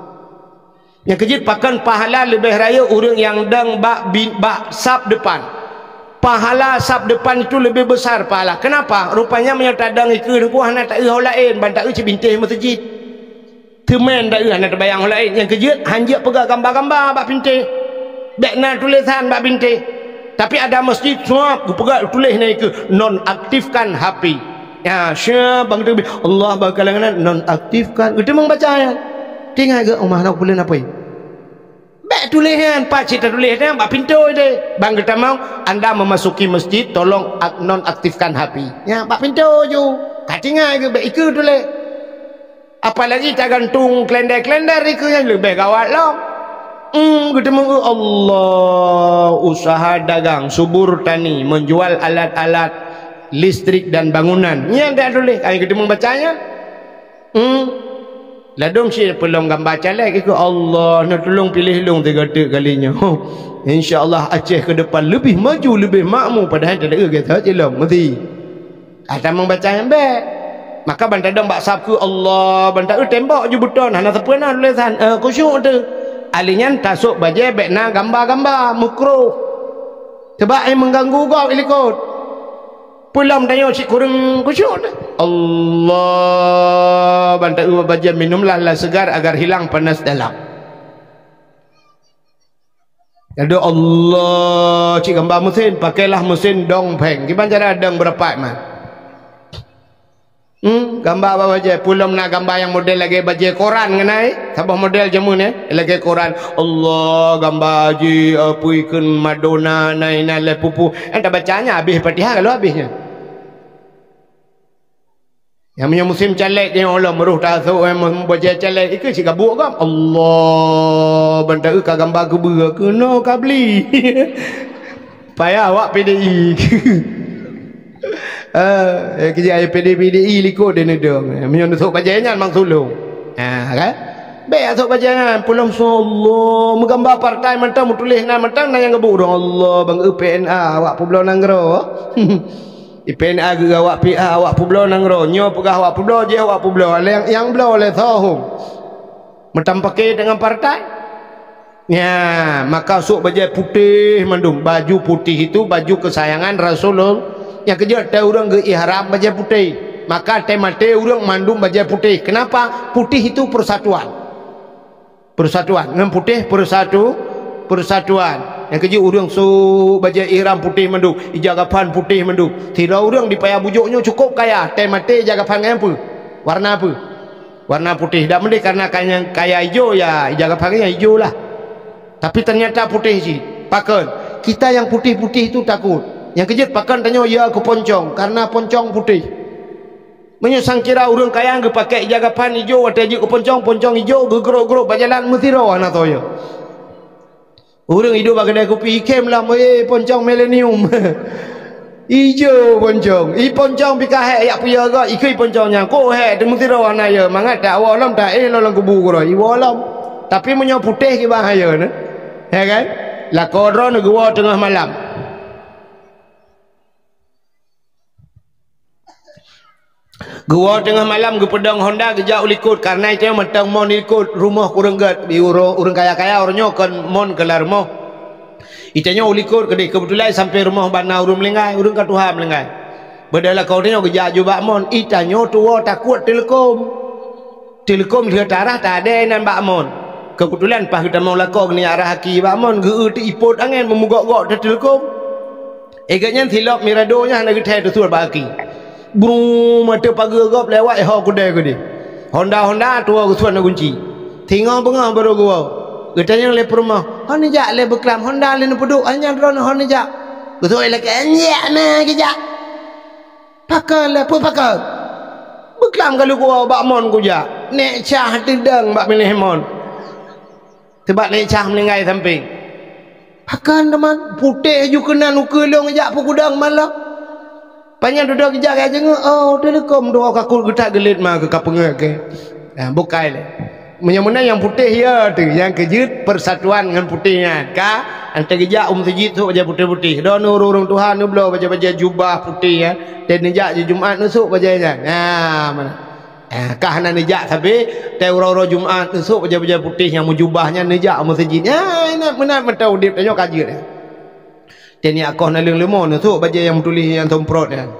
Nyang keujeuet, pakon pahala leubeh rayeuk ureuëng nyang dong bak bin-, bak saf depan. Pahala saf depan itu leubeh besar pahala. Kenapa? Rupanya meunyoe tadong ikeue teungku hana taeu ho laén, ban taeu cit bintéh meuseujid. Teuma taeu hana teubayang ho laén. Nyang keujeuet, hanjeuet peugah gamba-gamba bak bintéh. Bék na tulésan bak bintéh. Tapi ada masjid, suap, geupeugah tuléh na ikeue, "Nonaktifkan H P." Ya, syah, bang teubi, Allah bakalangan nonaktifkan. Geuteumong baca nyan. Tinggai geuh, "Oh, mah, na kupeuleueh apui." Bék tuléh nyan, pat cit tatuléh nyan bak pintoe deh. Bang geutamong, "Anda memasuki masjid, tolong ak-, nonaktifkan H P." Nyan bak pintoe ju. Ka tinggai geuh, bék ikeue tuléh. Apalagi tagantung kalender-kalender ikeue nyan leubeh gawat lom. Hmm, geuteumong, "Allah, usaha dagang, subur tani, menjual alat-alat listrik dan bangunan." Nyan dak tuléh, ai geuteumong baca nyan. Hmm. Ladôm cit peulom gamba caleg ikeue, "Allah, neutulông piléh lôn sigoe teuk kali nyoe. Insya Allah Aceh ke depan leubeh maju, leubeh makmu, padahai teudeue gata cilông meuti." Ata meubaca nyang bék. Maka ban tadong bak saf keu Allah, ban taeu tembok ju beuton, hana sapeue na tulésan, eh, khusyuk teuh. Ahli nyan tasok bajée bék na gamba-gamba, makruh. Sebab ai mengganggu gob i likot. Peulom tanyoe cit kureueng khusyuk teuh. Allah, ban taeu bajée minumlah lah segar agar hilang panas dalam. Aduh Allah, cit gamba meusén, pakailah meusén dong pheng. Kiban cara dong beurapat man. Hmm, gamba bak bajée, peulom na gamba nyang model lagée bajée koran ngenai, saboh model jameun nyan, lagée koran. Allah, gamba ji, apui kheun Madonna, na inan lé pupu. Nyang tabaca nyan habéh Fatihah ka lheueh habéh nyan. Nyang meunyoe musim caleg nyoe lom roh tasok, eh, bajée caleg, ikeue cit gabuk gam. Allah, ban taeu ka gamba keubeue, keunoe ka bli. Payah awak P D I. Eh, eh, keujak P D I, P D I likot deh neudong. Eh, meunyoe neusok bajée nyan mang sulong. Ha, kan? Bék asok bajée nyan, peulom so Allah, meugamba partai mantong, meutuléh nan mantong, na nyang gabuk dong Allah, bang eu P N A, awak peubloe nanggroe. Di P N A geu awak P A, awak peubloe nanggroe, nyoe peugah awak peubloe, jih awak peubloe, lé nyang, nyang bloe lé sohom. Meutam paké deungon partai. Ya, maka sôk bajée putéh mandum. Baju putih itu baju kesayangan Rasulullah. Nyang keujeuet tée ureuëng geu-ihram bajée putéh. Maka tée maté ureuëng mandum bajée putéh. Kenapa? Putih itu persatuan. Persatuan. Ngon putéh persatu, persatuan. Nyang keujeuet ureuëng sôk bajée ihram putéh mandum, ija gapan putéh mandum. Sidroe ureuëng di Paya Bujôk nyoe cukup kaya, tée maté ija gapan ngon peue? Warna peue? Warna putéh. Dak meudeh karena kaya, kaya ijo, ya ija gapan nyan ijo lah. Tapi ternyata putéh cit. Pakon? Kita yang putih-putih itu takut. Nyang keujeuet pakon tanyoe ya keu poncong, karena poncong putéh. Meunyoe sangkira ureuëng kaya geupaké ija gapan ijo watée jeuet keu poncong, poncong ijo geugrok-grok bak jalan meusidroe hana toh ya. Ureuëng iduek bak keudée kupi ikhém lam, "Eh, poncong milenium." Ijo poncong. I poncong pih ka hék yak peue ya gak, ikheun poncong nyan. Kok hék, teumeusidroe hana ya, mangat tak awai lom, tak éh lom lam kubu keudroe, iwoe lom. Tapi meunyoe putéh kiban hayeue nyoe. Ya kan? Lakoe droeneuh geuwoe teungoh malam. Geuwoe teungoh malam geupeudong honda geujak u likot, karena itanyoe mantong mon di likot, rumoh kureueng gét, di uro-, ureuëng kaya-kaya uroe nyoe kon mon keu lam rumoh. Itanyoe u likot keudeh, keubeutulan sampoe rumoh bak na ureuëng meuninggai, ureuëng ka tuha meuninggai. Beudôh lakoe tanyoe geujak ju bak mon, itanyoe tuwoe takot teuleukom. Teuleukom lheueh tarah tadée nan bak mon. Keubeutulan paih geutamong lakoe geunyak rhah aki bak mon, geu-eu teuipot angén meumugok-gok teuteuleukom. Éh gét nyan silop mirado nyan hana geuthée teusuet bak aki. Brum, ateueh pageue gob lewat, eh, ho keudée keudeh. Honda-honda tuwoe geusuet na gunci. Singoh beungoh barô geuwoe. Geutanyong lé peurumoh, "Ho neujak lé beuklam honda lé neupeuduek, hai nyan droeneuh ho neujak?" Geusuet lé lakée, "Nyak na geujak." "Pakon lé, peue pakon?" "Beuklam ka lheueh kuwoe bak mon kujak. Nék cah teudong bak binéh mon." Teubak nék cah meuninggai sampéng. Pakon teuma putéh ju keunan ukeue lôn jak peugudang malam. Panyang dudoe geujak ka jeungeuk, oh, teuleukom dua kakot geutak geulet ma keu ka peungeuet keu. Nah, bukai lé. Meunyoe meunan nyang putéh ya tu, nyang keujeuet persatuan ngon putéh nyan. Ka, anté geujak u meuseujid sôk bajée putéh-putéh. Droeneuh ureuëng-ureuëng tuha neubloe bajée-bajée jubah putéh nyan. Dan neujak ju Jumat neusôk bajée nyan. Nah, mana? Eh, ka hana neujak sabe, tée uroe-uroe Jumat neusôk bajée-bajée putéh nyang meujubah nyan neujak u meuseujid. Nyan, meunan mantong udeb tanyoe ka jeuet nyan. Teuh nyak koh naleueng leumo neusôk bajée nyang meutuléh nyang somprot nyan.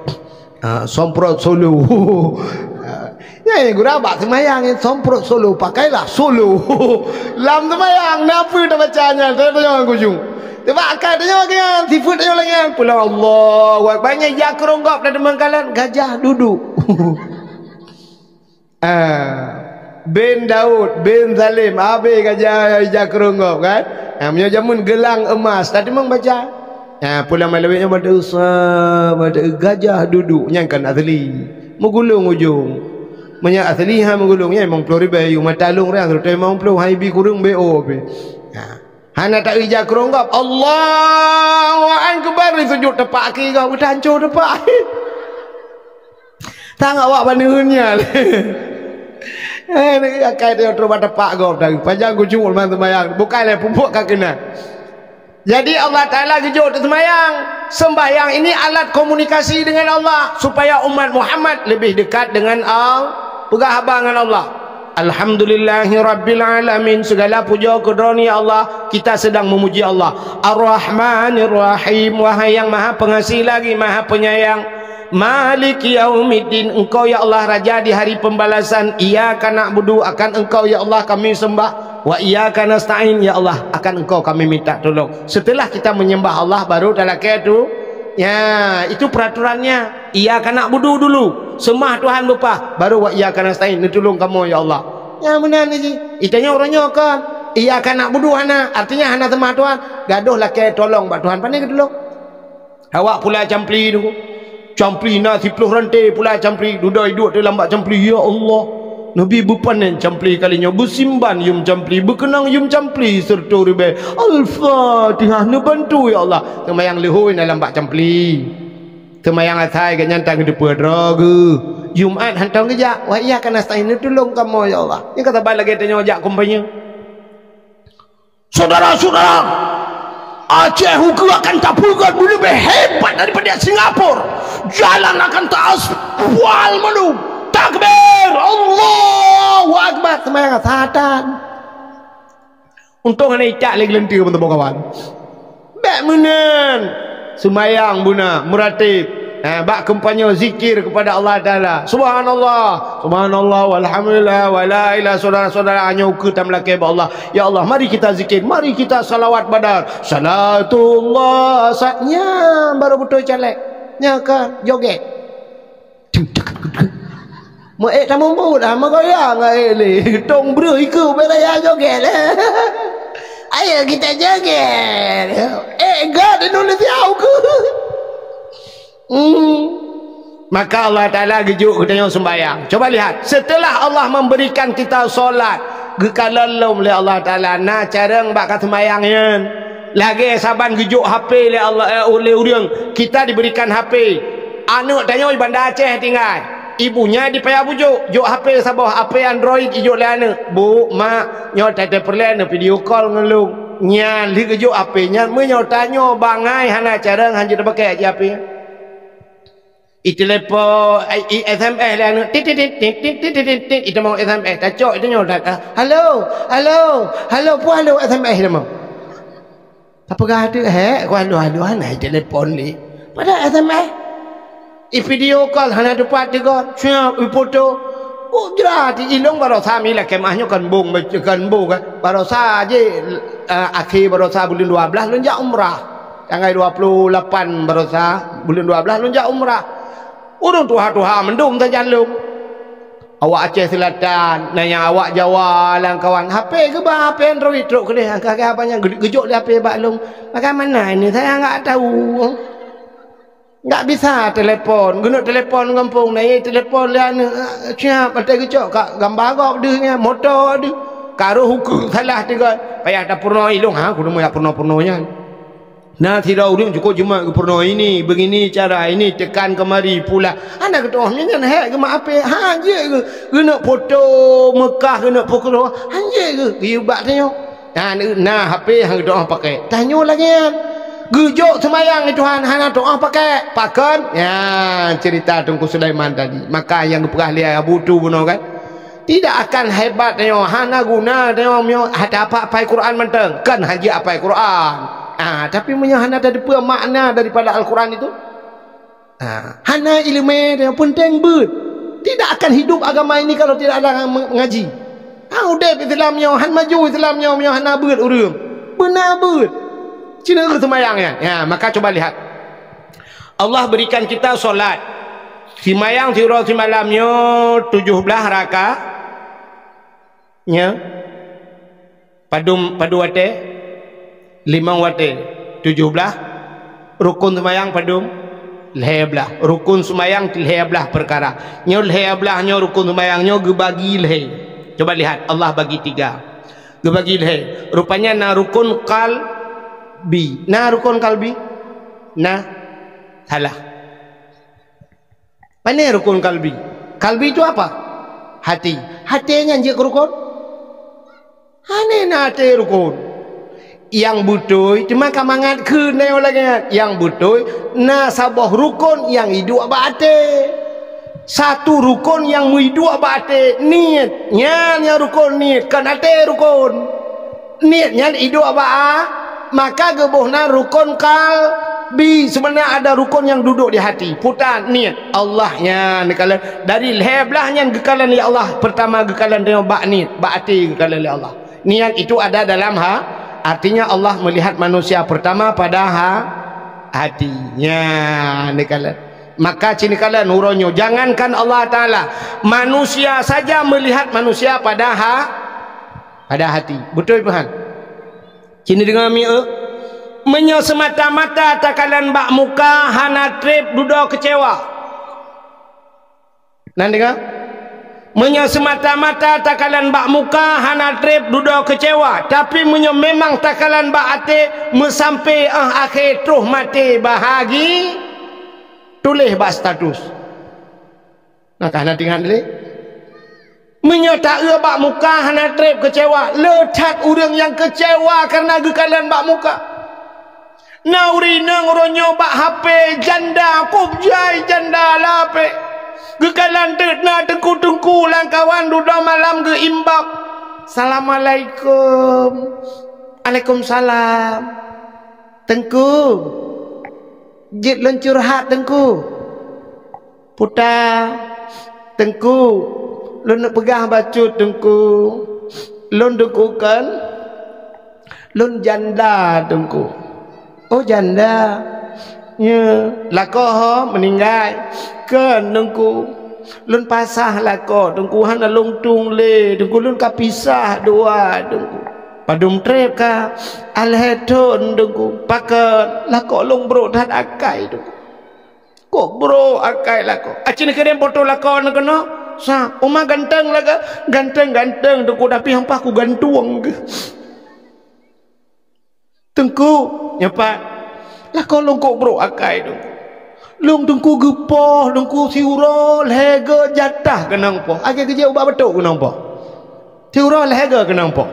Ah, somprot solo. Ah, nyan gura bak seumayang nyan somprot solo, pakailah solo. Lam seumayang, na peue tabaca nyan, tanyoe ngon kujung. Teuma akai tanyoe nyan, sifeuet tanyoe lagée nyan. Pulang Allahu Akbar, nyan jak keurong gob dan teumangkalan, gajah duduk. Ah, bin Daud, bin Salim, habéh gajah ija keurong gob kan? Ha, meunyoe jameun geulang emas, tadi memang baca. Ha, pulang malam nyoe bada usa, bada gajah duduk, nyang kan asli. Meugulong ujong. Meunyoe asli ha meugulong, nyan limong ploh ribée, yu mata lôn rang, limong ploh, hai bi kureueng B O pih. Ha. Hana taeu ija keurong gob. Allahu Akbar, di sujud tepak aki gob, udah hancô tepak. Tang awak baneuen nyan. Eh, ni akai dia terus bak tepak gob dah. Panjang kucung ulama sembahyang. Bukan lé pupuk ka kena. Jadi Allah Taala geujok teu sembahyang. Sembahyang ini alat komunikasi dengan Allah supaya umat Muhammad lebih dekat dengan Allah. Peugah haba ngon Allah. Alhamdulillahirabbil alamin. Segala puja keu Droeneuh ya Allah. Kita sedang memuji Allah. Ar-Rahmanir Rahim. Wahai yang Maha Pengasih lagi Maha Penyayang. Maliki yaumiddin, Engkau ya Allah Raja di hari pembalasan. Iyyaka na'budu, akan Engkau ya Allah kami sembah. Wa iyyaka nasta'in, ya Allah, akan Engkau kami minta tolong. Setelah kita menyembah Allah, baru talakée tu. Ya, itu peraturannya. Iyyaka na'budu dulu, sembah Tuhan beupah, baru wa iyyaka nasta'in, neutulông kamoe ya Allah. Ya, meunan ji. Itanyoe uroe nyoe kon. Iyyaka na'budu hana, artinya hana sembah Tuhan. Gadoh lakée tolong bak Tuhan, pane geutulông. Awak pula campli tu. Campli na siploh ranté pula campli. Dudoe iduek teuh lam bak campli, "Ya Allah, Nabi beupanen campli kali nyoe, beusimban yum campli, beukeunong yum campli seureutoh ribée. Al-Fatihah neubantu, ya Allah." Seumayang leuhôi na lam bak campli. Seumayang asai gobnyan tan geuteupeue droe geuh. Jumat hantom geujak, wa iyyaka nasta'in, neutulông kamoe ya Allah. Nyang ka saban lagée tanyoe jak kampanye. Saudara-saudara, Aceh ukeue akan tapeugét leubeh hebat daripada Singapura. Jalan akan taaspal mandum. Takbir, Allahu Akbar. Seumayang satan. Untông hana icak lé geuleuntue, teman-teman kawan. Bèk meunan. Seumayang beuna, meuratéb. Ha, bak kampanye zikir kepada Allah Taala. Subhanallah, subhanallah, walhamdulillah, wala ilaha, saudara-saudara, nyoe ukeue tameulakèe bak Allah. Ya Allah, mari kita zikir, mari kita salawat badar. Salatullah, saat nyan baru beutôi caleg. Nyan ka joget. Meu ék tamumbut dah, meugoyang ngon ék lé. Tông breuh ikeue bèk raya joget lé. Ayo kita joget. Ék gèt Indonesia ukeue. Hmm. Maka Allah Taala geujok geutanyoe sembahyang. Coba lihat, setelah Allah memberikan kita solat, geukalon lom lé Allah Taala na carông bak ka sembahyang nyan. Lagèe saban geujok H P lé Allah, eh, lé ureueng, kita diberikan H P. Aneuk tanyoe di Banda Aceh tinggai. Ibunya di Paya Bujok, jok H P saboh, H P Android ijok lé aneuk. "Bu, mak, nyoe tateupeureulee neuvideo call ngon lôn." Nyan lheueh geujok H P nyan, meunyoe tanyoe bangai hana carông, hanjeuet tapakèk cit H P nyan. Itelepon, i, i S M S lé aneuk. Tit, tit, tit, tit. Itamong S M S, tacok itanyoe, tat, ah, "Halo, halo, halo," peue halo S M S itamong. Tapeugah teuk, "Hék, ku halo-halo hana itelepon lé." Padahai S M S. I video call hana teupat tigong, siap ifoto. Oh, jrat, ilong barosa mi lakèe mah nyoe kan bong, kan bong, kan. Barosa jih, eh, akhé barosa buleuen dua blaih lôn jak umrah. Tanggai dua puluh lapan barosa, buleuen dua blaih lôn jak umrah. Ureueng tuha-tuha mandum sajan lôn. Awak Aceh Selatan, na nyang awak Jawa, lam kawan. H P geuba, H P Android trok keudeh. Ka, ka, apa nyang geu-, geujok lé H P bak lôn. Bagaimana ini? Saya enggak tahu. Enggak bisa telepon. Geuneuk telepon gampông, na ye telepon lé aneuk. Siap, mata geucok ka gamba gob deuh nyan, moto deuh. Ka roh ukeue salah tiga. Payah tapeurunoe ilong, ha, kudu meuyak peurunoe-peurunoe nyan. Na sidroe ureueng cukôp jimat geupeurunoe ini, begini cara ini, tekan kemari, pula. Hana geutu'oh, nyan hék geumat H P, hanjeuet geu-, geuneuk foto Meukah, geuneuk foto, hanjeuet geu-, geuyue bak tanyoe. Na, na H P han geutu'oh pakai. Tanyoe lagèe nyan. Geujok seumayang di Tuhan, hana tu'oh pakai. Pakon? Nyan cerita Teungku Sulaiman tadi. Maka nyang geupeugah lé Abu Tu bunoe kan. Tidak akan hebat tanyoe, hana guna tanyoe meunyoe hana apai Quran mantong. Kan hanjeuet apai Quran. Ah, tapi meunyoe hana tateupeue makna daripada Al-Quran itu, ah, hana ileumèe tanyoe, peunteng beuet. Tidak akan hidup agama ini kalau tidak ada orang mengaji. Ha, udép Islam nyoe, han maju Islam nyoe, meunyoe hana beuet ureueng. Beuna beuet. Cina seumayang nyan. Ya, maka coba lihat. Allah berikan kita solat. Simayang siuroe simalam nyoe tujoh blaih rakaat. Nyoe. Padum, padum watèe? Limong watèe. Tujoh blaih. Rukun seumayang padum? Lhèe blaih. Rukun seumayang lhèe blaih peukara. Nyoe lhèe blaih nyoe rukun seumayang nyoe geubagi lhèe. Coba lihat, Allah bagi tiga. Geubagi lhèe. Rupanya na rukun qalbi. Na rukun qalbi? Na. Salah. Pane rukun kalbi? Kalbi itu apa? Hati. Hati nyan jeuet keu rukun? Hana na até rukun. Nyang beutôi, teuma ka mangat kheun na nyang lagèe nyan. Nyang beutôi, na saboh rukun nyang iduek bak até. Satu rukun nyang meuiduek bak até, niet. Nyan nyang rukun niet, kon até rukun. Niet nyan iduek bak a, maka geuboh nan rukun kalbi. Sebenarnya ada rukun yang duduk di hati. Puta niet. Allah nyan geukalon. Dari lhèe blaih nyan geukalon lé Allah. Pertama geukalon tanyoe bak niet, bak até geukalon lé Allah. Niat itu ada dalam ha-, artinya Allah melihat manusia pertama pada ha-, hati. Nyan geukalon. Maka ci neukalon uroe nyoe, jangankan Allah Taala, manusia saja melihat manusia pada ha-, pada hati. Beutôi peuhan? Ci neudeungoe mieu, meunyoe seumata-mata takalon bak muka, hana treb dudoe keucewa. Na neudeungoe? Meunyoe seumata-mata takalon bak muka, hana treb dudoe keucewa, tapi meunyoe memang takalon bak até, meusampé 'oh akhé troh maté bahagi, tuléh bak status. Na ka hana teuingat lé? Meunyoe taeu bak muka hana treb keucewa, le that ureuëng nyang keucewa kareuna geukalon bak muka. Na ureuëng inong uroe nyoe bak hapé janda, kôb jai janda lapék. Geukalon teuk na teungku-teungku lam kawan dudoe malam geu-inbox, "Assalamualaikum." "Waalaikumsalam. Teungku, jeuet lôn curhat, Teungku." "Puta, Teungku, lôn neupeugah bacut, Teungku. Lôn, Teungku, kon, lôn janda, Teungku." "Oh, janda. Nyoe, lakoe ho meuninggai?" "Kon, Teungku. Lôn pasah lakoe, Teungku, hana lôn tueng lé, Teungku, lôn ka pisah dua, Teungku." "Padum treb ka?" "Alhèe thon, Teungku." "Pakon?" "Lakoe lôn brok that akai, Teungku." "Kok brok akai lakoe?" "Aci neukirim foto lakoe neuh keunoe." "Sa, uma ganteng lagèe?" "Ganteng-ganteng, Teungku, tapi hampa kugantueng geuh." "Teungku, nyoe pat, lakoe lôn kok brok akai, Teungku. Lôn, Teungku, geupoh, Teungku, siuroe lhèe go jatah keunong poh. Akhé geujak ubak batok keunong poh. Siuroe lhèe go keunong poh.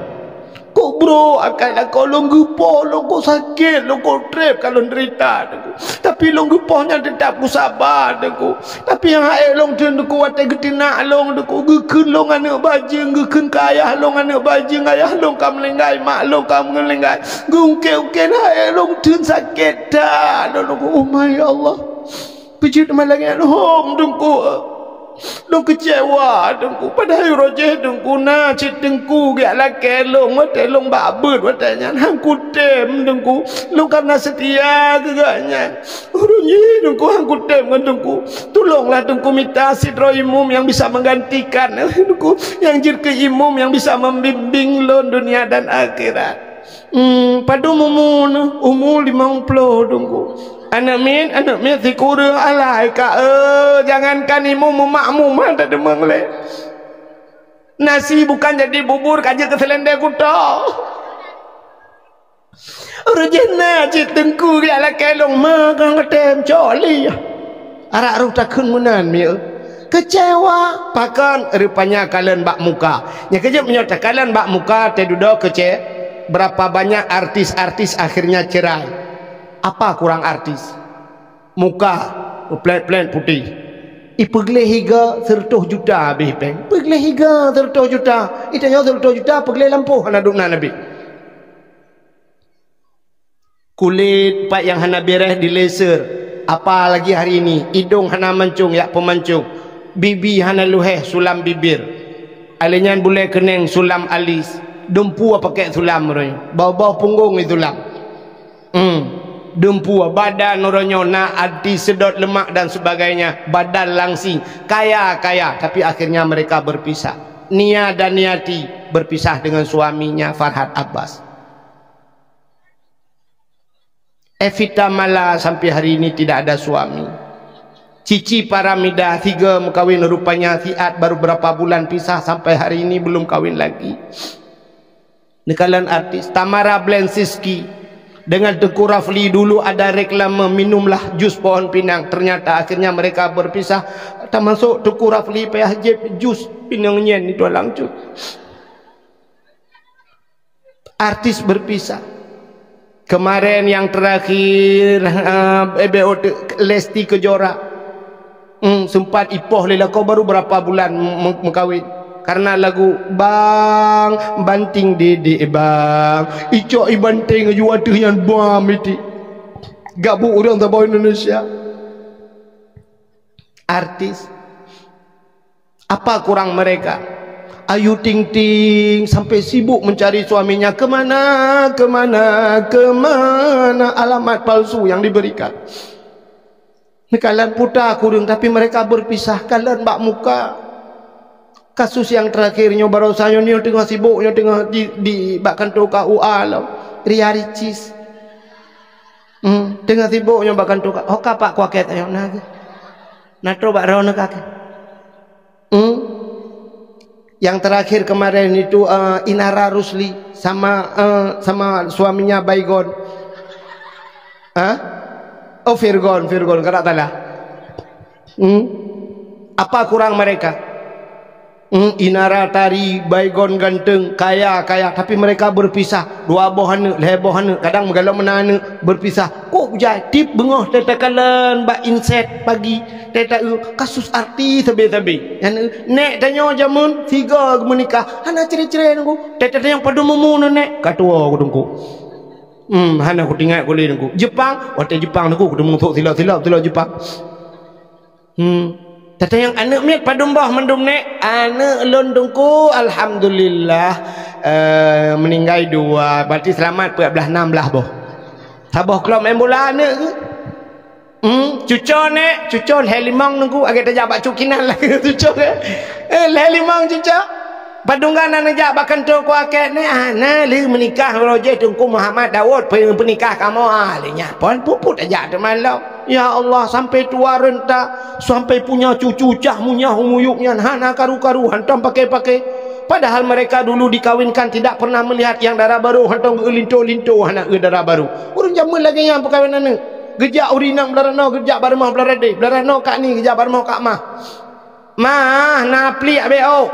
Kok brok akai lakoe lôn, geupoh lôn, kok sakét lôn, kok treb ka lôn deurita, Teungku. Tapi lôn geupoh nyan teutap kusaba, Teungku. Tapi nyang hana ék lôn theun, Teungku, watèe geutinak lôn, Teungku, geukheun lôn aneuk bajeueng, geukheun keu ayah lôn aneuk bajeueng, ayah lôn ka meuninggai, mak lôn ka meuninggai. Geungkét-ungkét hana ék lôn theun, sakét that lôn, Teungku." "Oh my, ya Allah. Peujeuet malam nyan hom, Teungku. Lôn keucewa, Teungku. Padahai uroe jéh, Teungku, na cit Teungku geujak lakèe lôn, watèe lôn bak beuet watèe nyan, han kutem, Teungku. Lôn ka na seutia keu gobnyan. Uroe nyoe, Teungku, han kutem ngon Teungku. Tulonglah, Teungku, mita sidroe imum nyang bisa menggantikan, Teungku, nyang jeuet keu imum nyang bisa membimbing lôn dunia dan akhirat." "Hmm, padum umu neuh?" "Umu limong ploh, Teungku." "Aneuk miet, aneuk miet sikureueng." "Alai ka, eh, jangankan imum, makmum han tadeumeung lé. Nasi bukan jadi bubur, ka jeuet keu seulendé kuto." "Uroe jéh na cit Teungku geujak lakèe lôn, ma kang katem cok lé." Arak roh takheun meunan mieu. Keucewa, pakon, rupanya kalon bak muka. Nyang keujeuet meunyoe takalon bak muka, teududoe keuce-, berapa banyak artis-artis akhirnya cerai. Apa kurang artis? Muka, peuplét-plét putéh. Ipeugleh iga seureutôh juta habéh péng. Peugleh iga seureutôh juta. Itanyoe seureutôh juta peugleh lampôh hana dum na habéh. Kulét pat nyang hana beres di laser, apalagi hari ini, idong hana mancong jak peumancong, bibi hana luheh sulam bibir. Alèh nyan bulèe keuneng sulam alis, dumpeue pakèk sulam uroe nyoe, bau-bau punggong di sulam. Hmm, dumpeue, badan uroe nyoe na anti sedot lemak dan sebagainya, badan langsing, kaya-kaya, tapi akhirnya mereka berpisah. Nia dan Niati berpisah dengan suaminya Farhad Abbas. Evita Mala sampai hari ini tidak ada suami. Cici Paramida, tiga mengkawin, rupanya siat baru berapa bulan pisah, sampai hari ini belum kawin lagi. Neukalon artis Tamara Blensinski dengan Teuku Rafli, dulu ada reklame, "Minumlah jus pohon pinang." Ternyata akhirnya mereka berpisah, termasuk Teuku Rafli payah jieb jus pinang nyan itu langsung. Artis berpisah. Kemarin yang terakhir, eh, Lesti Kejora. Hmm, sempat ipoh lé lakoe baru berapa bulan me-, mengkawin. Karena lagu Bang Banting Didik Bang. Icok i banting aju ateueh nyan bam iti. Gabuk ureueng saboh Indonesia. Artis. Apa kurang mereka? Ayu Ting Ting sampai sibuk mencari suaminya, kemana, kemana, kemana alamat palsu yang diberikan. Neukalon puta kureueng, tapi mereka berpisah, kalon bak muka. Kasus yang terakhir nyoe barosa nyoe, nyoe teungoh sibuk, nyoe teungoh di, di bak kantô K U A lom. Ria Ricis. Hmm, teungoh sibuk nyoe bak kantô K U A. Ho ka pak kuakét nyoe na geuh. Na trok bak droeneuh ka keuh. Hmm? Yang terakhir kemarin itu, eh, Inara Rusli sama, eh, sama suaminya Baygon. Hah? Oh, Virgon, Virgon, kada salah. Hmm? Apa kurang mereka? Hmm, Inara Tari, Baygon Ganteng, kaya-kaya, tapi mereka berpisah. Dua boh aneuk, lhèe boh aneuk, kadang meugalom meunan aneuk, berpisah. Kok jai, tiep beungoh tatakalon bak inset pagi, tata, eh, kasus artis sabe-sabe. Nyan, eh, nèk tanyoe jameun sigoe geumeunikah, hana cre-cre Teungku. Tata tanyoe padum umu neuh nèk, ka tuwo Teungku. Hmm, hana kutingat ku lé Teungku. Jepang, watèe Jepang Teungku, kuteumèe sôk silop-silop, silop Jepang. Hmm. Tata nyang aneuk miet padum boh mandum nèk? Aneuk lôn Teungku, alhamdulillah, eh, meuninggai dua, berarti seulamat peuet blaih, nam blaih boh. Saboh klub main bola aneuk keuh. Hmm, cuco nèk, cuco lhèe limong Teungku, agak tajak bak cukinan lagèe cuco ke? Eh, lhèe limong cuco. Padum gan na neujak bak kantô kuakét nèk, ah, na lheueh meunikah uroe jih Teungku Muhammad Daud, pe-, peunikah kamoe, ah, lheueh nyan phôn puput tajak teuma lom. Ya Allah, sampai tua renta, sampai punya cucu cah munyah umuyup nyan hana karu-karu, hantom pakai-pakai. Padahal mereka dulu dikawinkan tidak pernah melihat nyang dara barô, hantom geulinto-linto hana eu dara barô. Ureueng jameun lagèe nyan peukawen aneuk. Geujak ureueng inong beularanoe, geujak barumoh beularade, beularanoe kak ni, geujak barumoh kak mah. Mah, na pliek beuôk.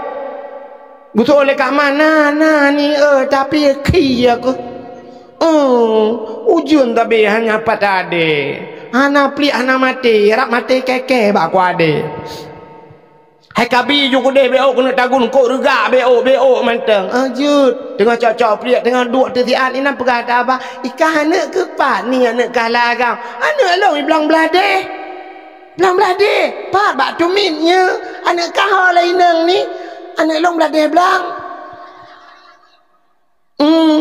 Geusoe lé kak mah, na, na ni, eh, tapi khi aku. Oh, ujeuen tabi hana pat adé. Hana pliek, hana maté, rab maté kèe-kèe bak kuadé. Hai kabi ju keudeh beuôk keuneuk tagun kok reugak beuôk, beuôk mantong. Ah, jeuet. Teungoh cok-cok pliek, teungoh duek teusiat, inan peugah taba, "Ikah aneuk keuh pat ni aneuk kah lagam?" "Aneuk lôn iblang bladeh." "Blang bladeh? Pat bak tumit nyoe? Aneuk kah ho lé inong ni?" "Aneuk lôn bladeh blang." Hmm.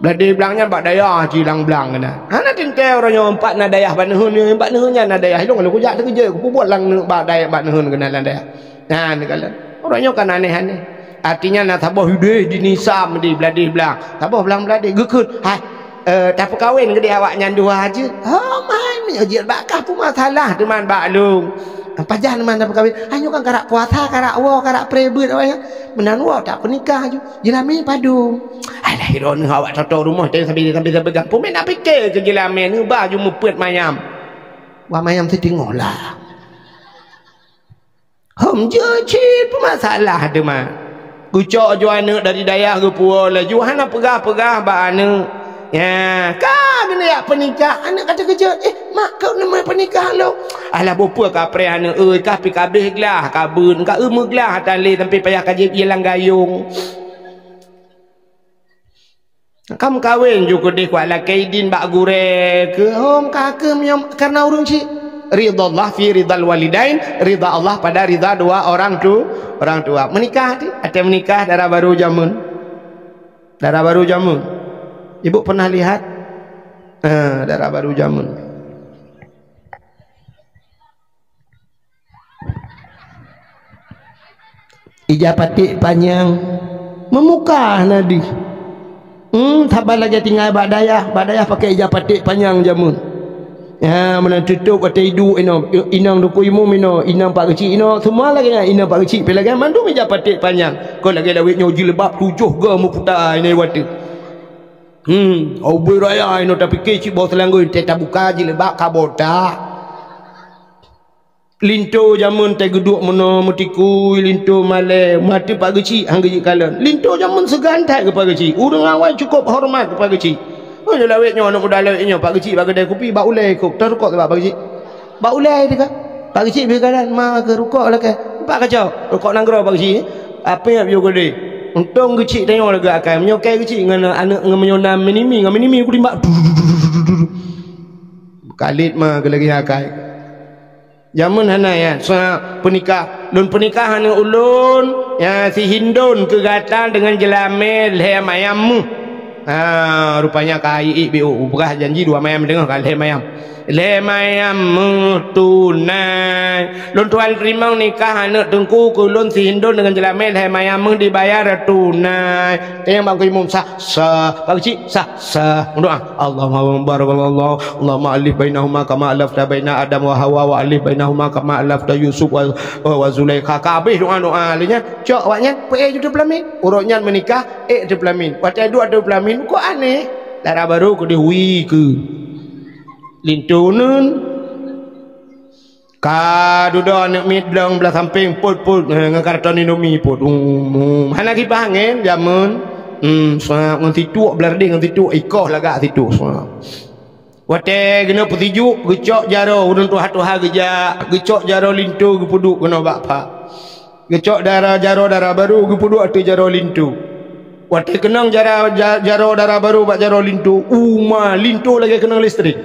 Bladeh blang nyan bak dayah cit lam blang keunan. Hana teuntèe uroe nyoe pat na dayah bak neuheun, bak neuheun nyan na dayah. Ilôn lalu kujak teukeujot, kupeubuet lam neuk bak dayah, bak neuheun keunan lam dayah. Nyan kalon. Uroe nyoe kan aneh-aneh. Artinya na saboh udeh di nisam di bladeh blang. Saboh blang bladeh geukheun. Hai, eh, tapeukawen keudeh awaknyan dua jeuet. Oh, man, meunyoe jeuet bak kah peumasalah teuma bak lôn. Pajan man tapeukawen. Hai nyoe kan karak puasa, karak woe, karak preh beuet awaknyan. Meunan woe tapeunikah ju. Jeulamé padum. Alah, droeneuh awak toto rumoh teuh sampai, sampai, sampai gampông. Meunan pike keu jeulamé neuba ju meupeuet mayam. Wah mayam siteungoh lah. Hom jeuet cit peumasalah teuma. Geucok ju aneuk dari dayah geupuwoe laju hana peugah-peugah bak aneuk. Ya, ka geuneuk jak peunikah, aneuk ka teukeujot, "Eh, mak, keuneuk peunikah lôn?" Alah, bukon peue kapreh aneuk, euy, ka pi kabeh glah, ka beuet, ka eu meuglah atan lé sampai payah ka jieb ie lam gayong. Ka meukawen ju keudeh kuat lakèe idin bak gurèe keuh, hom ka keuh meunyoe kareuna ureueng chik. Ridha Allah fi ridhal walidain, ridha Allah pada ridha dua orang tu, orang tua. Meunikah ti, até meunikah dara barô jameun. Dara barô jameun. Ibu pernah lihat? Eh, dara barô jameun. Ija paték panyang, meumukah na deuh. Hmm, saban lagèe tinggai bak dayah, bak dayah pakai ija paték panyang jameun. Ya, meunan tutôp watèe iduek inoe, inong Teungku Imum inoe, inong Pak Geuchik inoe, seumua lagèe nyan, inong Pak Geuchik pih lagèe nyan, mandum ija paték panyang. Kon lagèe lawét nyoe jilbab tujoh goe meuputa inoe watèe. Hmm, ubé raya inoe tapike cit boh seulanggoi, teuh tabuka jilbab ka botak. Linto jameun teuh geuduek meunoe meutikui, linto malèe, maté Pak Geuchik han geujeuet kalon. Linto jameun seugan that keu Pak Geuchik. Ureueng awai cukôp horeumat keu Pak Geuchik. Oh, nyoe lawét nyoe, aneuk muda lawét nyoe, Pak Geuchik bak keudè kupi, bak ulèe ikôt. Teuh rukok bak Pak Geuchik. Bak ulèe teuka. Pak Geuchik beu kalon, ma keu rukok lakèe. Bak kacok, rukok nanggroe Pak Geuchik. Apé nyang beu keudè. Untông Geuchik tanyoe lagèe akai. Meunyoe kèe Geuchik ngon aneuk ngon meunyoe na minimi, ngon minimi kutimbak. Kalét ma keu lagèe akai. Jameun hana ya, sa peunikah. Lôn peunikah aneuk ulôn, ya, si Hindon keu gata deungon jeulamé lhèe mayam meuh. Ha, rupanya ka iék biôh, upeugah janji dua mayam teungoh ka lhèe mayam. Lhèe mayam meuh tunai. Lôn tuan teurimong nikah aneuk teungku keu lôn si Hindon deungon jeulamé lhèe mayam meuh dibayar tunai. Tanyong bak Teungku Imum, sah, sah. Pak Geuchik, sah, sah. Meudoa. Allahumma barakallahu. Allahumma alif bainahuma kama alafta baina Adam wa Hawa wa alif bainahuma kama alafta Yusuf wa, wa, wa Zulaikha. Ka habéh doa-doa lé nyan. Cok awak nyan, peuék ju teupeulamin. Uroe nyan meunikah, ék teupeulamin. Watèe duek teupeulamin, kok aneh. Dara barô keudeh wie keu. Linto neun. Ka dudoe aneuk miet blong blah sampéng, put-put, eh, ngon karton Indomie put. Um, um. Hana kipas angén jameun. Hmm, sab ngon situek, blah reudeh ngon situek, ikoh lagak situek, sab. Watée geunoe peusijuek, geucok jaroe, ureuëng tuha-tuha geujak, geucok jaroe linto geupeuduek keunoe bak pha. Geucok dara, jaroe dara barô geupeuduek ateueh jaroe linto. Watée keunong jara-, ja-, jaroe dara barô bak jaroe linto, uma linto lagée keunong listrik.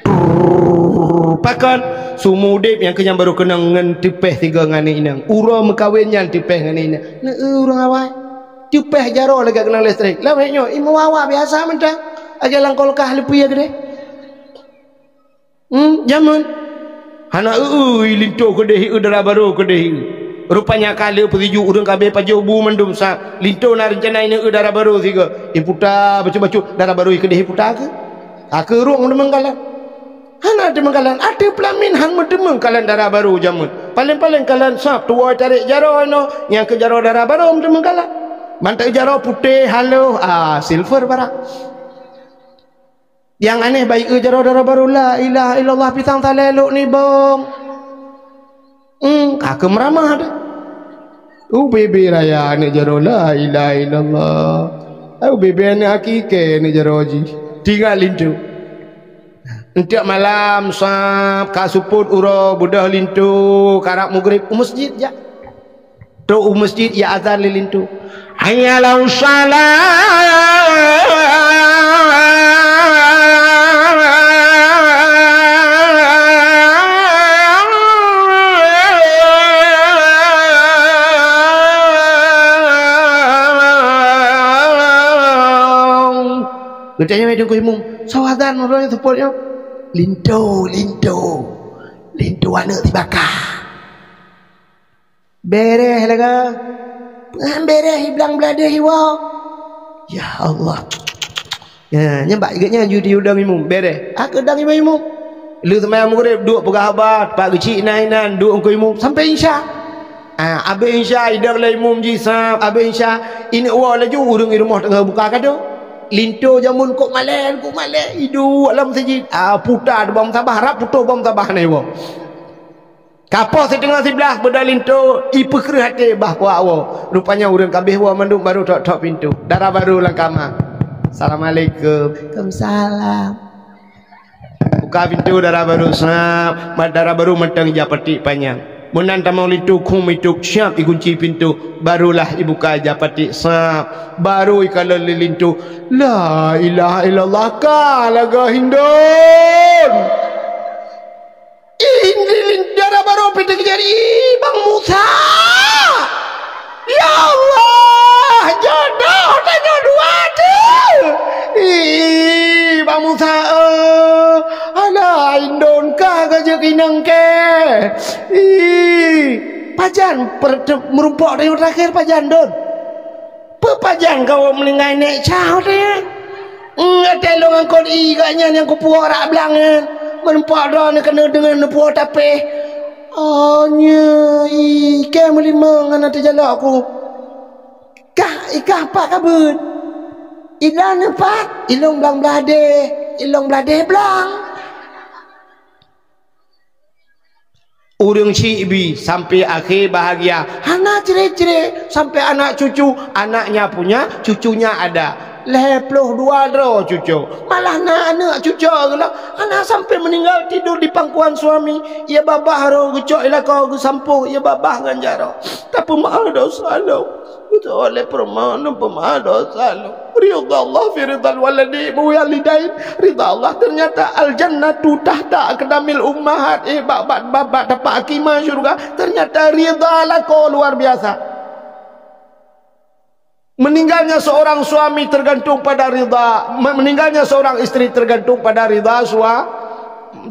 Trrrr, pakon? Seumeu udeb nyang keu nyang barô keunong ngon teupeh sigoe ngon aneuk inong. Uroe meukawen nyan teupeh ngon aneuk inong. Neu-eu ureuëng awai. Teupeh jaroe lagée keunong listrik. Lam hek nyoe, imeum wawa biasa mantong. Lagée lam kulkas leupie keudeh. Hmm, jameun. Hana eu-eu linto keudeh, eu dara barô keudeh. Rupanya ka lheueh peusijuek ureuëng kabeh pajoh bu mandum sab. Linto na reuncana ineu eu dara barô sigoe. Iputa bacut-bacut dara barô keudeh iputa keu. Ka keurong teumeung kalon. Hana teumeung kalon. Ateueh peulamin han meuteumeung kalon dara barô jameun. Paléng-paléng kalon sab tuwoe tarek jaroe inoe nyang keu jaroe dara barô meuteumeung kalon. Mantong jaroe putéh haloh, ah, silver barang. Nyang aneh bayeue jaroe dara barô, la ilaha illallah, pisang salée lok nibong. Hmm, ka keu meuramah deh. U bebe raya aneuk jaroe, la ilaha illallah. U bebe aneuk akikée aneuk jaroe jih. Tinggai linto. Enteuk malam sab ka seupôt uroe beudôh linto karab mugreb u meuseujid jak. Trok u meuseujid, ya azan lé linto. Hayya 'alas shalah. Geutanyong lé teungku imum, "Soe azan meudroe seupôt nyoe?" "Linto, linto. Linto aneuk sibaka." Bereh laga. Ngan bereh iblang bladeh iwoe. Ya Allah. Ya, nyan bak geuh nyan ju diudang imum. Bereh. Aku dang imum-imum. Lheueh seumayang maghrib, duek peugah haba, pak geuchik inan-inan, duek engkau imum sampai isya. Ah, abéh isya idang lé imum jih sab, abéh isya ineuk woe laju ureueng i rumoh teungoh buka kado. Linto jameun kok malée, kok malée, iduek lam meuseujid. Ah, puta bom sabah, rab putôh bom sabah na iwoe. Kapoh siteungoh siblaih beudôh linto, ipeukreueh até bah kuak woe. Rupanya ureueng kabéh woe mandum barô thok-thok pintoe. Dara barô lam kama. "Assalamualaikum." "Waalaikumsalam." Buka pintoe dara barô, sab, mat dara barô mantong ija patik panyang. Meunan tamong linto khum itok siap ikunci pintoe, barolah ibuka ija patik, sab, barô ikalon lé linto. La ilaha illallah, ka lagée hindon. Ini dara barô pih teukeujadi, "Ih, Bang Musa! Ya Allah, jodoh tanyoe dua tu! Ih, Bang Musa, eh, alah, indon ka gajek inong ke! Ih, pajan per-, te-, meurumpok tanyoe terakhir pajan, Don?" Peupajan kawoe meuninggai nèk cah watèe nyan? Ngatèe lôn angkot ié geuh nyan nyang kupuwoe rak blang nyan, meureumpok droeneuh keuneuk deungon neupuwoe tapéh. Oh, nyoe ié kèe meulimong hana teujalok ku. Kah, ikah pat ka beuet? Idroeneuh pat? Ilôn blang bladeh, ilôn bladeh blang. Ureueng syiek bi sampai akhé bahagia, hana cre-cre sampai anak cucu, anaknya punya, cucunya ada. Lhèe ploh dua droe cucu, malah na aneuk cucu geuh lom, hana sampai meninggal tidur di pangkuan suami. Ia babah roh geucok i lakoe geusampôh ia babah ngon jaroe. Tapeumeu'ah dosa lom. Beutôi lé peurumoh ngon peumaha dosa lom. Ridha Allah fi ridhal waladi, walidain. Ridha Allah, ternyata al-jannatu tahta aqdamil ummahat. Eh, bak, bak, bak, bak tapak kaki ma syurga. Ternyata ridha lakoe luar biasa. Meninggalnya seorang suami tergantung pada ridha, me-, meninggalnya seorang isteri tergantung pada ridha sua-,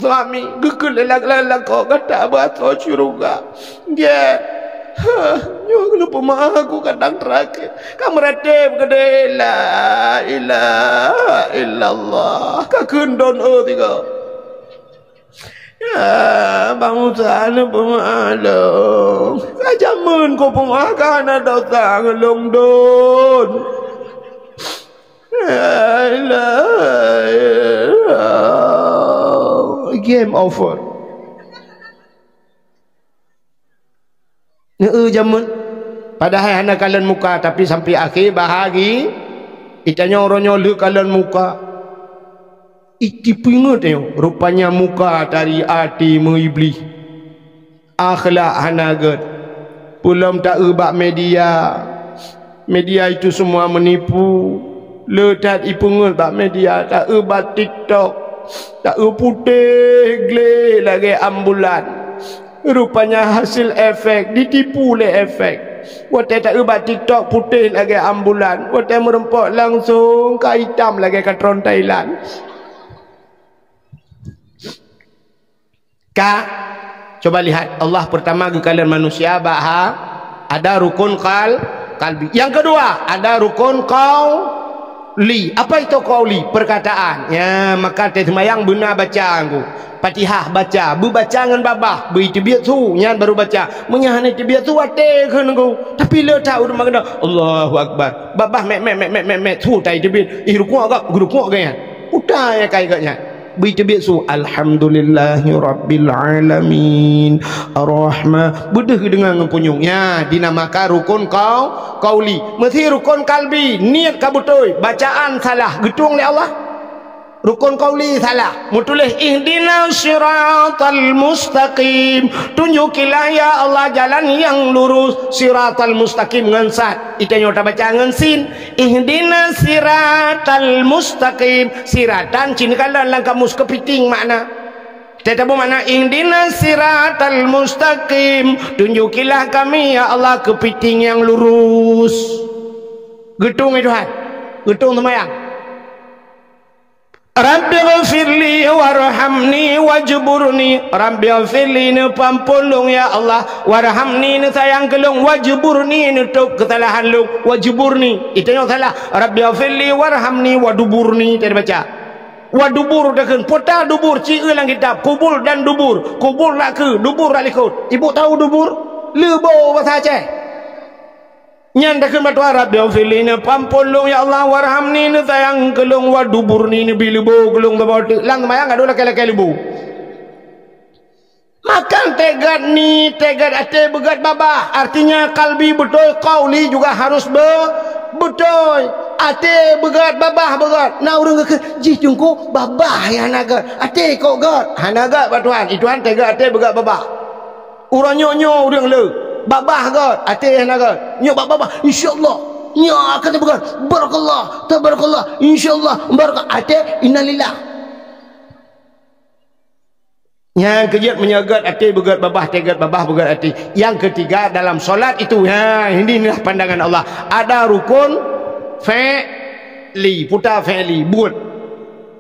suami. Geukheun lé lak-, lak-, lakoe gata beuasoe syurga. Gét. Hah, nyoe keuneuk peumaha aku kadang terakhir. Ka meuratéb keudéh, la ilaha illallah. Ka kheun don, oh, tiga. Ya, Bang Musa, hana peumaha lôn. Ka jameun ku peumaha, ka hana dosa ngon lôn don. La ilaha illallah. Game over. Neu-eu jameun. Padahai hana kalon muka, tapi sampai akhé bahagi, itanyoe uroe nyoe lheueh kalon muka. Itipeungeut nyoe, rupanya muka tari até meuiblih. Akhlak hana gét. Peulom ta-eu bak media. Media itu semua menipu. Le that ipeungeut bak media, ta-eu bak TikTok. Ta-eu putéh glé lagée ambulan. Rupanya hasil efek, ditipu lé efek. Watée ta-eu bak TikTok putéh lagée ambulan, watée meureumpok langsong ka itam lagée katron Thailand. Ka, coba lihat, Allah pertama geukalon manusia bak ha, ada rukun kal-, kalbi. Yang kedua, ada rukun qauli. Apa itu qauli? Perkataan. Ya, maka teuh seumayang beuna baca anggu. Fatihah baca, beubaca ngon babah, beu iteubiet su, nyan baru baca. Meunyo hana iteubiet su, até kheun anggu. Tapi le that ureuëng meukeuna, Allahu Akbar. Babah mek, mek, mek, mek, mek, mek, su tai teubiet. Ih, rukuk gak, geurukuk gak nyan. Utai kai gak nyan. Beu iteubiet su, "Alhamdulillahi rabbil alamin. Ar-Rahma." Beudeuh geudeungoe ngon punyueng. Ya, dinamakan rukun qau-, qauli. Meusi rukun kalbi, niet ka beutôi, bacaan salah, geutueng lé Allah. Rukun qauli salah. Meutuléh, "Ihdinas siratal mustaqim." Tunjukilah, ya Allah, jalan yang lurus. Siratal mustaqim ngon sad. Itanyoe tabaca ngon sin. Ihdinas siratal mustaqim. Siratan cit neukalon lam kamus keupiting makna. Teutabeuet makna, "Ihdinas siratal mustaqim." Tunjukilah kami, ya Allah, keupiting nyang lurus. Geutueng, ya Tuhan. Geutueng seumayang. "Rabbighfirli warhamni wajburni." Rabbighfirli, neupeuampôn lôn, ya Allah. "Warhamni," neusayang keu lôn. "Wajburni," neutôb keusalahan lôn. "Wajburni." Itanyoe salah. "Rabbighfirli warhamni waduburni." Teubaca. Wadubur takheun. Peue ta dubur? Ci eu lam kitab. Kubul dan dubur. Kubul rak keu, dubur rak likot. Ibu tahu dubur? Leubo bahasa Aceh. Nyan takheun bak Tuhan, "Rabbighfirli," neupeuampôn lôn, ya Allah, "warhamni," neusayang keu lôn, "waduburni," neubi leubo keu lôn saboh teuk. Lam seumayang ka dua lakée-lakée leubo. Maka teugat ni, teugat até, beugét babah. Artinya kalbi beutôi, qauli juga harus be-, beutôi. Até beugét, babah beugét. Na ureuëng geukheun, "Jih teungku, babah nyang hana gét. Até kok gét?" Hana gét bak Tuhan. I Tuhan teugat até, beugét babah. Uroe nyoe, nyoe ureuëng le, babah gét, até hana gét. Nyoe bak babah, insya Allah. Nyoe akan teupeugah, "Barakallah, tabarakallah, insya Allah, barakallah." Até, innalillah. Nyang keujeuet meunyoe gét até beugét babah, teugat babah beugét até. Yang ketiga dalam solat itu, ha, ini adalah pandangan Allah. Ada rukun fi'li, peue ta fi'li, buet.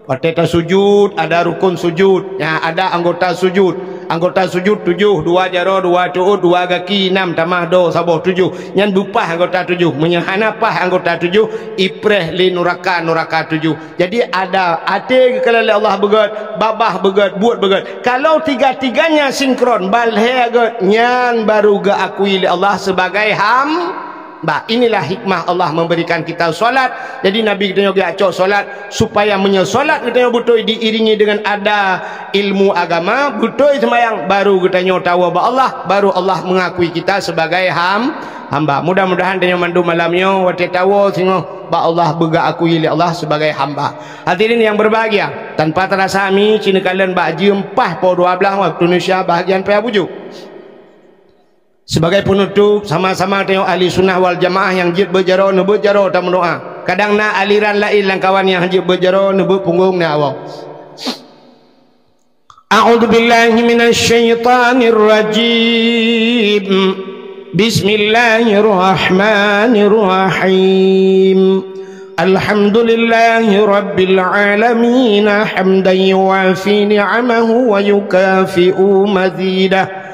Watée tasujud, ada rukun sujud. Ya, ada anggota sujud. Anggota sujud tujoh, dua jaroe, dua tuôt, dua gaki, nam tamah do, saboh tujoh. Nyan beupah anggota tujoh. Meunyoe hana pah anggota tujoh, ipreh lé nuraka, nuraka tujoh. Jadi ada até geukalon lé Allah beugét, babah beugét, buet beugét. Kalau tiga-tiganya sinkron, balhée gét, nyan baru geuakui lé Allah sebagai ham-, Bah, inilah hikmah Allah memberikan kita solat. Jadi Nabi geutanyoe geujak cok solat supaya meunyoe solat geutanyoe beutôi diiringi dengan ada ilmu agama, beutôi seumayang, baru geutanyoe tawoe bak Allah, baru Allah mengakui kita sebagai ham-, hamba. Mudah-mudahan tanyoe mandum malam nyoe watée tawoe singoh bak Allah beugeuakui lé Allah sebagai hamba. Hadirin yang berbahagia, tanpa terasa mi ci neukalon bak jeuem paih poh dua blaih waktu Indonesia bahagian paya bujuk. Sebagai penutup, sama-sama tanyoe ahli sunnah wal jamaah nyang jeuet beuet jaroe, neubeuet jaroe tameudoá. Kadang na aliran laén lam kawan nyang jeuet beuet jaroe, neubeuet punggong neuawoe. A'udzubillahi minasyaitonirrajim. Bismillahirrahmanirrahim. Alhamdulillahi rabbil alamin, hamdan yuwafi ni'amahu wa yukafi'u mazidah.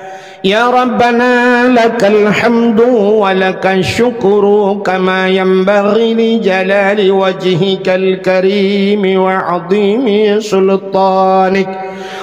يا ربنا لك الحمد ولك الشكر كما ينبغي لجلال وجهك الكريم وعظيم سلطانك.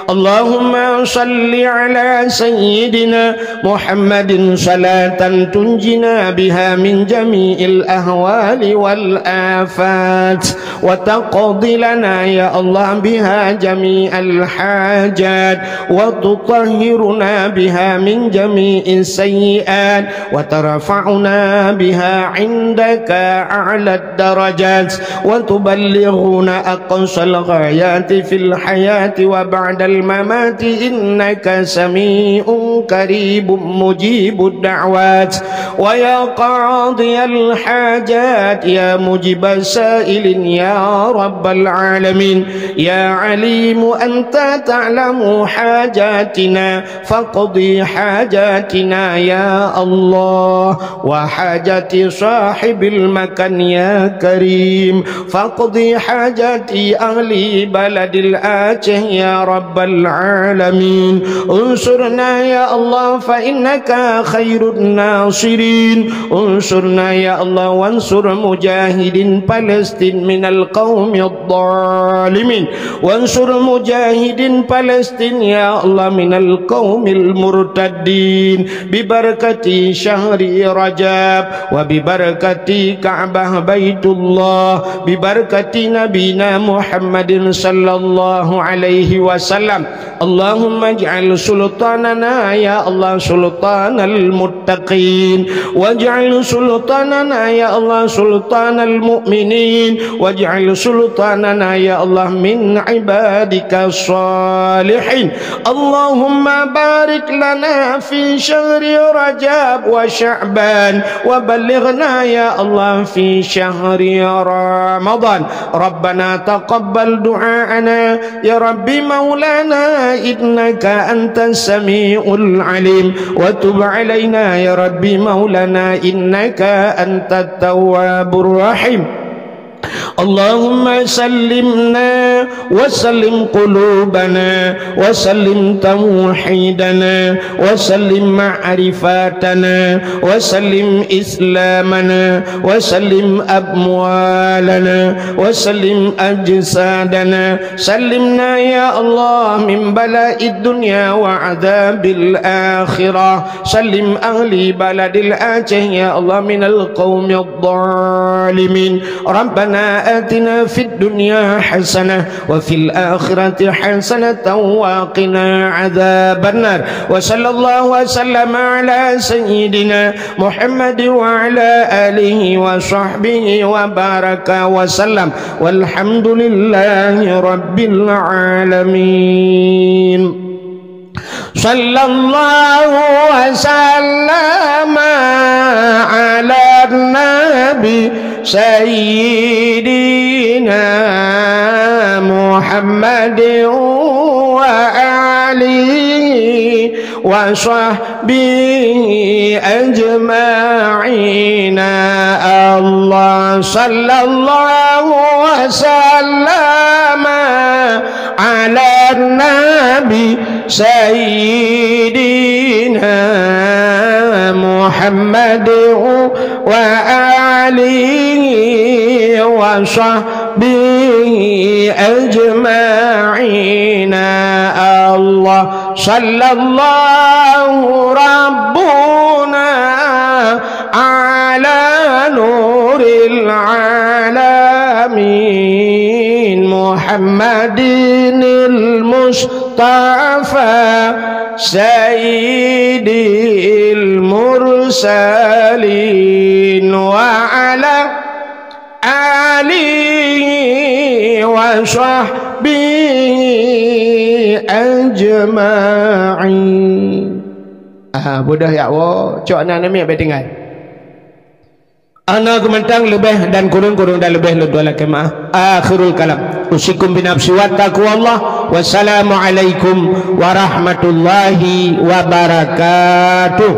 اللهم صل على سيدنا محمد صلاة تنجينا بها من جميع الأهوال والآفات، وتقضي لنا يا الله بها جميع الحاجات، وتطهرنا بها من جميع السيئات، وترفعنا بها عندك أعلى الدرجات، وتبلغنا أقصى الغايات في الحياة وبعد الممات، إنك سميع قريب مجيب الدعوات، ويا قاضي الحاجات، يا مجيب السائلين، يا رب العالمين، يا عليم أنت تعلم حاجاتنا، فاقض حاجاتنا يا الله، وحاجة صاحب المكان يا كريم، فاقض حاجة أهل بلد الآتيه يا رب العالمين. انصرنا يا الله فإنك خير الناصرين. انصرنا يا الله وانصر مجاهدين فلسطين من القوم الظالمين. وانصر مجاهدين فلسطين يا الله من القوم المرتدين ببركة شهر رجب وببركة كعبة بيت الله ببركة نبينا محمد صلى الله عليه وسلم. اللهم اجعل سلطاننا يا الله سلطان المتقين، واجعل سلطاننا يا الله سلطان المؤمنين، واجعل سلطاننا يا الله من عبادك الصالحين. اللهم بارك لنا في شهر رجب وشعبان، وبلغنا يا الله في شهر رمضان. ربنا تقبل دعاءنا يا رب مولانا إنك أنت السميع العليم، وتب علينا يا رب مولانا إنك أنت التواب الرحيم. اللهم سلمنا وسلم قلوبنا وسلم توحيدنا وسلم معرفتنا وسلم إسلامنا وسلم أموالنا وسلم أجسادنا. سلمنا يا الله من بلاء الدنيا وعذاب الآخرة. سلم أهل بلد الآتيه يا الله من القوم الظالمين. ربنا آتنا في الدنيا حسنة وفي الآخرة حسنة وقنا عذاب النار. وصلى الله وسلم على سيدنا محمد وعلى آله وصحبه وبارك وسلم. والحمد لله رب العالمين. صلى الله وسلم على النبي سيدنا محمد وآله وصحبه أجمعين. الله صلى الله وسلم على النبي سيدنا محمد وآله وصحبه أجمعين. الله صلى الله ربنا على نور العالمين محمد المصطفى سيد المرسلين وعلى آله وصحبه أجمعين. Ah, beudôh yak woe, cok na namiet bèk tinggai. Ana geumantang leubeh dan kureueng, kureueng dan leubeh lôn tuan lakèe meu'ah. Akhirul kalam. Usikum binafsi wa taqwallah. Wassalamualaikum warahmatullahi wabarakatuh.